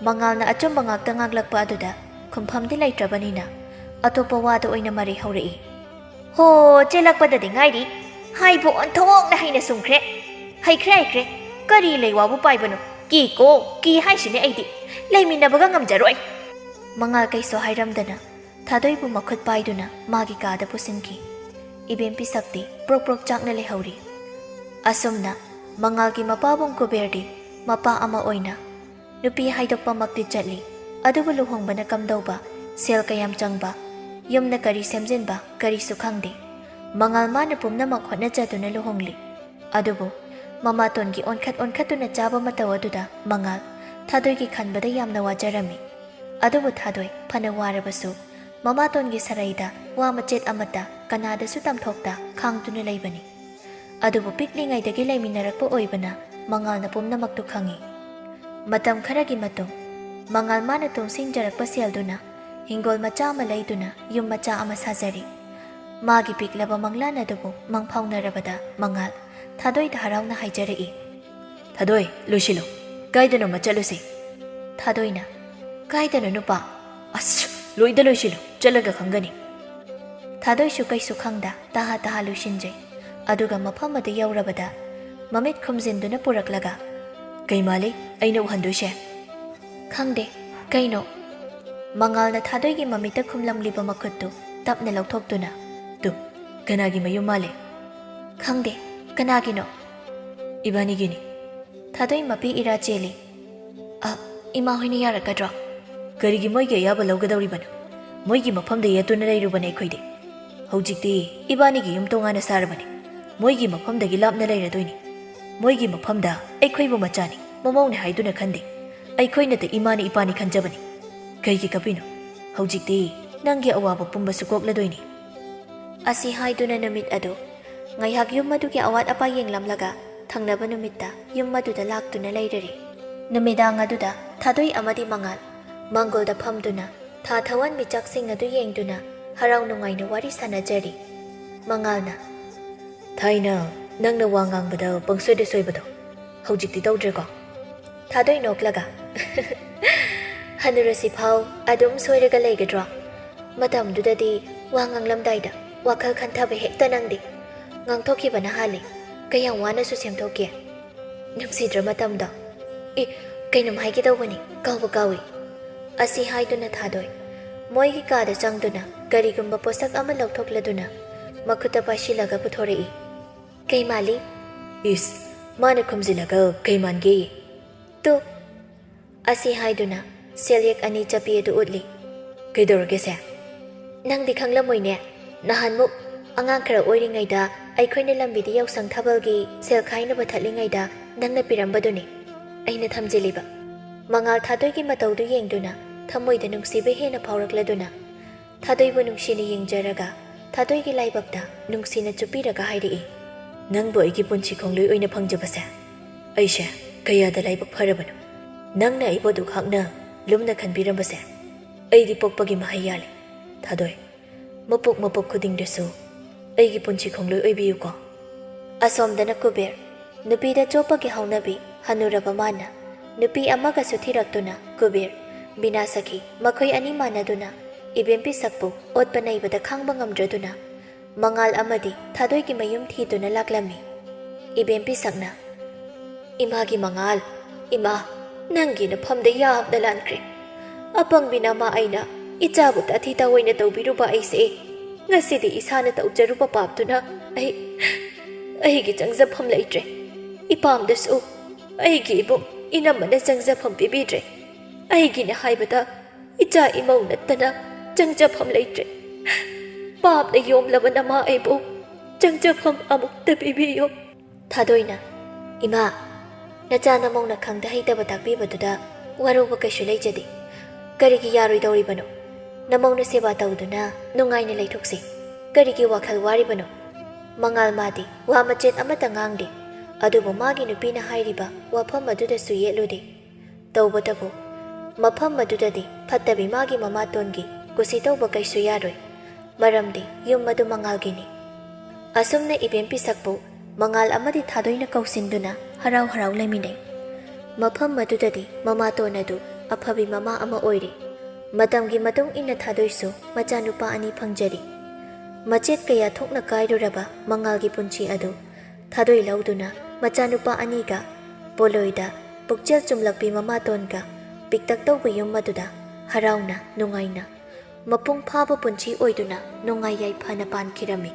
ꯃꯉꯥꯜꯅ ꯑꯆꯨꯝꯕ ꯉꯥꯛꯇ ꯉꯥꯡꯂꯛꯄ ꯑꯗꯨꯗ ꯈꯨꯝꯐꯝꯗꯤ ꯂꯩꯇ꯭ꯔꯕꯅꯤꯅ ꯑꯇꯣꯞꯄ ꯋꯥꯗ ꯑꯣꯏꯅ ꯃꯔꯩ ꯍꯧꯔꯛꯏ꯫ "ꯍꯣ, ꯆꯦꯜꯂꯛꯄꯗꯗꯤ ꯉꯥꯏꯔꯤ꯫ ꯍꯥꯏꯕꯨ ꯑꯣꯟꯊꯣꯛꯅ ꯍꯩꯅ ꯁꯨꯝꯈ꯭ꯔꯦ꯫ ꯍꯩꯈ꯭ꯔꯦ, ꯍꯩꯈ꯭ꯔꯦ꯫ ꯀꯔꯤ ꯂꯩꯋꯥꯕꯨ ꯄꯥꯏꯕꯅꯣ? ꯀꯤꯀꯣ, ꯀꯤ ꯍꯥꯏꯁꯤꯅꯦ ꯑꯩꯗꯤ꯫ ꯂꯩꯃꯤꯟꯅꯕꯒ ꯉꯝꯖꯔꯣꯏ꯫" ꯃꯉꯥꯜ ꯀꯩꯁꯨ ꯍꯥꯏꯔꯝꯗꯅ ꯊꯥꯗꯣꯏꯕꯨ ꯃꯈꯨꯠ ꯄꯥꯏꯗꯨꯅ ꯃꯥꯒꯤ ꯀꯥꯗ ꯄꯨꯁꯤꯟꯈꯤ꯫ ꯏꯕꯦꯝ ꯄꯤꯁꯛꯇꯤ ꯄ꯭ꯔꯣꯛ ꯄ꯭ꯔꯣꯛ ꯆꯥꯛꯅ ꯂꯩꯍꯧꯔꯤ꯫ ꯑꯁꯨꯝꯅ ꯃꯉꯥꯜꯒꯤ ꯃꯄꯥꯕꯨꯡ ꯀꯨꯕꯦꯔꯗꯤ ꯃꯄꯥ ꯑꯃ ꯑꯣꯏꯅ ꯅꯨꯄꯤ ꯍꯥꯏꯗꯣꯛꯄꯃꯛꯇꯤ ꯆꯠꯂꯤ, ꯑꯗꯨꯕꯨ ꯂꯨꯍꯣꯡꯕꯅ ꯀꯝꯗꯧꯕ, ꯁꯦꯜ ꯀꯌꯥꯝ ꯆꯪꯕ, ꯌꯨꯝꯅ ꯀꯔꯤ ꯁꯦꯝꯖꯤꯟꯕ, ꯀꯔꯤꯁꯨ ꯈꯪꯗꯦ꯫ ꯃꯉꯥꯜ ꯃꯥꯅ ꯄꯨꯝꯅꯃꯛ ꯍꯣꯠꯅꯖꯗꯨꯅ ꯂꯨꯍꯣꯡꯂꯤ꯫ ꯑꯗꯨꯕꯨ ꯃꯃꯥꯇꯣꯟꯒꯤ ꯑꯣꯟꯈꯠ ꯑꯣꯟꯈꯠꯇꯨꯅ ꯆꯥꯕ ꯃꯇꯧ ꯑꯗꯨꯗ ꯃꯉꯥꯜ ꯊꯥꯗꯣꯏꯒꯤ ꯈꯟꯕꯗ ꯌꯥꯝꯅ ꯋꯥꯖꯔꯝꯃꯤ꯫ ꯑꯗꯨꯕꯨ ꯊꯥꯗꯣꯏ ꯐꯅ ꯋꯥꯔꯕꯁꯨ ꯃꯃꯥꯇꯣꯟꯒꯤ ꯁꯔꯩꯗ ꯋꯥ ꯃꯆꯦꯠ ꯑꯃꯠꯇ ꯀꯅꯥꯗꯁꯨ ꯇꯝꯊꯣꯛꯇ ꯈꯥꯡꯗꯨꯅ ꯂꯩꯕꯅꯤ꯫ ꯑꯗꯨꯕꯨ ꯄꯤꯛꯂꯤꯉꯩꯗꯒꯤ ꯂꯩꯃꯤꯟꯅꯔꯛꯄ ꯑꯣꯏꯕꯅ ꯃꯉꯥꯜꯅ ꯄꯨꯝꯅꯃꯛꯇꯨ ꯈꯪꯏ꯫ ꯃꯇꯝ ꯈꯔꯒꯤ ꯃꯇꯨꯡ ꯃꯉꯥꯜ ꯃꯥꯅ ꯇꯨꯡꯁꯤꯟꯖꯔꯛꯄ ꯁꯦꯜꯗꯨꯅ ꯍꯤꯡꯒꯣꯜ ꯃꯆꯥ ꯑꯃ ꯂꯩꯗꯨꯅ ꯌꯨꯝ ꯃꯆꯥ ꯑꯃ ꯁꯥꯖꯔꯤ꯫ ꯃꯥꯒꯤ ꯄꯤꯛꯂꯕ ꯃꯪꯂꯥꯟ ꯑꯗꯨꯕꯨ ꯃꯪꯐꯥꯎꯅꯔꯕꯗ ꯃꯉꯥꯜ ꯊꯥꯗꯣꯏꯗ ꯍꯔꯥꯎꯅ ꯍꯥꯏꯖꯔꯛꯏ꯫ "ꯊꯥꯗꯣꯏ, ꯂꯣꯏꯁꯤꯜꯂꯣ꯫ ꯀꯥꯏꯗꯅꯣꯃ ꯆꯠꯂꯨꯁꯤ꯫" ꯊꯥꯗꯣꯏꯅ, "ꯀꯥꯏꯗꯅꯣ ꯅꯨꯄꯥ?" "ꯑꯁ, ꯂꯣꯏꯗ ꯂꯣꯏꯁꯤꯜꯂꯨ, ꯆꯠꯂꯒ ꯈꯪꯒꯅꯤ꯫" ꯊꯥꯗꯣꯏꯁꯨ ꯀꯩꯁꯨ ꯈꯪꯗ ꯇꯍꯥ ꯇꯍꯥ ꯂꯣꯏꯁꯤꯟꯖꯩ꯫ ꯑꯗꯨꯒ ꯃꯐꯝ ꯑꯗꯨ ꯌꯧꯔꯕꯗ ꯃꯃꯤꯠ ꯈꯨꯝꯖꯤꯟꯗꯨꯅ ꯄꯨꯔꯛꯂꯒ, "ꯀꯩ ꯃꯥꯜꯂꯤ ꯑꯩꯅ ꯎꯍꯟꯗꯣꯏꯁꯦ?" "ꯈꯪꯗꯦ, ꯀꯩꯅꯣ?" ꯃꯉꯥꯜꯅ ꯊꯥꯗꯣꯏꯒꯤ ꯃꯃꯤꯠꯇ ꯈꯨꯝꯂꯝꯂꯤꯕ ꯃꯈꯨꯠꯇꯨ ꯇꯞꯅ ꯂꯧꯊꯣꯛꯇꯨꯅ, "ꯇꯨ, ꯀꯅꯥꯒꯤ ꯃꯌꯨꯝ ꯃꯥꯜꯂꯤ?" "ꯈꯪꯗꯦ, ꯀꯅꯥꯒꯤꯅꯣ?" "ꯏꯕꯥꯅꯤꯒꯤꯅꯤ꯫" ꯊꯥꯗꯣꯏ ꯃꯄꯤ ꯏꯔꯥ ꯆꯦꯜꯂꯤ꯫ "ꯑ, ꯏꯃꯥ ꯍꯣꯏꯅ ꯌꯥꯔꯛꯀꯗ꯭ꯔꯣ?" "ꯀꯔꯤꯒꯤ ꯃꯣꯏꯒꯤ ꯑꯌꯥꯕ ꯂꯧꯒꯗꯧꯔꯤꯕꯅꯣ? ꯃꯣꯏꯒꯤ ꯃꯐꯝꯗ ꯌꯦꯠꯇꯨꯅ ꯂꯩꯔꯨꯕꯅꯦ ꯑꯩꯈꯣꯏꯗꯤ꯫ ꯍꯧꯖꯤꯛꯇꯤ ꯏꯕꯥꯅꯤꯒꯤ ꯌꯨꯝ ꯇꯣꯉꯥꯟꯅ ꯁꯥꯔꯕꯅꯤ꯫ ꯃꯣꯏꯒꯤ ꯃꯐꯝꯗꯒꯤ ꯂꯥꯞꯅ ꯂꯩꯔꯗꯣꯏꯅꯤ꯫ ꯃꯣꯏꯒꯤ ꯃꯐꯝꯗ ꯑꯩꯈꯣꯏꯕꯨ ꯃꯆꯥꯅꯤ, ꯃꯃꯧꯅꯤ ꯍꯥꯏꯗꯨꯅ ꯈꯟꯗꯦ꯫ ꯑꯩꯈꯣꯏꯅꯇ ꯏꯃꯥꯅꯤ ꯏꯄꯥꯅꯤ ꯈꯟꯖꯕꯅꯤ꯫ ꯀꯩꯒꯤ ꯀꯞꯄꯤꯅꯣ? ꯍꯧꯖꯤꯛꯇꯤ ꯅꯪꯒꯤ ꯑꯋꯥꯕ ꯄꯨꯝꯕꯁꯨ ꯀꯣꯛꯂꯗꯣꯏꯅꯤ꯫" ꯑꯁꯤ ꯍꯥꯏꯗꯨꯅ ꯅꯨꯃꯤꯠ ꯑꯗꯨ ꯉꯥꯏꯍꯥꯛ ꯌꯨꯝ ꯑꯗꯨꯒꯤ ꯑꯋꯥꯠ ꯑꯄꯥ ꯌꯦꯡꯂꯝꯂꯒ ꯊꯪꯅꯕ ꯅꯨꯃꯤꯠꯇ ꯌꯨꯝ ꯑꯗꯨꯗ ꯂꯥꯛꯇꯨꯅ ꯂꯩꯔꯔꯤ꯫ ꯅꯨꯃꯤꯗꯥꯡ ꯑꯗꯨꯗ ꯊꯥꯗꯣꯏ ꯑꯃꯗꯤ ꯃꯉꯥꯜ ꯃꯥꯡꯒꯣꯜꯗ ꯐꯝꯗꯨꯅ ꯊꯥ ꯊꯋꯥꯟꯃꯤꯆꯥꯛꯁꯤꯡ ꯑꯗꯨ ꯌꯦꯡꯗꯨꯅ ꯍꯔꯥꯎ ꯅꯨꯡꯉꯥꯏꯅ ꯋꯥꯔꯤ ꯁꯥꯟꯅꯖꯔꯤ꯫ ꯃꯉꯥꯜꯅ, "ꯊꯥꯏꯅ ꯅꯪꯅ ꯋꯥ ꯉꯥꯡꯕꯗ ꯄꯪꯁꯣꯏꯗ ꯁꯣꯏꯕꯗꯣ ꯍꯧꯖꯤꯛꯇꯤ ꯇꯧꯗ꯭ꯔꯦꯀꯣ?" ꯊꯥꯗꯣꯏ ꯅꯣꯛꯂꯒ, "ꯍꯅꯨꯔꯁꯤ ꯐꯥꯎ ꯑꯗꯨꯝ ꯁꯣꯏꯔꯒ ꯂꯩꯒꯗ꯭ꯔꯣ? ꯃꯇꯝꯗꯨꯗꯗꯤ ꯋꯥ ꯉꯥꯡꯂꯝꯗꯥꯏꯗ ꯋꯥꯈꯜ ꯈꯟꯊꯕ ꯍꯦꯛꯇ ꯅꯪꯗꯦ꯫ ꯉꯥꯡꯊꯣꯛꯈꯤꯕꯅ ꯍꯥꯜꯂꯤ꯫ ꯀꯌꯥꯝ ꯋꯥꯅꯁꯨ ꯁꯦꯝꯗꯣꯛꯀꯦ꯫ ꯅꯨꯡꯁꯤꯗ꯭ꯔ ꯃꯇꯝꯗꯣ? ꯑꯦ, ꯀꯩꯅꯣꯝ ꯍꯥꯏꯒꯦ ꯇꯧꯕꯅꯤ, ꯀꯥꯎꯕ ꯀꯥꯎꯏ꯫" ꯑꯁꯤ ꯍꯥꯏꯗꯨꯅ ꯊꯥꯗꯣꯏ ꯃꯣꯏꯒꯤ ꯀꯥꯗ ꯆꯪꯗꯨꯅ ꯀꯔꯤꯒꯨꯝꯕ ꯄꯣꯠꯁꯛ ꯑꯃ ꯂꯧꯊꯣꯛꯂꯗꯨꯅ ꯃꯈꯨꯠꯇ ꯄꯥꯏꯁꯤꯜꯂꯒ ꯄꯨꯊꯣꯔꯛꯏ꯫ "ꯀꯩ ꯃꯥꯜꯂꯤ?" "ꯏꯁ, ꯃꯥꯅ ꯈꯨꯝꯖꯤꯜꯂꯒ ꯀꯩ ꯃꯥꯟꯒꯦ?" "ꯇꯨ!" ꯑꯁꯤ ꯍꯥꯏꯗꯨꯅ ꯁꯦꯜꯌꯦꯛ ꯑꯅꯤ ꯆꯞꯄꯤ ꯑꯗꯨ ꯎꯠꯂꯤ꯫ "ꯀꯩꯗꯧꯔꯒꯦ ꯁꯦ?" "ꯅꯪꯗꯤ ꯈꯪꯂꯝꯃꯣꯏꯅꯦ꯫ ꯅꯍꯥꯟꯃꯨꯛ ꯑꯉꯥꯡ ꯈꯔ ꯑꯣꯏꯔꯤꯉꯩꯗ ꯑꯩꯈꯣꯏꯅ ꯂꯝꯕꯤꯗ ꯌꯥꯎꯁꯪ ꯊꯥꯕꯜꯒꯤ ꯁꯦꯜ ꯈꯥꯏꯅꯕ ꯊꯠꯂꯤꯉꯩꯗ ꯅꯪꯅ ꯄꯤꯔꯝꯕꯗꯨꯅꯤ ꯑꯩꯅ ꯊꯝꯖꯤꯜꯂꯤꯕ꯫" ꯃꯉꯥꯜ ꯊꯥꯗꯣꯏꯒꯤ ꯃꯇꯧꯗꯨ ꯌꯦꯡꯗꯨꯅ ꯊꯃꯣꯏꯗ ꯅꯨꯡꯁꯤꯕ ꯍꯦꯟꯅ ꯐꯥꯎꯔꯛꯂꯗꯨꯅ ꯊꯥꯗꯣꯏꯕꯨ ꯅꯨꯡꯁꯤꯅ ꯌꯦꯡꯖꯔꯒ ꯊꯥꯗꯣꯏꯒꯤ ꯂꯥꯏꯕꯛꯇ ꯅꯨꯡꯁꯤꯅ ꯆꯨꯞꯄꯤꯔꯒ ꯍꯥꯏꯔꯛꯏ, "ꯅꯪꯕꯨ ꯑꯩꯒꯤ ꯄꯨꯟꯁꯤ ꯈꯣꯡꯂꯣꯏ ꯑꯣꯏꯅ ꯐꯪꯖꯕꯁꯦ ꯑꯩꯁꯦ ꯀꯌꯥꯗ ꯂꯥꯏꯕꯛ ꯐꯔꯕꯅꯣ꯫ ꯅꯪꯅ ꯑꯩꯕꯨ ꯑꯗꯨꯛ ꯍꯛꯅ ꯂꯨꯝꯅ ꯈꯟꯕꯤꯔꯝꯕꯁꯦ ꯑꯩꯗꯤ ꯄꯣꯛꯄꯒꯤ ꯃꯍꯩ ꯌꯥꯜꯂꯦ꯫ ꯊꯥꯗꯣꯏ, ꯃꯄꯣꯛ ꯃꯄꯣꯛ ꯈꯨꯗꯤꯡꯗꯁꯨ ꯑꯩꯒꯤ ꯄꯨꯟꯁꯤ ꯈꯣꯡꯂꯣꯏ ꯑꯣꯏꯕꯤꯌꯨꯀꯣ꯫" ꯑꯁꯣꯝꯗꯅ ꯀꯨꯕꯦꯔ, ꯅꯨꯄꯤꯗ ꯆꯣꯞꯄꯒꯤ ꯍꯧꯅꯕꯤ ꯍꯟꯅꯨꯔꯕ ꯃꯥꯅ ꯅꯨꯄꯤ ꯑꯃꯒꯁꯨ ꯊꯤꯔꯛꯇꯨꯅ ꯀꯨꯕꯦꯔ, ꯕꯤꯅꯥ ꯁꯈꯤ ꯃꯈꯣꯏ ꯑꯅꯤ ꯃꯥꯟꯅꯗꯨꯅ ꯏꯕꯦꯝ ꯄꯤꯁꯛꯄꯨ ꯑꯣꯠꯄ ꯅꯩꯕꯗ ꯈꯥꯡꯕ ꯉꯝꯗ꯭ꯔꯗꯨꯅ ꯃꯉꯥꯜ ꯑꯃꯗꯤ ꯊꯥꯗꯣꯏꯒꯤ ꯃꯌꯨꯝ ꯊꯤꯗꯨꯅ ꯂꯥꯛꯂꯝꯃꯤ꯫ ꯏꯕꯦꯝ ꯄꯤꯁꯛꯅ, "ꯏꯃꯥꯒꯤ ꯃꯉꯥꯜ, ꯏꯃꯥ, ꯅꯪꯒꯤ ꯅꯐꯝꯗ ꯌꯥꯝꯅ ꯂꯥꯟꯈ꯭ꯔꯦ꯫ ꯑꯄꯪꯕꯤ ꯅꯃꯥ ꯑꯩꯅ ꯏꯆꯥꯕꯨ ꯇꯥꯊꯤ ꯇꯥꯑꯣꯏꯅ ꯇꯧꯕꯤꯔꯨꯕ ꯑꯩꯁꯦ ꯉꯁꯤꯗꯤ ꯏꯁꯥꯅ ꯇꯧꯖꯔꯨꯕ ꯄꯥꯞꯇꯨꯅ ꯑꯩ, ꯑꯩꯒꯤ ꯆꯪꯖꯐꯝ ꯂꯩꯇ꯭ꯔꯦ꯫ ꯏꯄꯥꯝꯗꯁꯨ ꯑꯩꯒꯤ ꯏꯕꯨꯡ ꯏꯅꯝꯃꯅ ꯆꯪꯖꯐꯝ ꯄꯤꯕꯤꯗ꯭ꯔꯦ꯫ ꯑꯩꯒꯤꯅ ꯍꯥꯏꯕꯗ ꯏꯆꯥ ꯏꯃꯧ ꯅꯠꯇꯅ ꯆꯪꯖꯐꯝ ꯂꯩꯇ꯭ꯔꯦ꯫ ꯄꯥꯞꯅ ꯌꯣꯝꯂꯕ ꯅꯃꯥ ꯑꯩꯕꯨ ꯆꯪꯖꯐꯝ ꯑꯃꯨꯛꯇ ꯄꯤꯕꯤꯌꯨ꯫" ꯊꯥꯗꯣꯏꯅ, "ꯏꯃꯥ, ꯅꯆꯥ ꯅꯃꯧꯅ ꯈꯪꯗ ꯍꯩꯇꯕ ꯇꯥꯛꯄꯤꯕꯗꯨꯗ ꯋꯥꯔꯧꯕ ꯀꯩꯁꯨ ꯂꯩꯖꯗꯦ꯫ ꯀꯔꯤꯒꯤ ꯌꯥꯔꯣꯏꯗꯧꯔꯤꯕꯅꯣ? ꯅꯃꯧꯅ ꯁꯦꯕꯥ ꯇꯧꯗꯨꯅ ꯅꯨꯡꯉꯥꯏꯅ ꯂꯩꯊꯣꯛꯁꯤ꯫ ꯀꯔꯤꯒꯤ ꯋꯥꯈꯜ ꯋꯥꯔꯤꯕꯅꯣ?" ꯃꯉꯥꯜ ꯃꯥꯗꯤ ꯋꯥ ꯃꯆꯦꯠ ꯑꯃꯠꯇ ꯉꯥꯡꯗꯦ, ꯑꯗꯨꯕꯨ ꯃꯥꯒꯤ ꯅꯨꯄꯤꯅ ꯍꯥꯏꯔꯤꯕ ꯋꯥꯐꯝ ꯑꯗꯨꯗꯁꯨ ꯌꯦꯠꯂꯨꯗꯦ꯫ ꯇꯧꯕꯇꯕꯨ ꯃꯐꯝ ꯑꯗꯨꯗꯗꯤ ꯐꯠꯇꯕꯤ ꯃꯥꯒꯤ ꯃꯃꯥꯇꯣꯟꯒꯤ ꯀꯨꯁꯤ ꯇꯧꯕ ꯀꯩꯁꯨ ꯌꯥꯔꯣꯏ, ꯃꯔꯝꯗꯤ ꯌꯨꯝ ꯑꯗꯨ ꯃꯉꯥꯜꯒꯤꯅꯤ꯫ ꯑꯁꯨꯝꯅ ꯏꯕꯦꯝ ꯄꯤꯁꯛꯄꯨ ꯃꯉꯥꯜ ꯑꯃꯗꯤ ꯊꯥꯗꯣꯏꯅ ꯀꯧꯁꯤꯟꯗꯨꯅ ꯍꯔꯥꯎ ꯍꯔꯥꯎ ꯂꯩꯃꯤꯟꯅꯩ꯫ ꯃꯐꯝ ꯑꯗꯨꯗꯗꯤ ꯃꯃꯥꯇꯣꯟ ꯑꯗꯨ ꯑꯐꯕꯤ ꯃꯃꯥ ꯑꯃ ꯑꯣꯏꯔꯦ꯫ ꯃꯇꯝꯒꯤ ꯃꯇꯨꯡ ꯏꯟꯅ ꯊꯥꯗꯣꯏꯁꯨ ꯃꯆꯥꯅꯨꯄꯥ ꯑꯅꯤ ꯐꯪꯖꯔꯤ꯫ ꯃꯆꯦꯠ ꯀꯌꯥ ꯊꯣꯛꯅ ꯀꯥꯏꯔꯨꯔꯕ ꯃꯉꯥꯜꯒꯤ ꯄꯨꯟꯁꯤ ꯑꯗꯨ ꯊꯥꯗꯣꯏ ꯂꯧꯗꯨꯅ ꯃꯆꯥꯅꯨꯄꯥ ꯑꯅꯤꯒ ꯄꯣꯂꯣꯏꯗ ꯄꯨꯛꯆꯦꯜ ꯆꯨꯝꯂꯛꯄꯤ ꯃꯃꯥꯇꯣꯟꯒ ꯄꯤꯛꯇꯛ ꯇꯧꯕ ꯌꯨꯝ ꯑꯗꯨꯗ ꯍꯔꯥꯎꯅ ꯅꯨꯡꯉꯥꯏꯅ ꯃꯄꯨꯡ ꯐꯥꯕ ꯄꯨꯟꯁꯤ ꯑꯣꯏꯗꯨꯅ ꯅꯨꯡꯉꯥꯏ ꯌꯥꯏꯐꯅ ꯄꯥꯟꯈꯤꯔꯝꯃꯤ꯫